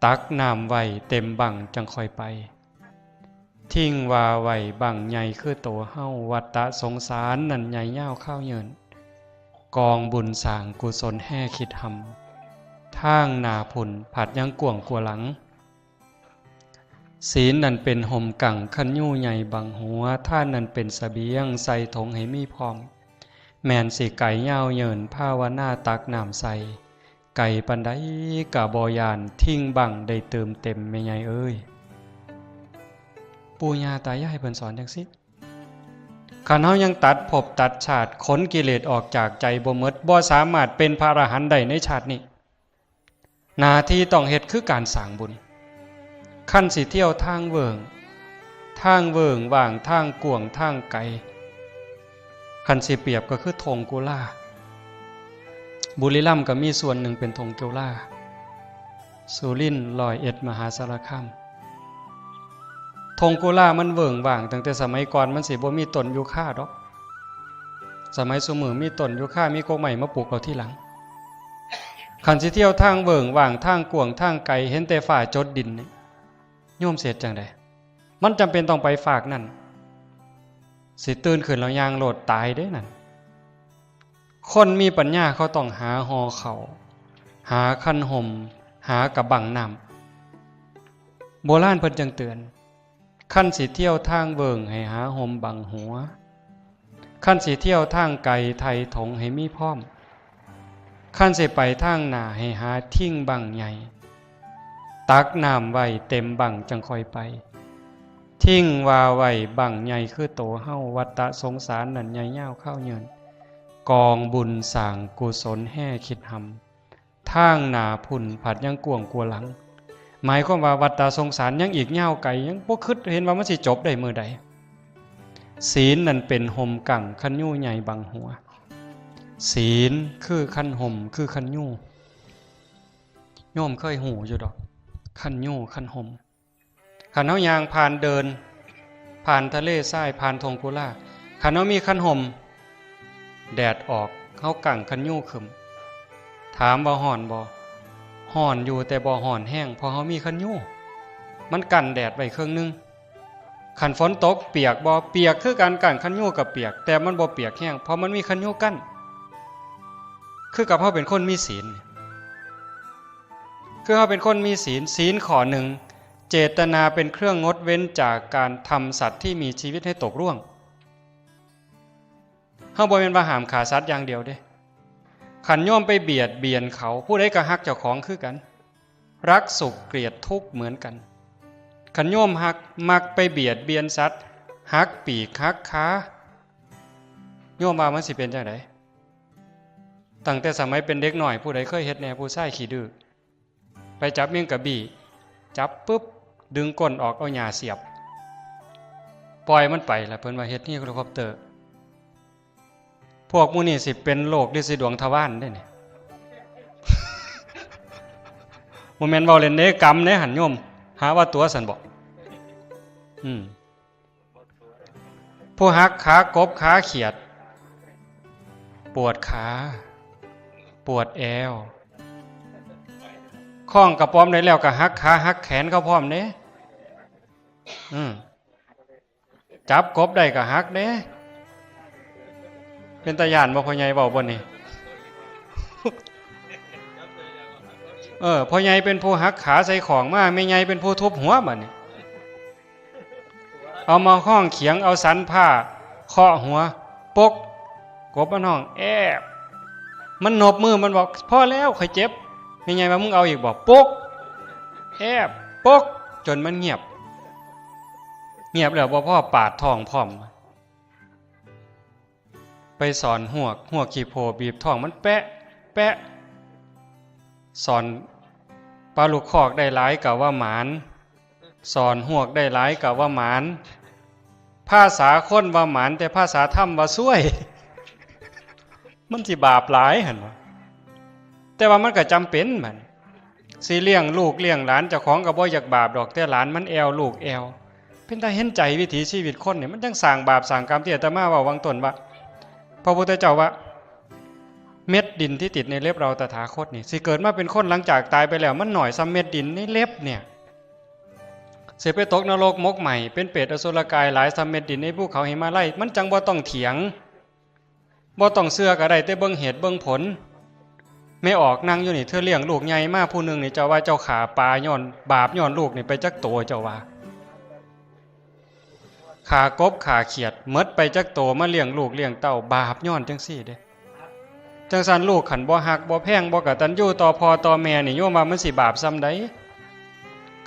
ตักน้ำไว้เต็มบั้งจั่งค่อยไป ถิงว่าไว้บั้งใหญ่คือโตเฮา วัฏฏะสงสารนั้นใหญ่ยาวคาวยืน กองบุญสร้างกุศลแฮ่คิดหำ ทางหน้าพุ้นผัดยังกว้างกว่าหลัง ศีลนั้นเป็นฮ่มกั้ง คันยูใหญ่บั้งหัว ทานนั้นเป็นเสบียง ใส่ถงให้มีพร้อม แม่นสิไกลยาวเยิน ภาวนาตักน้ำใส่ ไกลปานใดก็บ่ย่าน ถิงบั้งได้เติมเต็ม แม่ใหญ่เอ้ย ปู่ย่าตายายเพิ่นสอนจั่งซี้ คันเฮายังตัดภพตัดชาติ ขนกิเลสออกจากใจบ่หมด บ่สามารถเป็นพระอรหันต์ได้ในชาตินี้ หน้าที่ต้องเฮ็ดคือการสร้างบุญ คันสิเที่ยวทางเวิ้ง ทางเวิ้งว่าง ทางกว้าง ทางไกล คันสิเปรียบก็คือท่งกุลา บุรีรัมย์ก็มีส่วนหนึ่งเป็นท่งกุลา สุรินทร์ ร้อยเอ็ด มหาสารคาม ท่งกุลามันเวิ้งว่าง ตั้งแต่สมัยก่อนมันสิบ่มีต้นยูคาดอก สมัยซุมื้อมีต้นยูคา มีกกไม้มาปลูกเอาทีหลัง คันสิเที่ยวทางเวิ้งว่าง ทางกว้าง ทางไกล เห็นแต่ฟ้าจดดินนี่ โยมสิเฮ็ดจั่งใด มันจำเป็นต้องไปฟากนั่น สิตื่นขึ้นแล้วย่างโลด ตายเด้นั่น คนมีปัญญาเขาต้องหาห่อข้าว หาคันฮ่ม หากะบั้งน้ำ โบราณเพิ่นจั่งเตือน คันสิเที่ยวทางเวิ้ง ให้หาฮ่มบังหัว คันสิเที่ยวทางไกล ไถ่ถงให้มีพร้อม คันสิไปทางหน้า ให้หาถิงบั้งใหญ่ ตักน้ำไว้เต็มบั้งจั่งค่อยไป ถิงว่าไว้บั้งใหญ่คือโตเฮา วัฏฏะสงสารนั้นใหญ่ยาวคาวยืน กองบุญสร้างกุศลแฮ่คิดหำ ทางหน้าพุ้นผัดยังกว้างกว่าหลัง หมายความว่าวัฏฏะสงสารยังอีกยาวไกล ยังบ่คิดเห็นว่ามันสิจบได้มื้อใด ศีลนั้นเป็นฮ่มกั้ง คันยูใหญ่บังหัว ศีลคือคันฮ่ม คือคันยู โยมเคยฮู้อยู่ดอก คันยู คันฮ่ม คันเฮาย่างผ่านเดิน ผ่านทะเลทราย ผ่านท่งกุลา คันเฮามีคันฮ่ม แดดออก เฮากั้งคันยูขึ้น ถามว่าฮ้อนบ่ ฮ้ ฮ้อนอยู่แต่บ่ฮ้อนแฮง เพราะเฮามีคันยู มันกั้นแดดไว้เครื่องหนึ่ง คันฝนตกเปียกบ่ เปียกคือกัน คันยูก็เปียก แต่มันบ่เปียกแฮง เพราะมันมีคันยูกั้น คือกับเฮาเป็นคนมีศีล คือเฮาเป็นคนมีศีล ศีลข้อหนึ่ง เจตนาเป็นเครื่องงดเว้นจากการทำสัตว์ที่มีชีวิตให้ตกร่วง เฮาบ่แม่นว่าห้ามฆ่าสัตว์อย่างเดียวเด้ คันโยมไปเบียดเบียนเขา ผู้ใดก็ฮักเจ้าของคือกัน รักสุขเกลียดทุกข์เหมือนกัน คันโยมฮัก มักไปเบียดเบียนสัตว์ หักปีกหักขา โยมว่ามันสิเป็นจั่งใด ตั้งแต่สมัยเป็นเด็กน้อย ผู้ใดเคยเฮ็ดแหน่ ผู้ชายขี้ดื้อ ไปจับแมงกะบี้ จับปุ๊บ ดึงก้นออก เอาหญ้าเสียบ ปล่อยมันไปล่ะ เพิ่นว่าเฮ็ดเฮลิคอปเตอร์ พวกหมู่นี้สิเป็นโรคฤทธิ์สีดวงทวารเด้นี่ บ่แม่นเว้าเล่นเด้ กรรมเด้หั่นโยม หาว่าตั๋วซั่นบ่ อืม ผู้หักขากบขาเขียด ปวดขา ปวดแอว คล้องกระป๋อมได้แล้วก็หักขาหักแขนเขาพร้อมเด้ อืม จับกบได้ก็หักเด้ เป็นตาย้านบ่ พ่อใหญ่เว้าบ่นี่ เออ พ่อใหญ่เป็นผู้หักขาใส่ของมา แม่ใหญ่เป็นผู้ทุบหัวบัดนี้ เอามาห้องเขียง เอาสันผ้าเคาะหัว ปก กบมันห้อง แอบ มันนบมือ มันบอก พอแล้ว ข้อยเจ็บ แม่ใหญ่ว่า มึงเอาอีกบ่ ปก แอบ ปก จนมันเงียบ เงียบแล้วบ่พอ ปาดท้องพร้อม ไปสอนฮวก ฮวกขี้โพบีบท้องมันแปะ แปะ สอนปลาลูกคอกได้หลายก็ว่าหมาน สอนฮวกได้หลายก็ว่าหมาน ภาษาคนว่าหมาน แต่ภาษาธรรมว่าซวย มันสิบาปหลายหั่นวะ แต่ว่ามันก็จำเป็นบัด สิเลี้ยงลูกเลี้ยงหลาน เจ้าของก็บ่อยากบาปดอก แต่หลานมันแอ่ว ลูกแอ่ว เป็นตาเห็นใจวิถีชีวิตคนนี่ มันจั่งสร้างบาปสร้างกรรม ที่อาตมาเว้าหว่างต้นว่า พระพุทธเจ้าว่า เม็ดดินที่ติดในเล็บเราตถาคตนี่ สิเกิดมาเป็นคนหลังจากตายไปแล้ว มันน้อยส่ำเม็ดดินในเล็บเนี่ย สิไปตกนรกหมกไหม้ เป็นเปรตอสุรกายหลายส่ำเม็ดดินในภูเขาหิมาลัย มันจั่งบ่ต้องเถียง บ่ต้องเชื่อก็ได้ แต่เบิ่งเหตุเบิ่งผล แม่ออกนั่งอยู่นี่ เทื่อเลี้ยงลูกใหญ่มาผู้หนึ่งนี่ เจ้าว่าเจ้าฆ่าปลาย้อนบาปย้อนลูกนี่ไปจักโต เจ้าว่า ฆ่ากบฆ่าเขียด หมดไปจักโต มาเลี้ยงลูกเลี้ยงเต้า บาปย้อนจั่งซี้เด้ จั่งซั้นลูกคันบ่ฮักบ่แพง บ่กตัญญูต่อพ่อต่อแม่นี่ โยมว่ามันสิบาปส่ำใด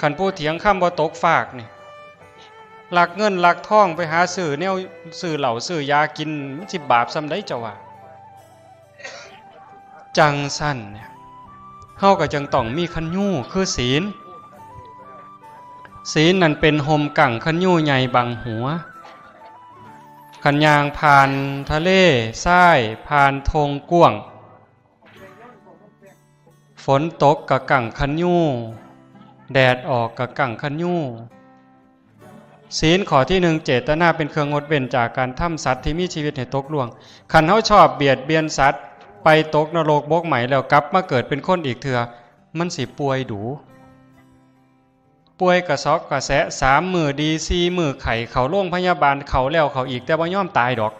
คันผู้เถียงคำบ่ตกฟากนี่ ลักเงินลักทองไปหาซื้อแนว ซื้อเหล้าซื้อยากิน มันสิบาปส่ำใดเจ้าว่า จั่งซั้นเนี่ย เฮาก็จั่งต้องมีคันยูคือศีล ศีลนั่นเป็นฮ่มกั้งคันยูใหญ่บังหัว คันย่างผ่านทะเลทราย ผ่านท่งกว้าง ฝนตกก็กั้งคันยู แดดออกก็กั้งคันยู ศีลข้อที่หนึ่ง เจตนาเป็นเครื่องงดเว้นจากการทำสัตว์ที่มีชีวิตให้ตกล่วง คันเฮาชอบเบียดเบียนสัตว์ ไปตกนรกหมกไหม้แล้วกลับมาเกิดเป็นคนอีกเทื่อ มันสิป่วยดู๋ ป่วยกระซอกกระแซะ สามมื้อดี สี่มื้อไข้ เข้าโรงพยาบาล เข้าแล้วเข้าอีก แต่บ่ยอมตายดอก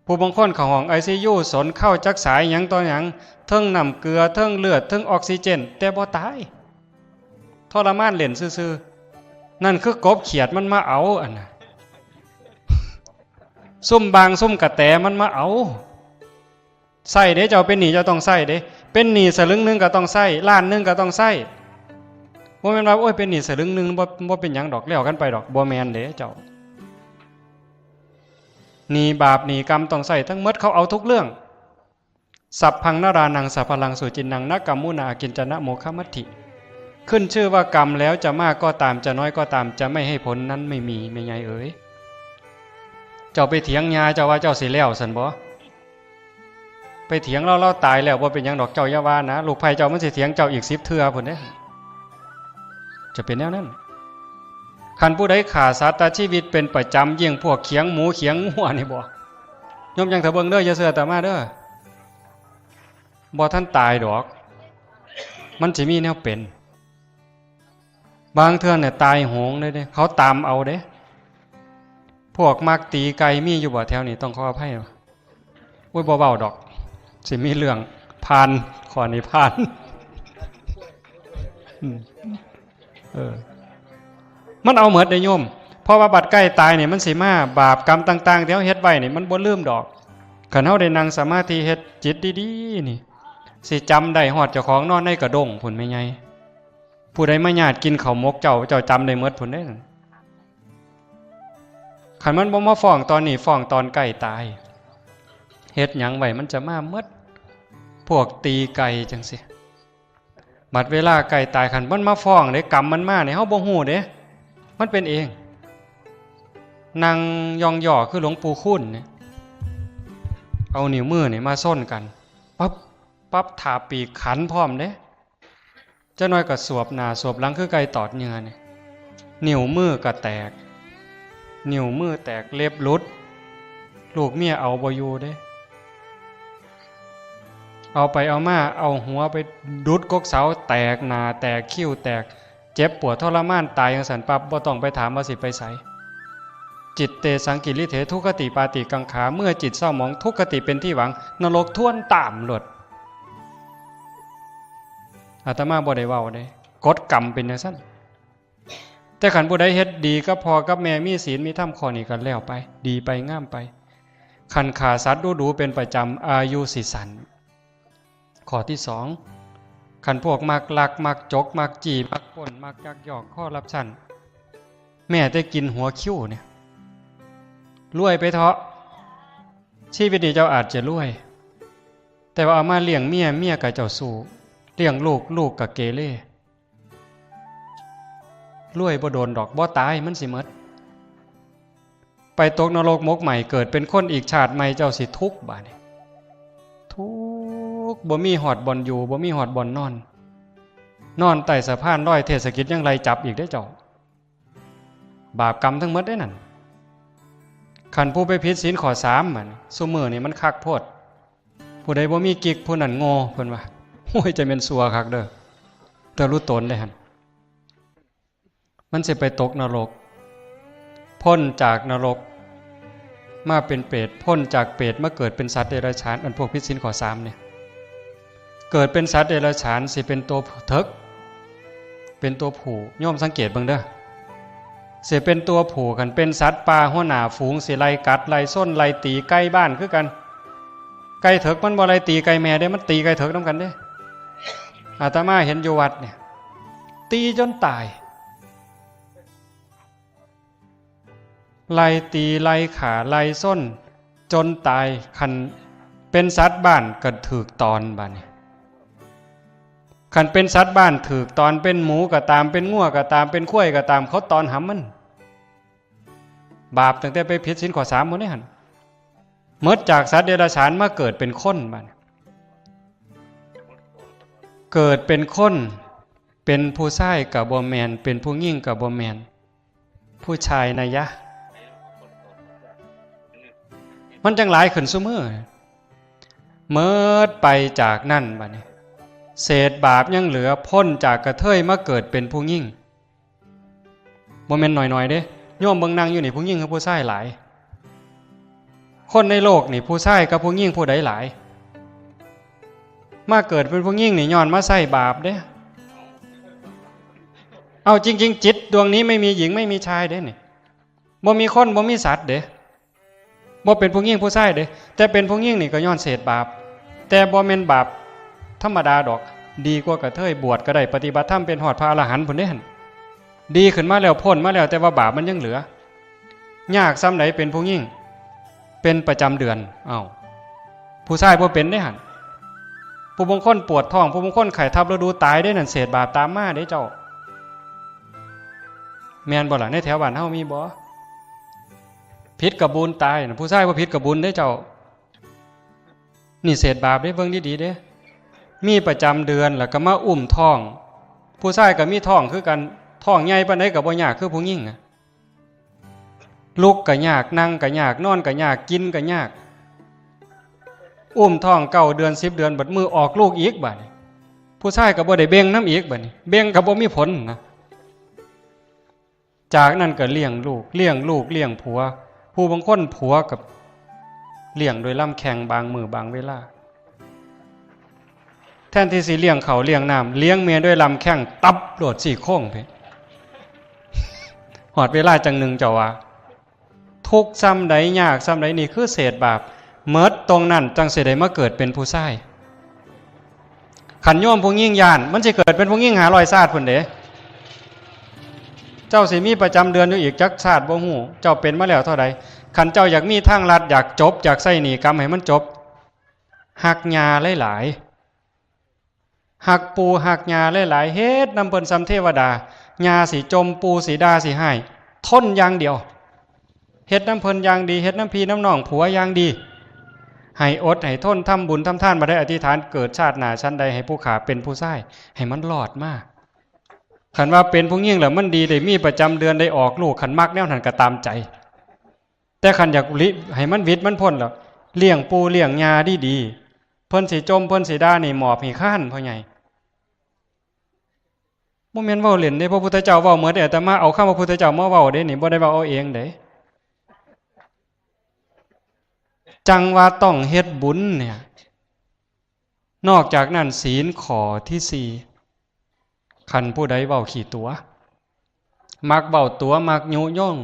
ผู้บางคนเข้าห้องไอซียู สนเข้าจักสายหยังต่อหยัง เทิงน้ำเกลือ เทิงเลือด เทิงออกซิเจน แต่บ่ตาย ทรมานเล่นซื่อๆ นั่นคือกบเขียดมันมาเอา อันน่ะ ซุ่มบางซุ่มกะแตมันมาเอา ใช้เด้ เจ้าเป็นหนี้เจ้าต้องใช้เด้ เป็นหนี้สลึงหนึ่งก็ต้องใช้ ล้านหนึ่งก็ต้องใช้ บ่แม่นว่า โอ้ย เป็นหนี้สลึงหนึ่ง บ่ บ่เป็นหยังดอก แล้วกันไปดอก บ่แม่นเด้เจ้า หนี้บาปหนี้กรรมต้องใช้ทั้งหมด เขาเอาทุกเรื่อง สัพพังนรานัง สัพพะลังสุจินนัง นะกัมมุนาอากิญจนะโมฆะมัตถิ ขึ้นชื่อว่ากรรมแล้วจะมากก็ตาม จะน้อยก็ตาม จะไม่ให้ผลนั้นไม่มี แม่ใหญ่เอ๋ย เจ้าไปเถียงย่าเจ้าว่าเจ้าสิแล้วซั่นบ่ ไปเถียงลาว ลาวตายแล้วบ่เป็นหยังดอก เจ้าอย่าว่านะ ลูกไผ่เจ้ามันสิเถียงเจ้าอีกสิบเทื่อพุ้นเด้ จะเป็นแนวนั้น คันผู้ใดฆ่าสัตว์ตัดชีวิตเป็นประจำ เยี่ยงพวกเขียงหมูเขียงงัวนี่บ่ โยมจั่งทะเบิ่งเด้อ อย่าเชื่ออาตมาเด้อ บ่ทันตายดอก มันสิมีแนวเป็น บางเทื่อเนี่ยตายโหงเลยเด้ เขาตามเอาเด้ พวกมักตีไก่มีอยู่บ่แถวนี้ ต้องขออภัยว่ะ โอ้ย บ่เว้าดอก สิมีเรื่อง ผ่าน ข้อนี้ผ่าน อืม เออ มันเอาหมดเด้โยม เพราะว่าบัดใกล้ตายนี่มันสิมา บาปกรรมต่างๆที่เฮาเฮ็ดไว้นี่มันบ่ลืมดอก คันเฮาได้นั่งสมาธิเฮ็ดจิตดีๆนี่ สิจำได้ฮอดเจ้าของนอนในกระด้งพุ้นแม่ใหญ่ ผู้ใดมาญาติกินข้าวหมกเจ้า เจ้าจำได้หมดพุ้นเด้ คันมันบ่มาฟ้องตอนนี้ ฟ้องตอนใกล้ตาย เฮ็ดหยังไว้มันจะมาหมด พวกตีไก่จั่งซี้ บัดเวลาใกล้ตาย คันมันมาฟ้องเด้ กรรมมันมาเนี่ย เฮาบ่ฮู้เด้ มันเป็นเอง นั่งย่องย่อคือหลวงปู่คูณเนี่ย เอานิ้วมือเนี่ยมาส้นกัน ปั๊บ ปั๊บ ถาปีกขันพร้อมเด้ จักหน่อยก็สวบหน้าสวบหลังคือไก่ตอดเหยื่อเนี่ย นิ้วมือก็แตก นิ้วมือแตก เล็บหลุด ลูกเมียเอาบ่อยู่เด้ เอาไปเอามา เอาหัวไปดุดกกเสา แตกหน้าแตกคิ้วแตก เจ็บปวดทรมาน ตายจั่งซั้นปั๊บ บ่ต้องไปถามว่าสิไปไส จิตเตสังกิริเถ ทุคคติปาติกังขา เมื่อจิตเศร้าหมอง ทุคคติเป็นที่หวัง นรกทวนตามโลด อาตมาบ่ได้เว้าเด้ กฎกรรมเป็นจั่งซั้น แต่คันผู้ใดเฮ็ดดีกับพ่อกับแม่ มีศีลมีธรรม ข้อนี้ก็แล้วไป ดีไปงามไป คันฆ่าสัตว์ดูๆเป็นประจำ อายุสิสั้น ข้อที่สอง คันพวกมักลัก มักจก มักจี้ มักปล้น มักยักยอก คอร์รัปชัน แม้แต่กินหัวคิวเนี่ย รวยไปเถาะ ชีวิตนี้เจ้าอาจจะรวย แต่ว่าเอามาเลี้ยงเมีย เมียก็เจ้าชู้ เลี้ยงลูก ลูกก็เกเร รวยบ่โดนดอก บ่ตาย มันสิหมด ไปตกนรกหมกไหม้ เกิดเป็นคนอีกชาติใหม่ เจ้าสิทุกข์บาดนี้ ทุกข์ บ่มีฮอดบ่อนอยู่ บ่มีฮอดบ่อนนอน นอนใต้สะพานลอย เทศกิจยังไล่จับอีกเด้เจ้า บาปกรรมทั้งหมดเด้นั่น คันผู้ไปผิดศีลข้อสาม มัน ซุมื้อนี่มันคักโพด ผู้ใดบ่มีกิ๊ก ผู้นั้นโง่ เพิ่นว่า โอ้ย จะแม่นซัวคักเด้อ แต่รู้ตนได้หั่น มันสิไปตกนรก พ้นจากนรก มาเป็นเปรต พ้นจากเปรตมาเกิดเป็นสัตว์เดรัจฉาน อันพวกผิดศีลข้อสามเนี่ย เกิดเป็นสัตว์เดรัจฉาน สิเป็นตัวเถิก เป็นตัวผู้ โยมสังเกตเบิ่งเด้อ สิเป็นตัวผู้ คันเป็นสัตว์ป่า หัวหน้าฝูง สิไล่กัด ไล่ส้น ไล่ตี ไก่บ้านคือกัน ไก่เถิกมันบ่ไล่ตีไก่แม่เด้ มันตีไก่เถิกนำกันเด้ อาตมาเห็นอยู่วัดเนี่ย ตีจนตาย ไล่ตี ไล่ฆ่า ไล่ส้น จนตาย คันเป็นสัตว์บ้านก็ถืกตอนบาดนี้ คันเป็นสัตว์บ้านถืกตอน เป็นหมูก็ตาม เป็นงัวก็ตาม เป็นควายก็ตาม เขาตอนหำมัน บาปตั้งแต่ไปผิดศีลข้อสามหมดเลยหั่น หมดจากสัตว์เดรัจฉานมาเกิดเป็นคนบาดนี้ เกิดเป็นคน เป็นผู้ชายก็บ่แม่น เป็นผู้หญิงก็บ่แม่น ผู้ชายนะยะ มันจั่งหลายขึ้นซุมื้อ หมดไปจากนั่นบาดนี้ เศษบาปยังเหลือ พ้นจากกระเทยมาเกิดเป็นผู้หญิง บ่แม่นน้อยๆเด้ โยมเบิ่งนั่งอยู่นี่ ผู้หญิงกับผู้ชายหลาย คนในโลกนี่ ผู้ชายกับผู้หญิงผู้ใดหลาย มาเกิดเป็นผู้หญิงนี่ ย้อนมาใส่บาปเด้ เอาจริงๆ จิตดวงนี้ไม่มีหญิงไม่มีชายเด้นี่ บ่มีคนบ่มีสัตว์เด้ บ่เป็นผู้หญิงผู้ชายเด้ แต่เป็นผู้หญิงนี่ก็ย้อนเศษบาป แต่บ่แม่นบาปธรรมดาดอก ดีกว่ากระเทย บวชก็ได้ ปฏิบัติธรรมเป็นฮอดพระอรหันต์พุ้นเด้หั่น ดีขึ้นมาแล้ว พ้นมาแล้ว แต่ว่าบาปมันยังเหลือ ยากส่ำใดเป็นผู้หญิง เป็นประจำเดือน อ้าว ผู้ชายบ่เป็นเด้หั่น ผู้บางคนปวดท้อง ผู้บางคนไข้ทับฤดูตายเด้ นั่นเศษบาปตามมาเด้เจ้า แม่นบ่ล่ะ ในแถวบ้านเฮามีบ่ ผิดกะบุญตายน่ะ ผู้ชายบ่ผิดกะบุญเด้เจ้า นี่เศษบาปเด้ เบิ่งดีๆเด้ มีประจำเดือนแล้วก็มาอุ้มท้อง ผู้ชายก็มีท้องคือกัน ท้องใหญ่ปานใดก็บ่ยากคือผู้หญิงอะ ลุกก็ยาก นั่งก็ยาก นอนก็ยาก กินก็ยาก อุ้มท้องเก้าเดือน สิบเดือน บัดมื้อออกลูกอีกบาดนี้ ผู้ชายก็บ่ได้เบ่งนำอีก บัดนี้เบ่งก็บ่มีผลนะ จากนั้นก็เลี้ยงลูก เลี้ยงลูก เลี้ยงผัว ผู้บางคนผัวก็เลี้ยงด้วยลำแข้งบางมื้อบางเวลา แทนที่สิเลี้ยงข้าวเลี้ยงน้ำ เลี้ยงเมียด้วยลำแข้ง ตับโลดซี่โครงไป ฮอดเวลาจั่งนึ่งเจ้าว่า ทุกข์ส่ำใด ยากส่ำใด นี่คือเศษบาป หมดตรงนั้นจั่งสิได้มาเกิดเป็นผู้ชาย คันโยมผู้หญิงย้าน มันสิเกิดเป็นผู้หญิงห้าร้อยชาติพุ้นเด้ เจ้าสิมีประจำเดือนอยู่อีกจักชาติบ่ฮู้ เจ้าเป็นมาแล้วเท่าใด คันเจ้าอยากมีทางลัด อยากจบ อยากใช้หนี้กรรมให้มันจบ ฮักย่าหลายๆ ฮักปู่ฮักย่าหลายๆ เฮ็ดนำเพิ่นส่ำเทวดา ย่าสิจ่ม ปู่สิด่าสิฮ้าย ทนอย่างเดียว เฮ็ดนำเพิ่นอย่างดี เฮ็ดนำพี่นำน้องผัวอย่างดี ให้อดให้ทน ทำบุญทำทาน บ่ได้อธิษฐาน เกิดชาติหน้าฉันใดให้ผู้ข้าเป็นผู้ชาย ให้มันรอดมา คันว่าเป็นผู้หญิงแล้วมันดี ได้มีประจำเดือน ได้ออกลูก คันมักแนวนั้นก็ตามใจ แต่คันอยากหลี ให้มันหวิดมันพ้นแล้ว เลี้ยงปู่เลี้ยงย่าดีๆ เพิ่นสิจ่มเพิ่นสิด่านี่หมอบให้ค้าน พ่อใหญ่ บ่แม่นเว้าเล่นเด้ พระพุทธเจ้าเว้าหมดเด้ อาตมาเอาคำพระพุทธเจ้ามาเว้าเด้นี่ บ่ได้เว้าเอาเองเด้ จั่งว่าต้องเฮ็ดบุญเนี่ย นอกจากนั้นศีลข้อที่สี่ คันผู้ใดเว้าขี้ตั๋ว มักเว้าตั๋ว มักยุยง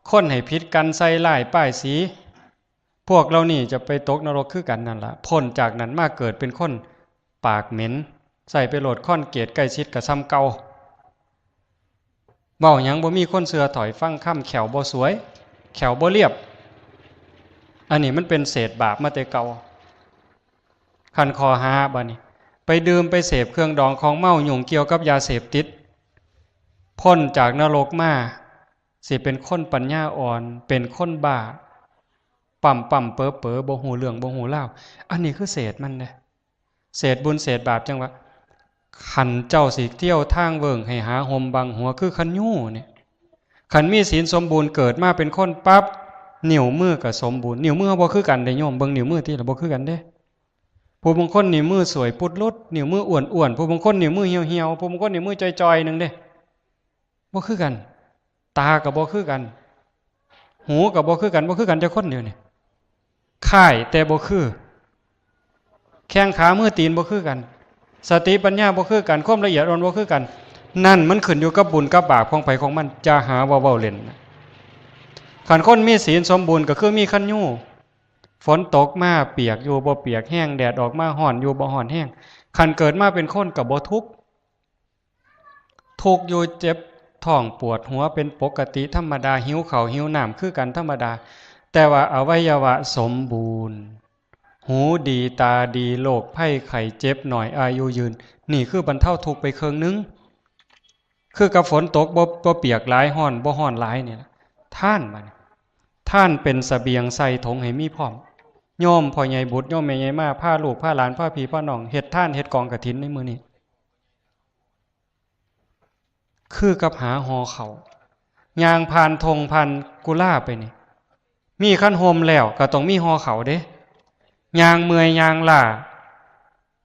คนให้ผิดกัน ใส่ร้ายป้ายสี พวกเหล่านี้จะไปตกนรกคือกันนั่นล่ะ พ้นจากนั้นมาเกิดเป็นคนปากเหม็น ใส่ไปโลดคอนกรีตใกล้ชิดก็ส่ำเก่า เว้าหยังบ่มีคนเชื่อ ถ้อยฟังคำ แข้วบ่สวย แข้วบ่เรียบ อันนี้มันเป็นเศษบาปมาแต่เก่า คันข้อห้า บัดนี้ ไปดื่มไปเสพเครื่องดองของเมา ยุ่งเกี่ยวกับยาเสพติด พ้นจากนรกมา สิเป็นคนปัญญาอ่อน เป็นคนบ้า ปั๊มๆ เป๋อๆ บ่ฮู้เรื่องบ่ฮู้ราว อันนี้คือเศษมันเด้ เศษบุญเศษบาป จั่งว่า คันเจ้าสิเที่ยวทางเวิ้งให้หาห่มบังหัว คือคันยูเนี่ย คันมีศีลสมบูรณ์ เกิดมาเป็นคนปั๊บ นิ้วมือก็สมบูรณ์ นิ้วมือเฮาบ่คือกันเด้โยม เบิ่งนิ้วมือติล่ะ บ่คือกันเด้ ผู้บางคนนิ้วมือสวยปุดลุด นิ้วมืออ้วนๆ ผู้บางคนนิ้วมือเหี่ยวๆ ผู้บางคนนิ้วมือจ่อยๆ หนึ่งเด้ บ่คือกัน ตาก็บ่คือกัน หูก็บ่คือกัน บ่คือกันจักคนเดียวนี่ คล้ายแต่บ่คือ แข้งขามือตีนบ่คือกัน สติปัญญาบ่คือกัน ความละเอียดอ่อนบ่คือกัน นั่นมันขึ้นอยู่กับบุญกับบาปของไผของมัน จะหาว่าเว้าเล่นนะ คันคนมีศีลสมบูรณ์ก็คือมีคันยู ฝนตกมาเปียกอยู่บ่เปียกแฮง แดดออกมาร้อนอยู่บ่ร้อนแฮง คันเกิดมาเป็นคนก็บ่ทุกข์ ทุกข์อยู่ เจ็บท้องปวดหัวเป็นปกติธรรมดา หิวข้าวหิวน้ำคือกันธรรมดา แต่ว่าอวัยวะสมบูรณ์ หูดีตาดี โรคภัยไข้เจ็บน้อย อายุยืน นี่คือบรรเทาทุกข์ไปครึ่งหนึ่ง คือกับฝนตกบ่ บ่เปียกหลาย ร้อนบ่ร้อนหลายนี่ล่ะ ทานบัดนี้ ทานเป็นเสบียงใส่ถุงให้มีพร้อม โยมพ่อใหญ่บุตร โยมแม่ใหญ่มา พาลูกพาหลาน พาพี่พาน้อง เฮ็ดทาน เฮ็ดกองกฐินในมื้อนี้ คือกับหาห่อข้าว ย่างผ่านท่งผ่านกุลาไปนี่ มีคันห่มแล้วก็ต้องมีห่อข้าวเด้ ย่างเมื่อยย่างล้า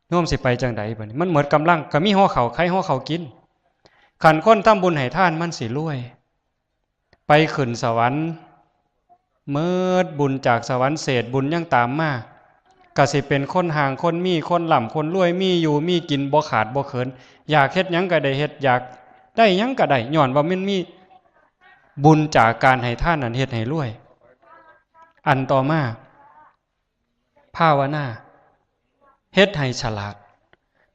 โยมสิไปจั่งใดบัดนี้ มันหมดกำลัง ก็มีห่อข้าว ไขห่อข้าวกิน คันคนทำบุญให้ทานมันสิรวย ไปขึ้นสวรรค์ หมดบุญจากสวรรค์ เศษบุญยังตามมา ก็สิเป็นคนห่างคนมี คนร่ำคนรวย มีอยู่มีกิน บ่ขาดบ่เขิน อยากเฮ็ดหยังก็ได้เฮ็ด อยากได้หยังก็ได้ ย้อนว่ามันมีบุญจากการให้ทานนั้นเฮ็ดให้รวย อันต่อมา ภาวนา เฮ็ดให้ฉลาด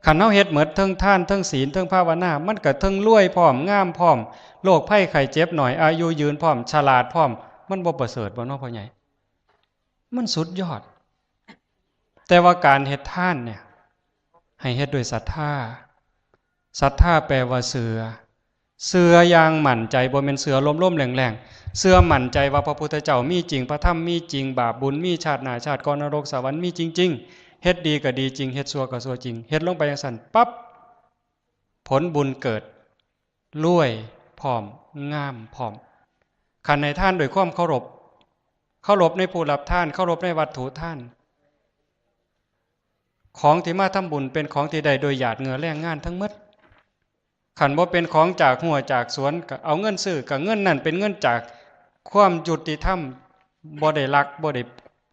คันเฮาเฮ็ดหมดเทิงทาน เทิงศีล เทิงภาวนา มันก็เทิงรวยพร้อม งามพร้อม โรคภัยไข้เจ็บน้อย อายุยืนพร้อม ฉลาดพร้อม มันบ่ประเสริฐบ่เนาะพ่อใหญ่ มันสุดยอด แต่ว่าการเฮ็ดทานเนี่ย ให้เฮ็ดด้วยศรัทธา ศรัทธาแปลว่าเชื่อ เชื่ออย่างมั่นใจ บ่แม่นเชื่อลมๆแรงๆ เชื่อมั่นใจว่าพระพุทธเจ้ามีจริง พระธรรมมีจริง บาปบุญมี ชาติหน้าชาติก่อน นรกสวรรค์มีจริงๆ เฮ็ดดีก็ดีจริง เฮ็ดชั่วก็ชั่วจริง เฮ็ดลงไปจั่งซั้นปั๊บ ผลบุญเกิด รวยพร้อม งามพร้อม คันให้ทานด้วยความเคารพ เคารพในผู้รับทาน เคารพในวัตถุทาน ของที่มาทำบุญเป็นของที่ได้โดยหยาดเหงื่อแรงงานทั้งหมด คันบ่เป็นของจากหัวจากสวน ก็เอาเงินซื้อ ก็เงินนั่นเป็นเงินจากความยุติธรรม บ่ได้ลัก บ่ได้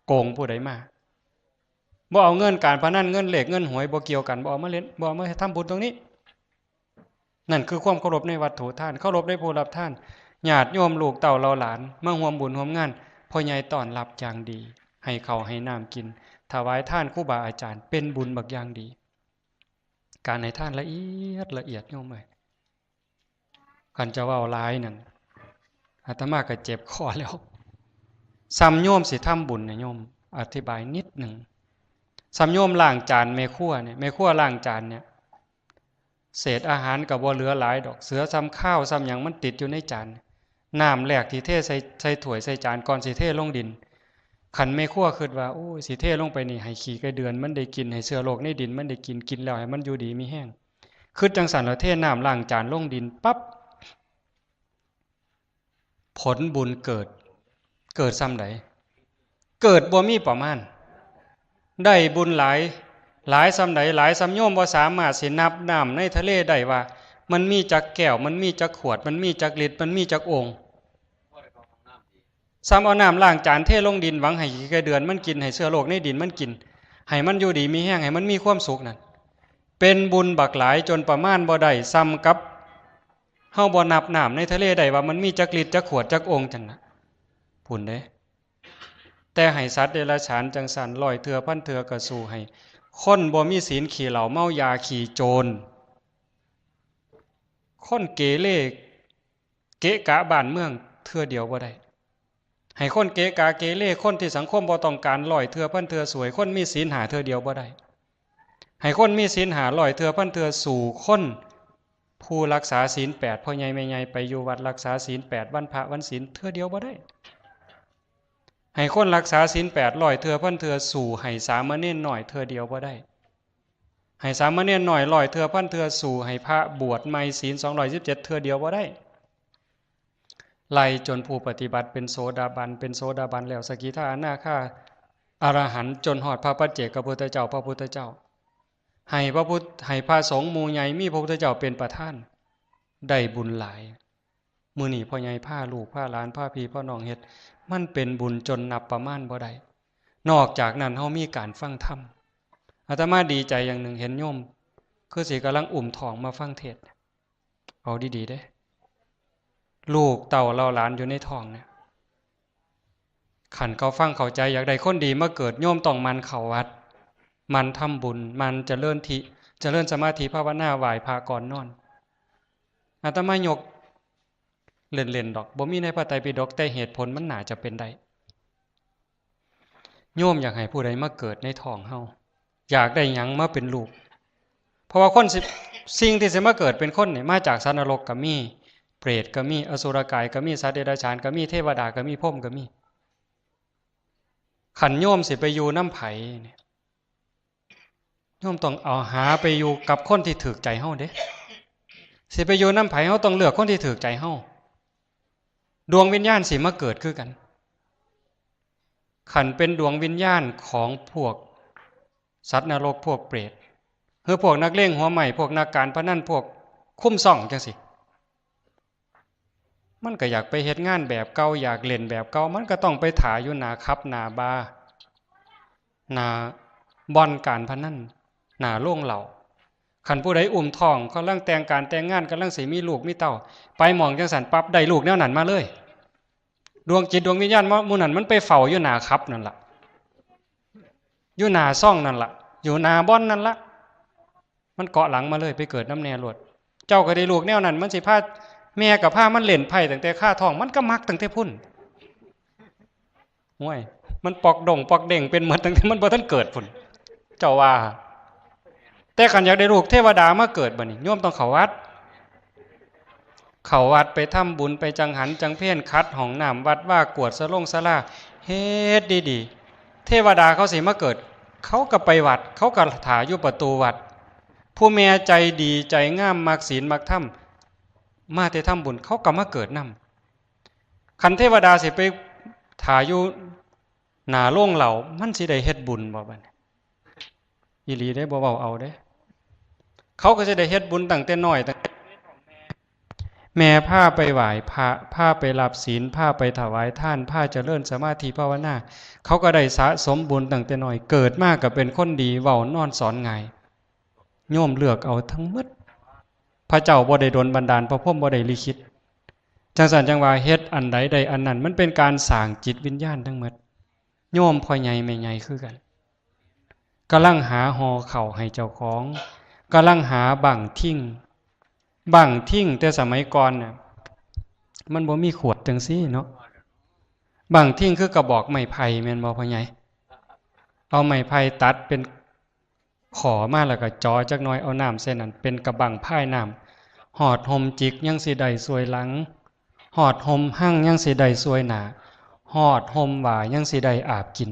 โกงผู้ใดมา บ่เอาเงินการพนัน เงินเลข เงินหวย บ่เกี่ยวกัน บ่เอามาเล่น บ่เอามาทำบุญตรงนี้ นั่นคือความเคารพในวัตถุทาน เคารพในผู้รับทาน ญาติโยมลูกเต้าเหล่าหลาน มาร่วมบุญร่วมงาน พ่อใหญ่ต้อนรับอย่างดี ให้ข้าวให้น้ำกิน ถวายทานครูบาอาจารย์ เป็นบุญบักอย่างดี การให้ทานละเอียดละเอียดโยมเอ้ย คันจะเว้าหลายนั่น อาตมาก็เจ็บคอแล้ว ส่ำโยมสิทำบุญเนี่ยโยม อธิบายนิดหนึ่ง ส่ำโยมล้างจานแม่ครัวเนี่ย แม่ครัวล้างจานเนี่ย เศษอาหารก็บ่เหลือหลายดอก เศษส่ำคาวส่ำหยังมันติดอยู่ในจาน น้ำแรกที่เทใส่ ใส่ถ้วยใส่จานก่อนสิเทลงดิน คันแม่ครัวคิดว่า โอ้ย สิเทลงไปนี่ ให้ขี้ไก่เดือนมันได้กิน ให้เชื้อโรคในดินมันได้กิน กินแล้วให้มันอยู่ดีมีแฮง คิดจั่งซั้นแล้วเทน้ำล้างจานลงดินปั๊บ ผลบุญเกิด เกิดส่ำใด เกิดบ่มีประมาณ ได้บุญหลาย หลายส่ำใด หลายส่ำโยมบ่สามารถสินับน้ำในทะเลได้ว่า มันมีจักแก้ว มันมีจักขวด มันมีจักลิตร มันมีจักโอ่ง ส่ำเอาน้ำล้างจานเทลงดิน หวังให้ขี้ไก่เดือนมันกิน ให้เชื้อโรคในดินมันกิน ให้มันอยู่ดีมีแฮง ให้มันมีความสุขนั่น เป็นบุญบักหลายจนประมาณบ่ได้ ส่ำกับเฮาบ่นับน้ำในทะเลได้ว่ามันมีจักลิตร จักขวด จักโอ่งจั่งนะ พุ้นเด้ แต่ให้สัตว์เดรัจฉานจั่งซั้น ร้อยเทื่อพันเทื่อก็สู้ให้คนบ่มีศีล ขี้เหล้าเมายา ขี้โจร คนเกเร เกะกะบ้านเมืองเทื่อเดียวบ่ได้ ให้คนเกะกะเกเร คนที่สังคมบ่ต้องการ ร้อยเทื่อพันเทื่อสู้ให้คนมีศีลห้าเทื่อเดียวบ่ได้ ให้คนมีศีลห้า ร้อยเทื่อพันเทื่อสู้คนผู้รักษาศีลแปด พ่อใหญ่แม่ใหญ่ไปอยู่วัดรักษาศีลแปด วันพระวันศีลเทื่อเดียวบ่ได้ ให้คนรักษาศีลแปด ร้อยเทื่อพันเทื่อสู้ให้สามเณรน้อยเทื่อเดียวบ่ได้ ให้สามเณรน้อย ร้อยเทื่อพันเทื่อสู้ให้พระบวชใหม่ศีล สองร้อยสิบเจ็ด เทื่อเดียวบ่ได้ ไล่จนผู้ปฏิบัติเป็นโสดาบัน เป็นโสดาบันแล้ว สกิทา อนาคา อรหันต์ จนฮอดพระปัจเจกพุทธเจ้า พระพุทธเจ้า ให้พระพุทธ ให้พระสงฆ์หมู่ใหญ่ มีพระพุทธเจ้าเป็นประธาน ได้บุญหลาย มื้อนี้พ่อใหญ่พาลูกพาหลานพาพี่พาน้องเฮ็ด มันเป็นบุญจนนับประมาณบ่ได้ นอกจากนั้นเฮามีการฟังธรรม อาตมาดีใจอย่างหนึ่ง เห็นโยม คือสิกำลังอุ้มท้องมาฟังเทศน์ เอาดีๆเด้ ลูกเต้าเหล่าหลานอยู่ในท้องเนี่ย คันเขาฟังเข้าใจ อยากได้คนดีมาเกิด โยมต้องหมั่นเข้าวัด หมั่นทำบุญ หมั่นเจริญทิ เจริญสมาธิภาวนา ไหว้พระก่อนนอน อาตมายกเล่นๆดอก บ่มีในพระไตรปิฎก แต่เหตุผลมันน่าจะเป็นได้ โยมอยากให้ผู้ใดมาเกิดในท้องเฮา อยากได้หยังมาเป็นลูก เพราะว่าคนสิ สิ่งที่สิมาเกิดเป็นคนนี่ มาจากสัตว์นรกก็มี เปรตก็มี อสุรกายก็มี สัตว์เดรัจฉานก็มี เทวดาก็มี พรหมก็มี คันโยมสิไปอยู่นำไผนี่ โยมต้องเอาหาไปอยู่กับคนที่ถูกใจเฮาเด้ สิไปอยู่นำไผ เฮาต้องเลือกคนที่ถูกใจเฮา ดวงวิญญาณสิมาเกิดคือกัน คันเป็นดวงวิญญาณของพวกสัตว์นรก พวกเปรต หรือพวกนักเลงหัวไหม้ พวกนักการพนัน พวกคุ้มซ่องจั่งซี้ มันก็อยากไปเฮ็ดงานแบบเก่า อยากเล่นแบบเก่า มันก็ต้องไปถ่าอยู่หน้าผับ หน้าบาร์ หน้าบ่อนการพนัน หน้าโรงเหล้า คันผู้ใดอุ้มท้อง กำลังแต่งการแต่งงาน กำลังสิมีลูกมีเต้า ไปหม่องจั่งซั้นปั๊บ ได้ลูกแนวนั้นมาเลย ดวงจิตดวงวิญญาณหมู่นั้นมันไปเฝ้าอยู่หน้าผับนั่นล่ะ อยู่หน้าซ่องนั่นล่ะ อยู่หน้าบ่อนนั่นล่ะ มันเกาะหลังมาเลย ไปเกิดนำแน่โลด เจ้าก็ได้ลูกแนวนั้น มันสิพา แม่ก็พามันเล่นไพ่ตั้งแต่คาท้อง มันก็มักตั้งแต่พุ้น โอ้ย มันปอกดงปอกเด้งเป็นหมดตั้งแต่มันบ่ทันเกิดพุ้น เจ้าว่า แต่คันอยากได้ลูกเทวดามาเกิดบัดนี้ โยมต้องเข้าวัด เข้าวัดไปทำบุญ ไปจังหันจังเพล ขัดห้องน้ำวัดวา กวาดสะลงศาลา เฮ็ดดีๆ เทวดาเขาสิมาเกิด เขาก็ไปวัด เขาก็ถ่าอยู่ประตูวัด ผู้แม่ใจดีใจงาม มักศีลมักธรรม มาแต่ทำบุญ เขาก็มาเกิดนำ คันเทวดาสิไปถ่าอยู่หน้าโรงเหล้า มันสิได้เฮ็ดบุญบ่บัดนี้ อีหลีเด้ บ่เว้าเอาเด้ เขาก็สิได้เฮ็ดบุญตั้งแต่น้อย ตั้งแต่ แม่พาไปไหว้พระ พาไปรับศีล พาไปถวายทาน พาเจริญสมาธิภาวนา เขาก็ได้สะสมบุญตั้งแต่น้อย เกิดมาก็เป็นคนดี เว้านอนสอนง่าย โยมเลือกเอาทั้งหมด พระเจ้าบ่ได้ดลบันดาล พระพรหมบ่ได้ลิขิต จั่งซั้นจั่งว่าเฮ็ดอันใดได้อันนั้น มันเป็นการสร้างจิตวิญญาณทั้งหมด โยมพ่อใหญ่แม่ใหญ่คือกัน กำลังหาห่อข้าวให้เจ้าของ กำลังหาบั้งทิ่ง บั้งทิ่งแต่สมัยก่อนน่ะ มันบ่มีขวดจั่งซี้เนาะ บั้งทิ่งคือกระบอกไม้ไผ่แม่นบ่พ่อใหญ่ เอาไม้ไผ่ตัดเป็นข้อมาแล้วก็จ่อจักหน่อย เอาน้ำใส่นั่น เป็นกระบั้งพายน้ำ ฮอดห่มจิกยังสิได้ส่วยหลัง ฮอดห่มหั่งยังสิได้ส่วยหน้า ฮอดห่มว่ายังสิได้อาบกิน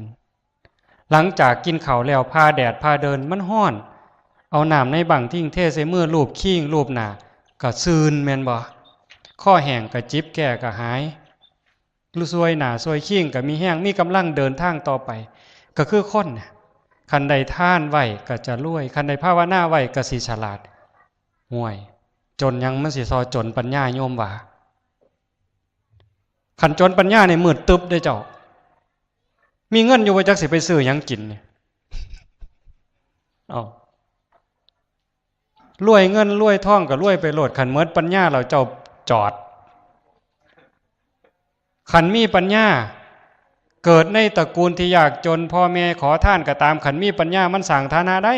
หลังจากกินข้าวแล้ว ผ่าแดดผ่าเดินมันฮ้อน เอาน้ำในบั้งทิ่งเทใส่มือลูบคิ้งลูบหน้า ก็ซื่นแม่นบ่ คอแห้งก็จิบแก้ก็หาย ส่วยหน้าส่วยคิ้งก็มีแฮง มีกำลังเดินทางต่อไป ก็คือคนน่ะ คันได้ทานไว้ก็จะรวย คันได้ภาวนาไว้ก็สิฉลาด ห่วย จนหยังมันสิซอจนปัญญาโยมว่า คันจนปัญญานี่มืดตึ๊บเด้เจ้า มีเงินอยู่บ่จักสิไปซื้อหยังกินนี่ เอ้า รวยเงินรวยทองก็รวยไปโลด คันหมดปัญญาแล้วเจ้าจอด คันมีปัญญา เกิดในตระกูลที่ยากจน พ่อแม่ขอทานก็ตาม คันมีปัญญามันสร้างฐานะได้